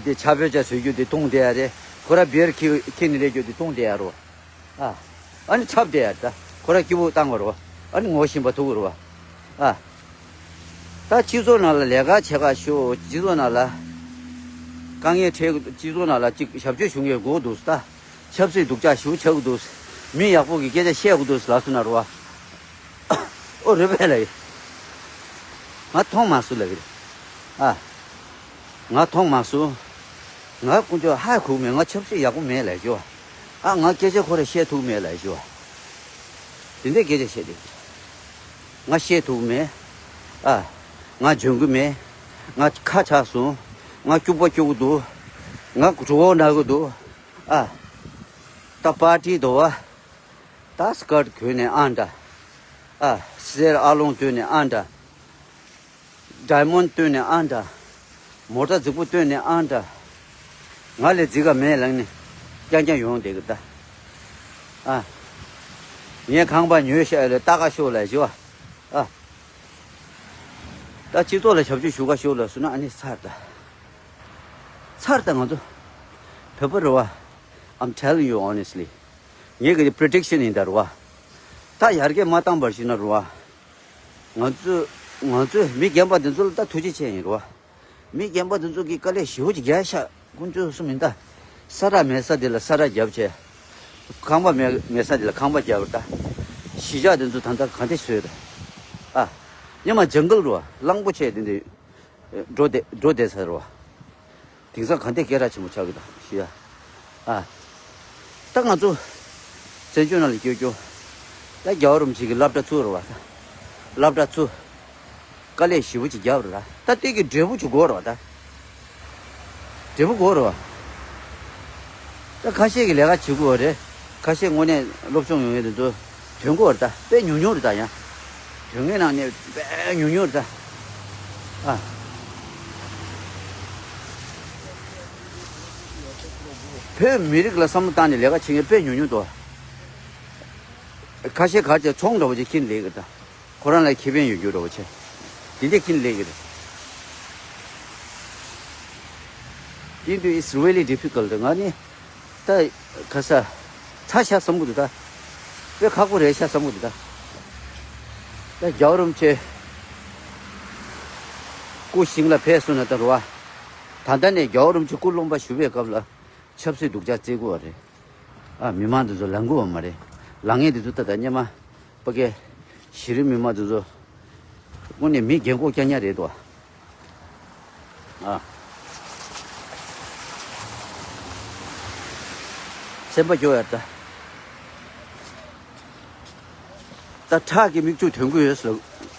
དེ་ཕྱག་དཔེ་ཆ་བཟོ་རྒྱུ་དེ་གཏོང་བསྡད་ཡ་རེད། ཁོ་ར་བེར་ཁྱེར་ཁྱེར་ནས་སླེབས་རྒྱུ་དེ་གཏོང་བསྡད་ཡ་རེད་བ། ཨ། ཨ་ནི་འཁྲབ་བསྡད་ཡ་རེད་ད། ཁོ་ར་སྐྱིད་པོ་བཏང་བ་རེད་བ། ཨ་ནི་ངོ་ཤེས་པ་ཐུག་གི་རེད་བ། ཨ། ད་སྤྱི་ཚོགས་ནང་ལ་ལས་ཀ་བྱེད་ག་ཤོག་སྤྱི་ཚོགས་ནང་ལ་དཀའ་ངལ་འཕྲད། སྤྱི་ཚོགས་ནང་ལ་ཅིག་ཞབས་ཕྱི་ཞུ་མཁན་དགོས་འདུག་ད། ཆབ་སྲིད་སྡུག་ཅག་ཞེ་པོ་ཆགས་ཀྱི་འདུག་མི་ཡག་པོ་གི་སྐད་ཆ་བཤད་དགོས་འདུག་ལབ་སོང་ན་རེད་བ། ཨོ་རེད་པས་ལབ་ཡིན། ང་མཐོང་མ་སོང་ལབ་ཀྱི་རེད། ཨ། ང་མཐོང་མ་སོང་། ང་དཀོན་མཆོག་ཧ་གོ་མེད། ང་ཆབ་སྲིད་ཡག་པོ་མེད་ལབ་ཞུ་བ། ཨ་ང་སྐད་ཆ་ཁོ་ར་བཤད་ཐུབ་མེད་ལབ་ཞུ་བ། དེ་འདྲའི་སྐད་ཆ་བཤད་དེ། ང་བཤད་ཐུབ་མེད། ཨ། ང་འཇོན་གི་མེད། ང་ཁ་ཆག་སོང་། ང་སྐྱུག་པ་སྐྱུག་གི་འདུག་ང་གྲོད་ཁོག་ན་གི་འདུག་ཨ། ད་པར་ཊི་འདུག་བ། ད་སི་ཀར་ཊི་གོན་ནས་ཨང་འདྲ། ཨ། གསེར་ཨ་ལོང་སྟོན་ནས་ཨང་འདྲ། ཌའི་མོན་ཌི་སྟོན་ནས་ཨང་འདྲ། མོ་ཊ་རྫིག་པོ་སྟོན་ནས་ཨང་འདྲ། ང་ལས་རྫིག་ག་མེད་ལབ་ནས་རྐྱང་རྐྱང་ཡོང་བསྡད་གི་ད། ཨ། ངས་ཁང་པ་ཉོས་ཤག་ལ་ལྟ་ག་ཤོག་ལབ་ཞུ་བ། ཨ། ད་སྤྱི་ཚོགས་ལ་ཞབས་ཕྱི་ཞུ་ག་ཤོག་ལབ་སོང་ན་ཨ་ནི་ཚར་ད། ཚར་ད་ང་ཚོ་བོད་པ་རེད་བ། I'm telling you honestly. ངས་གི་པི་རི་ཌིག་ཤན་ཡིན་ད་རེད་བ། ད་ཡར་རྒྱས་མ་བཏང་བར་ཞིག་ན་རེད་བ། ང་ཚོ་ང་ཚོས་མི་རྒན་པ་འདི་ཚོ་ལ་ད་ཐུགས་རྗེ་ཆེ་ཡིན་རེད་བ། མི་རྒན་པ་འདི་ཚོ་གིས་དཀའ་ལས་ཞེ་པོ་ཅིག་རྒྱག་ཤག་དཀོན་མཆོག་གསུམ་ཡིན་ད། ས་ར་མེད་ས་འདི་ལ་ས་ར་རྒྱབ་བྱས། ཁང་པ་མེད་མེད་ས་འདི་ལ་ཁང་པ་རྒྱབ་ད། གཞིས་ཆགས་འདི་ཚོ་ད་ལྟ་ག་འདྲ་བཟོས་ད། ཨ། ཉི་མ་ཇང་གལ་རེད་བ། གླང་པོ་ཆེ་འདི་འདི། འགྲོ་བསྡད་འགྲོ་བསྡད་ས་རེད་བ། དེང་སང་ག་འདྲ་སྐད་གྲགས་ཆེན་པོ་ཆགས་ཀྱི་ད་ཞུ་ཡ། ཨ། ད་ང་ཚོ་བཙན་བྱོལ་ནང་ལ་སྐྱོད་རྒྱུ། ད་རྒྱལ་བ་རིན་པོ་ཆེ་གི་སློབ་གྲྭ་ཚུགས་རེད་བ་ད། སློབ་གྲྭ་ཚུགས། དཀའ་ལས་ཞེ་པོ་ཅིག་རྒྱབ་རེད་ད། ད་དེ་གི་འབྲས་བུ་ཅིག་དགོས་རེད་བ་ད། འབྲས་བུ་དགོས་རེད་བ། ད་ཁ་ཤས་ཀྱིས་ལས་ཀ་བྱེད་དགོས་རེད། ཁ་ཤས་དངོས་གནས་སློབ་སྦྱོང་ཡོང་ཡས་དེ་ཚོ་ཐོན་གྱི་ཡོད་རེད་ད། དཔེ་ཉུང་ཉུང་རེད་ད་ཡང་། དོན་ངན་ནང་ནས་དཔེ་ཉུང་ཉུང་རེད་ད། ཨ། བོད་མི་རིགས་ལ་བསམ་བློ་བཏང་ནས་ལས་ཀ་བྱེད་མཁན་དཔེ་ཉུང་ཉུང་འདུག་ཁ་ཤས་གར་བྱས་ཚོང་འདྲ་བོ་ཅིག་ཁྱེར་ལས་ཀྱི་ད། ཁོ་རང་ལ་ཁེ་ཕན་ཡོད་རྒྱུ་འདྲ་བོ་བྱས། དེ་འདྲས་ཁྱེར་ལས་ཀྱི་རེད། དེ་དུས་it's really difficult. ང་ནི་ད་ག་ས་ཚ་ཤག་བསམ་གི་འདུག་ད། དཔེ་ཁག་པོ་རེད་ཤག་བསམ་གི་འདུག་ད། ད་རྒྱལ་བ་རིན་པོ་ཆེ་སྐུ་ཞིང་ལ་ཕེབས་སོང་ན་ད་རུ་བ། ད་ལྟ་ནས་རྒྱལ་བ་རིན་པོ་ཆེ་སྐུ་རློན་པ་བཞུགས་པའི་སྐབས་ལ་ཆབ་སྲིད་སྡུག་ཅག་བརྩི་དགོས་པ་རེད། ཨ། མི་མང་དེ་ཚོ་ལངས་དགོས་པ་མ་རེད། ལངས་མཁན་དེ་ཚོ་ད་ལྟ་སྔོན་མ་ཕ་གི་གཞི་རིམ་མི་མང་དེ་ཚོ་ དངོས་གནས་མི་རྒན་གོག་རྐྱང་རྐྱང་རེད་དོ། ཨ། སེམས་པ་སྐྱོ་ཡ་ད། ད་ཁྲག་གི་མིག་ཆུ་ཐོན་གི་ཡོད་ཟེར་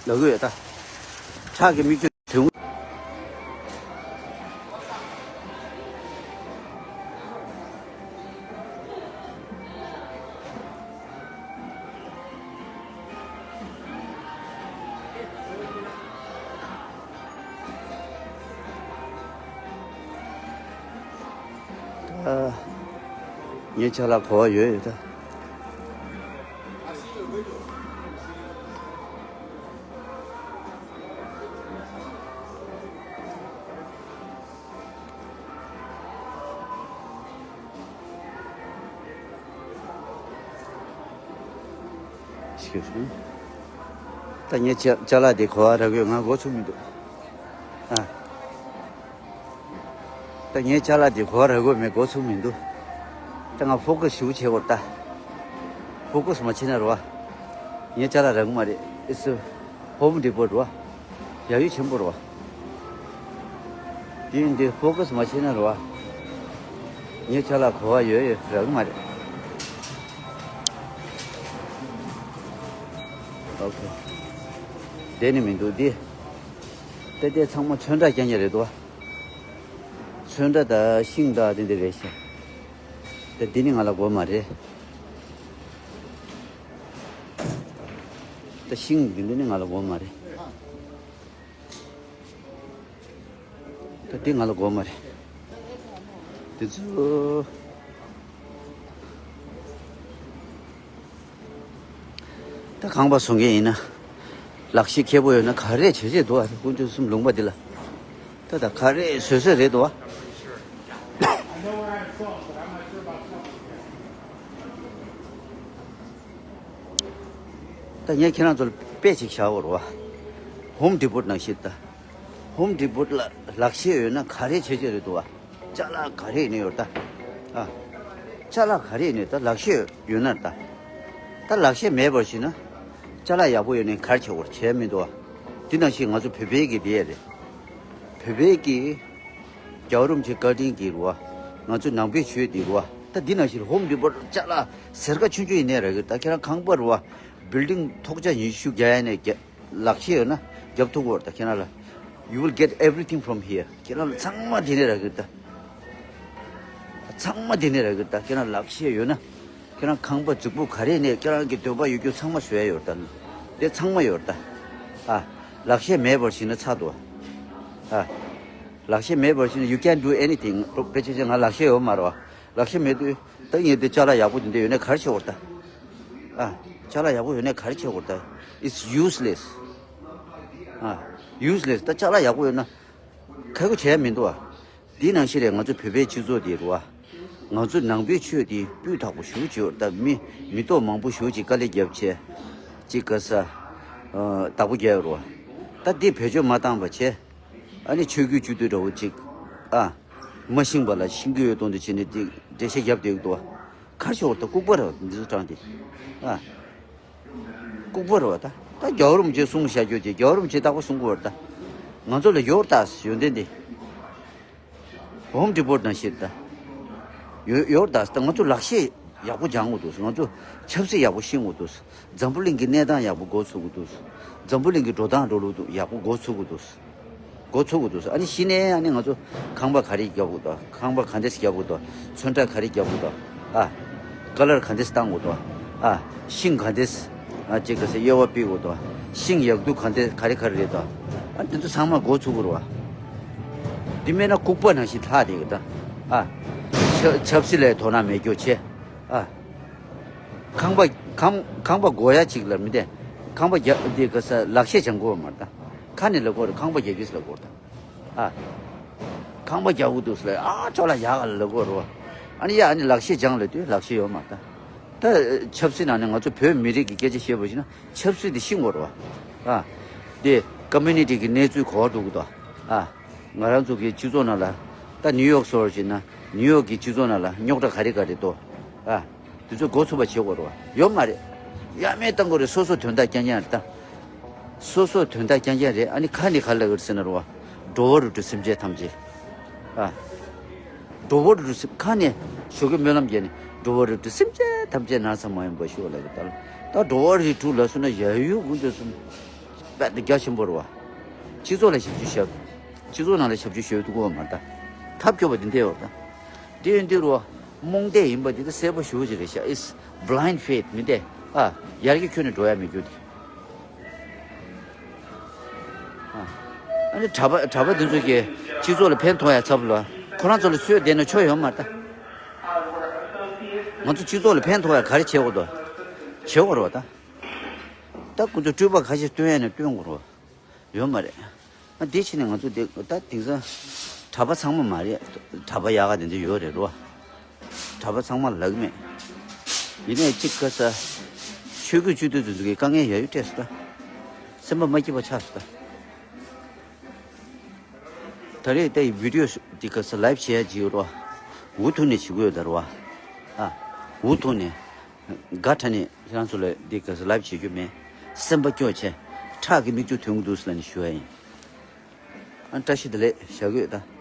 ལབ་གི་ཡོད་ད། ཁྲག་གི་མིག་ཆུ་ཐོན། ད་ངའི་ཅ་ལག་གོ་བ་ཡོད་ཡོད་ད། Excuse me. ད་ངས་ཅ་ཅ་ལག་འདི་གོ་བ་རག་གི་ཡོད། ང་མགོ་ཚོས་མི་འདུག་ཨ། ད་ངས་ཅ་ལག་འདི་གོ་བ་རག་གི་ཡོད་མེད་མགོ་ཚོས་མི་འདུག་ད་ང་ཕོ་ཀ་སི་ཞེ་པོ་བྱེད་དགོས་ད། ཕོ་ཀ་སི་མ་བྱེད་ན་རེད་བ། ངས་ཅ་ལག་རག་གི་མ་རེད། It's a Home Depot རེད་བ། ཡ་ཡུལ་ཆེན་པོ་རེད་བ། དེ་ཡིན་དུས་ཕོ་ཀ་སི་མ་བྱེད་ན་རེད་བ། ངས་ཅ་ལག་གོ་བ་ཡོད་ཡོད་རག་གི་མ་རེད། ཨོ་ཁེ། དེ་ནི་མི་འདུག་འདི། ད་དེ་ཚང་མ་ཚོན་ཁྲ་རྐྱང་རྐྱང་རེད་དོ། ཚོན་ཁྲ་དང་ཤིང་དང་དེ་འདྲ་རེད་ཤག་ད་འདི་ནི་ང་ལ་དགོས་མ་རེད། ད་ཤིང་འདི་འདི་ནི་ང་ལ་དགོས་མ་རེད། ད་འདི་ང་ལ་དགོས་མ་རེད། འདི་ཚོ། ད་ཁང་པ་བཟོ་མཁན་ཡིན་ན། ལག་ཤེས་མཁས་པོ་ཡོད་ན་ག་རེ་བྱེད་བྱེད་འདུག་ཨ། དཀོན་མཆོག་གསུམ་ལུང་པ་འདི་ལ། ད་ད་ག་རེ་བཟོས་བཟོས་རེད་འདུག་ཨ། ད་ངས་ཁྱེད་རང་ཚོ་ལ་དཔེ་ཅིག་བཞག་དགོས་རེད་བ། Home Depot ནང་བཞིན་ད། Home Depot ལ་ལག་ཤེས་ཡོད་ན་ག་རེ་བྱེད་བྱེད་རེད་འདུག་བ། ཅ་ལག་ག་རེ་ཡིན་ནའི་ཡོད་ད། ཨ། ཅ་ལག་ག་རེ་ཡིན་ནའི་ད་ལག་ཤེས་ཡོད་ན་ད། ད་ལག་ཤེས་མེད་པར་ཞིག་ན། ཅ་ལག་ཡག་པོ་ཡོད་ནའི་ག་རེ་བྱེད་དགོས་རེད། བྱས་མི་འདུག་བ། འདི་ནང་བཞིན་ང་ཚོ་བོད་པའི་གི་དེ་རེད། བོད་པའི་གི་རྒྱལ་བ་རིན་པོ་ཆེ་བཀའ་དྲིན་གྱིས་རེད་བ། ང་ཚོ་ནང་པའི་ཆོས་འདི་རེད་བ། ད་འདི་ནང་བཞིན་Home Depot ཅ་ལག་ཟེར་ཁ་ཆུང་ཆུང་ཡིན་ནའི་རག་གི། ད་ཁྱེད་རང་ཁང་པ་རེད་བ། Building ཐོག་ཆ་ཉི་ཤུ་བརྒྱབ་ཡ་ནས་བརྒྱ། ལག་ཤེས་ཡོད་ན་རྒྱབ་ཐུབ་ཀྱི་ཡོད་རེད་ད་ཁྱེད་རང་ལ། You will get everything from here. ཁྱེད་རང་ལ་ཚང་མ་འདི་ནས་རག་གི་རེད་ད། ཚང་མ་འདི་ནས་རག་གི་རེད་ད། ཁྱེད་རང་ལག་ཤེས་ཡོད་ན། ཁྱེད་རང་ཁང་པ་རྫིག་པོ་ག་རེ་ནས་ཁྱེད་རང་གི་འདོད་པ་ཡོད་རྒྱུ་ཚང་མ་བཟོ་ཡ་ཡོད་རེད་ད། དེ་ཚང་མ་ཡོད་རེད་ད། ཨ། ལག་ཤེས་མེད་པར་ཞིག་ན་ཚར་འདུག་ཨ། ལག་ཤེས་མེད་པར་ཞིག་ན་you can't do anything. ཕལ་ཆེར་ང་ལག་ཤེས་ཡོད་མ་རེད་བ། ལག་ཤེས་མེད་དུས་ད་ངས་དེ་ཅ་ལག་ཡག་པོ་དེ་འདྲ་ཡོད་ན་ག་རེ་བྱེད་དགོས་རེད་ད། ཨ། ཅ་ལག་ཡག་པོ་ཡོད་ན་ག་རེ་བྱེད་དགོས་རེད་ད། It's useless. ཨ། Useless. ད་ཅ་ལག་ཡག་པོ་ཡོད་ན་ཁག་པོ་བྱས་མི་འདུག་ཨ། འདི་ནང་བཞིན་རེད། ང་ཚོ་བོད་པའི་སྤྱི་ཚོགས་འདི་རུ་ཨ། ང་ཚོ་ནང་པའི་ཆོས་འདི་སྤུས་དག་པོ་ཞེ་པོ་ཅིག་ཡོད་རེད་ད། མི་མི་ཐོག་མང་པོ་ཞེ་པོ་ཅིག་དཀའ་ལས་བརྒྱབ་བྱས་ཅིག་ག་ས། ཨ། བདག་པོ་རྒྱག་ཡོད་རེད་བ། ད་འདི་བེད་སྤྱོད་མ་བཏང་བ་བྱས། ཨ་ནི་ཆོས་བརྒྱུད་བཅུ་བདུན་འདྲ་བོ་ཅིག་ཨ། མ་ཤེས་པ་ལ་ཤེས་ཀྱི་ཡོད་དོན་དུ་བྱས་ནས་དེ་འགྲེལ་བཤད་རྒྱབ་བསྡད་ཀྱི་འདུག་བ། ག་རེ་བྱེད་དགོས་རེད་ད། ལྐུགས་པ་རེད་བ་འདི་ཚོ་དྲངས་ཏེ། ཨ། ལྐུགས་པ་རེད་བ་ད། ད་རྒྱལ་བ་རིན་པོ་ཆེས་གསུངས་བཞག་རྒྱུ་དེ་རྒྱལ་བ་རིན་པོ་ཆེས་རྟག་པར་གསུང་གི་ཡོད་རེད་ད། ང་ཚོ་ལ་ཡོད་རེད་ད་ཡོན་ཏན་དེ། Home Depot ནང་བཞིན་ད། ཡོད་ཡོད་རེད་ད། ད་ང་ཚོ་ལག་ཤེས་ཡག་པོ་སྦྱང་དགོས་འདུག་ང་ཚོ་ཆབ་སྲིད་ཡག་པོ་ཤེས་དགོས་འདུག་འཛམ་བུ་གླིང་གི་གནས་སྟངས་ཡག་པོ་མགོ་ཚོས་དགོས་འདུག་འཛམ་བུ་གླིང་གི་འགྲོ་སྟངས་འགྲོ་ལུགས་འདུག་ཡག་པོ་མགོ་ཚོས་དགོས་འདུག་མགོ་ཚོས་དགོས་འདུག་ཨ་ནི་གཞི་ནས་ཨ་ནི་ང་ཚོ་ཁང་པ་ག་རེ་རྒྱག་དགོས་འདུག་ཁང་པ་ག་འདྲས་རྒྱག་དགོས་འདུག་ཚོན་ཁྲ་ག་རེ་རྒྱག་དགོས་འདུག་ཨ། ཀ་ལར་ག་འདྲས་བཏང་དགོས་འདུག་ཨ། ཤིང་ག་འདྲས། ཨ། ཅིག་ག་ས་དབྱེ་བ་སྤེལ་དགོས་འདུག་ཤིང་ཡག་སྡུག་ག་འདྲས་ག་རེ་ག་རེ་རེད་འདུག་ཨ། འདི་ཚོ་ཚང་མ་མགོ་ཚོས་དགོས་རེད་བ། འདི་མེད་ན་ལྐུགས་པ་ནང་བཞིན་ལྷག་བསྡད་ཀྱི་ད། ཨ། ཆབ་ཆབ་སྲིད་ལ་དོ་སྣང་མེད་རྒྱུ་བྱས། ཨ། ཁང་པ་ཁང་ཁང་པ་དགོས་ཡ་ཅིག་ལ་མི་བདེ། ཁང་པ་རྒྱག་འདི་ག་ས་ལག་ཤེས་སྦྱང་དགོས་མ་རེད་ད། ཁ་ནས་ལབ་དགོས་རེད། ཁང་པ་རྒྱག་གི་ཟེར་ལབ་དགོས་རེད་ད། ཨ། ཁང་པ་རྒྱག་གི་འདུག་ཟེར་ལབ། ཨ། ཅོག་ལ་ཡག་ག་ལབ་དགོས་རེད་བ། ཨ་ནི་ཡ་ཨ་ནི་ལག་ཤེས་སྦྱང་ལབ་དུས་ལག་ཤེས་ཡོད་མ་རེད་ད། ད་ཆབ་སྲིད་ནང་ནས་ང་ཚོ་བོད་མི་རིགས་ཀྱི་སྐད་ཆ་བཤད་པ་ཞིག་ན་ཆབ་སྲིད་དེ་ཤེས་དགོས་རེད་བ། ཨ། དེ་ཀོ་མུ་ནི་ཊི་གི་གནས་ཚུལ་གོ་བ་འགྲོ་གི་འདུག་ཨ། ང་རང་ཚོ་གི་སྤྱི་ཚོགས་ནང་ལ་ད་ནིའུ་ཡོག་སོགས་བྱས་ན་ནིའུ་ཡོག་གི་སྤྱི་ཚོགས་ནང་ལ་རྙོག་དྲ་ག་རེ་ག་རེ་འདུག་ཨ། དེ་ཚོ་མགོ་ཚོས་པ་བྱེད་དགོས་རེད་བ། ཡོད་མ་རེད། ཡ་མེད་གཏོང་དགོས་རེད། སོ་སོ་དོན་དག་རྐྱང་རྐྱང་རེད་ད། སོ་སོ་དོན་དག་རྐྱང་རྐྱང་རེད། ཨ་ནི་ཁ་ནས་ག་ལབ་ཀྱི་རེད་ཟེར་ན་རེད་བ། འགྲོ་བ་རིགས་དྲུག་སེམས་ཅན་ཐམས་ཅད། ཨ། འགྲོ་བ་རིགས་དྲུག་སེམས། ཁ་ནས་ཞོགས་ཀས་སྨོན་ལམ་རྒྱག་ནས་འགྲོ་བ་རིགས་དྲུག་སེམས་ཅན་ཐམས་ཅད་ན་ཚ་མ་ཡོང་བ་ཤོག་ལབ་ཀྱི་ད། ད་འགྲོ་བ་རིགས་དྲུག་ལབ་སོང་ན་ཡ་ཡུ་གུན་དུ་སོང་། དཔེ་དེ་རྒྱ་ཆེན་པོ་རེད་བ། སྤྱི་ཚོགས་ལ་ཞབས་ཞུ་ཞབས། སྤྱི་ཚོགས་ནང་ལ་ཞབས་ཞུ་ཞུ་ཐུབ་ཀྱི་མ་རེད་ད། ཐབས་སྐྱོ་བ་དེ་འདྲ་ཡོད་རེད་ད། དེ་ཡིན་དུས་རུ། རྨོངས་དད་ཡིན་པ་འདི་ད་གསལ་པོ་ཞེ་པོ་ཅིག་རེད་ཤག It's blind faith མི་འདི། ཨ། ཡར་གྱི་ཁྱོན་ནས་འགྲོ་ཡ་མི་འགྱུར་ཏེ། ཨ། ཨ་ནི་གྲྭ་པ་གྲྭ་པ་འདི་ཚོ་གིས་སྤྱི་ཚོགས་ལ་ཕན་ཐོགས་ཡ་ཚབ་ལ་ཁོ་རང་ཚོ་ལ་སུས་བསྡད་ན་ཆོ་ཡོད་མ་རེད་ད། ང་ཚོ་སྤྱི་ཚོགས་ལ་ཕན་ཐོགས་ཡ་ག་རེ་བྱེད་དགོས་འདུག་བྱེད་དགོས་རེད་བ་ད། ད་ཁོ་ཚོ་སྤྲུལ་པ་ཁ་ཤས་སྟོན་ཡ་ནས་སྟོན་དགོས་རེད་བ། ཡོད་མ་རེད། ཨ་དེ་ཕྱིན་ནས་ང་ཚོ་དེ་ད་དེང་སང་གྲྭ་པ་ཚང་མ་མ་རེད། གྲྭ་པ་ཡག་ག་དེ་འདྲ་ཡོད་རེད་རོ། གྲྭ་པ་ཚང་མ་ལབ་ཀྱི་མེད། ཡིན་ནའི་གཅིག་ག་ས། ཆོས་བརྒྱུད་བཅུ་བདུན་དེ་ཚོ་གི་དཀའ་ངལ་ཡ་ཡུ་སྤྲད་སོང་ད། སེམས་པ་མ་སྐྱིད་པ་ཆགས་སོང་ད། ད་རེས་ད་ཡི་བི་ཌིའོ་དེ་ག་ས་ལའིབ་བྱེད་ཡ་ཅིག་ཡོད་རོ། འུ་ཐུག་ནས་བྱེད་དགོས་ཡོད་ད་རོ། ཨ། འུ་ཐུག་ནས། དགའ་དྲགས་ནས་ཁྱེད་རང་ཚོ་ལ་འདི་ག་ས་ལབ་བྱེད་རྒྱུ་མེད། སེམས་པ་སྐྱོ་བྱས། ཁྲག་གི་མིག་ཆུ་ཐོན་གྱི་འདུག་ཟེར་ནས་ཞུ་ཡ་ཡིན། ཨ་བཀྲ་ཤིས་བདེ་ལེགས་བཞག་གི་ཡོད་ད།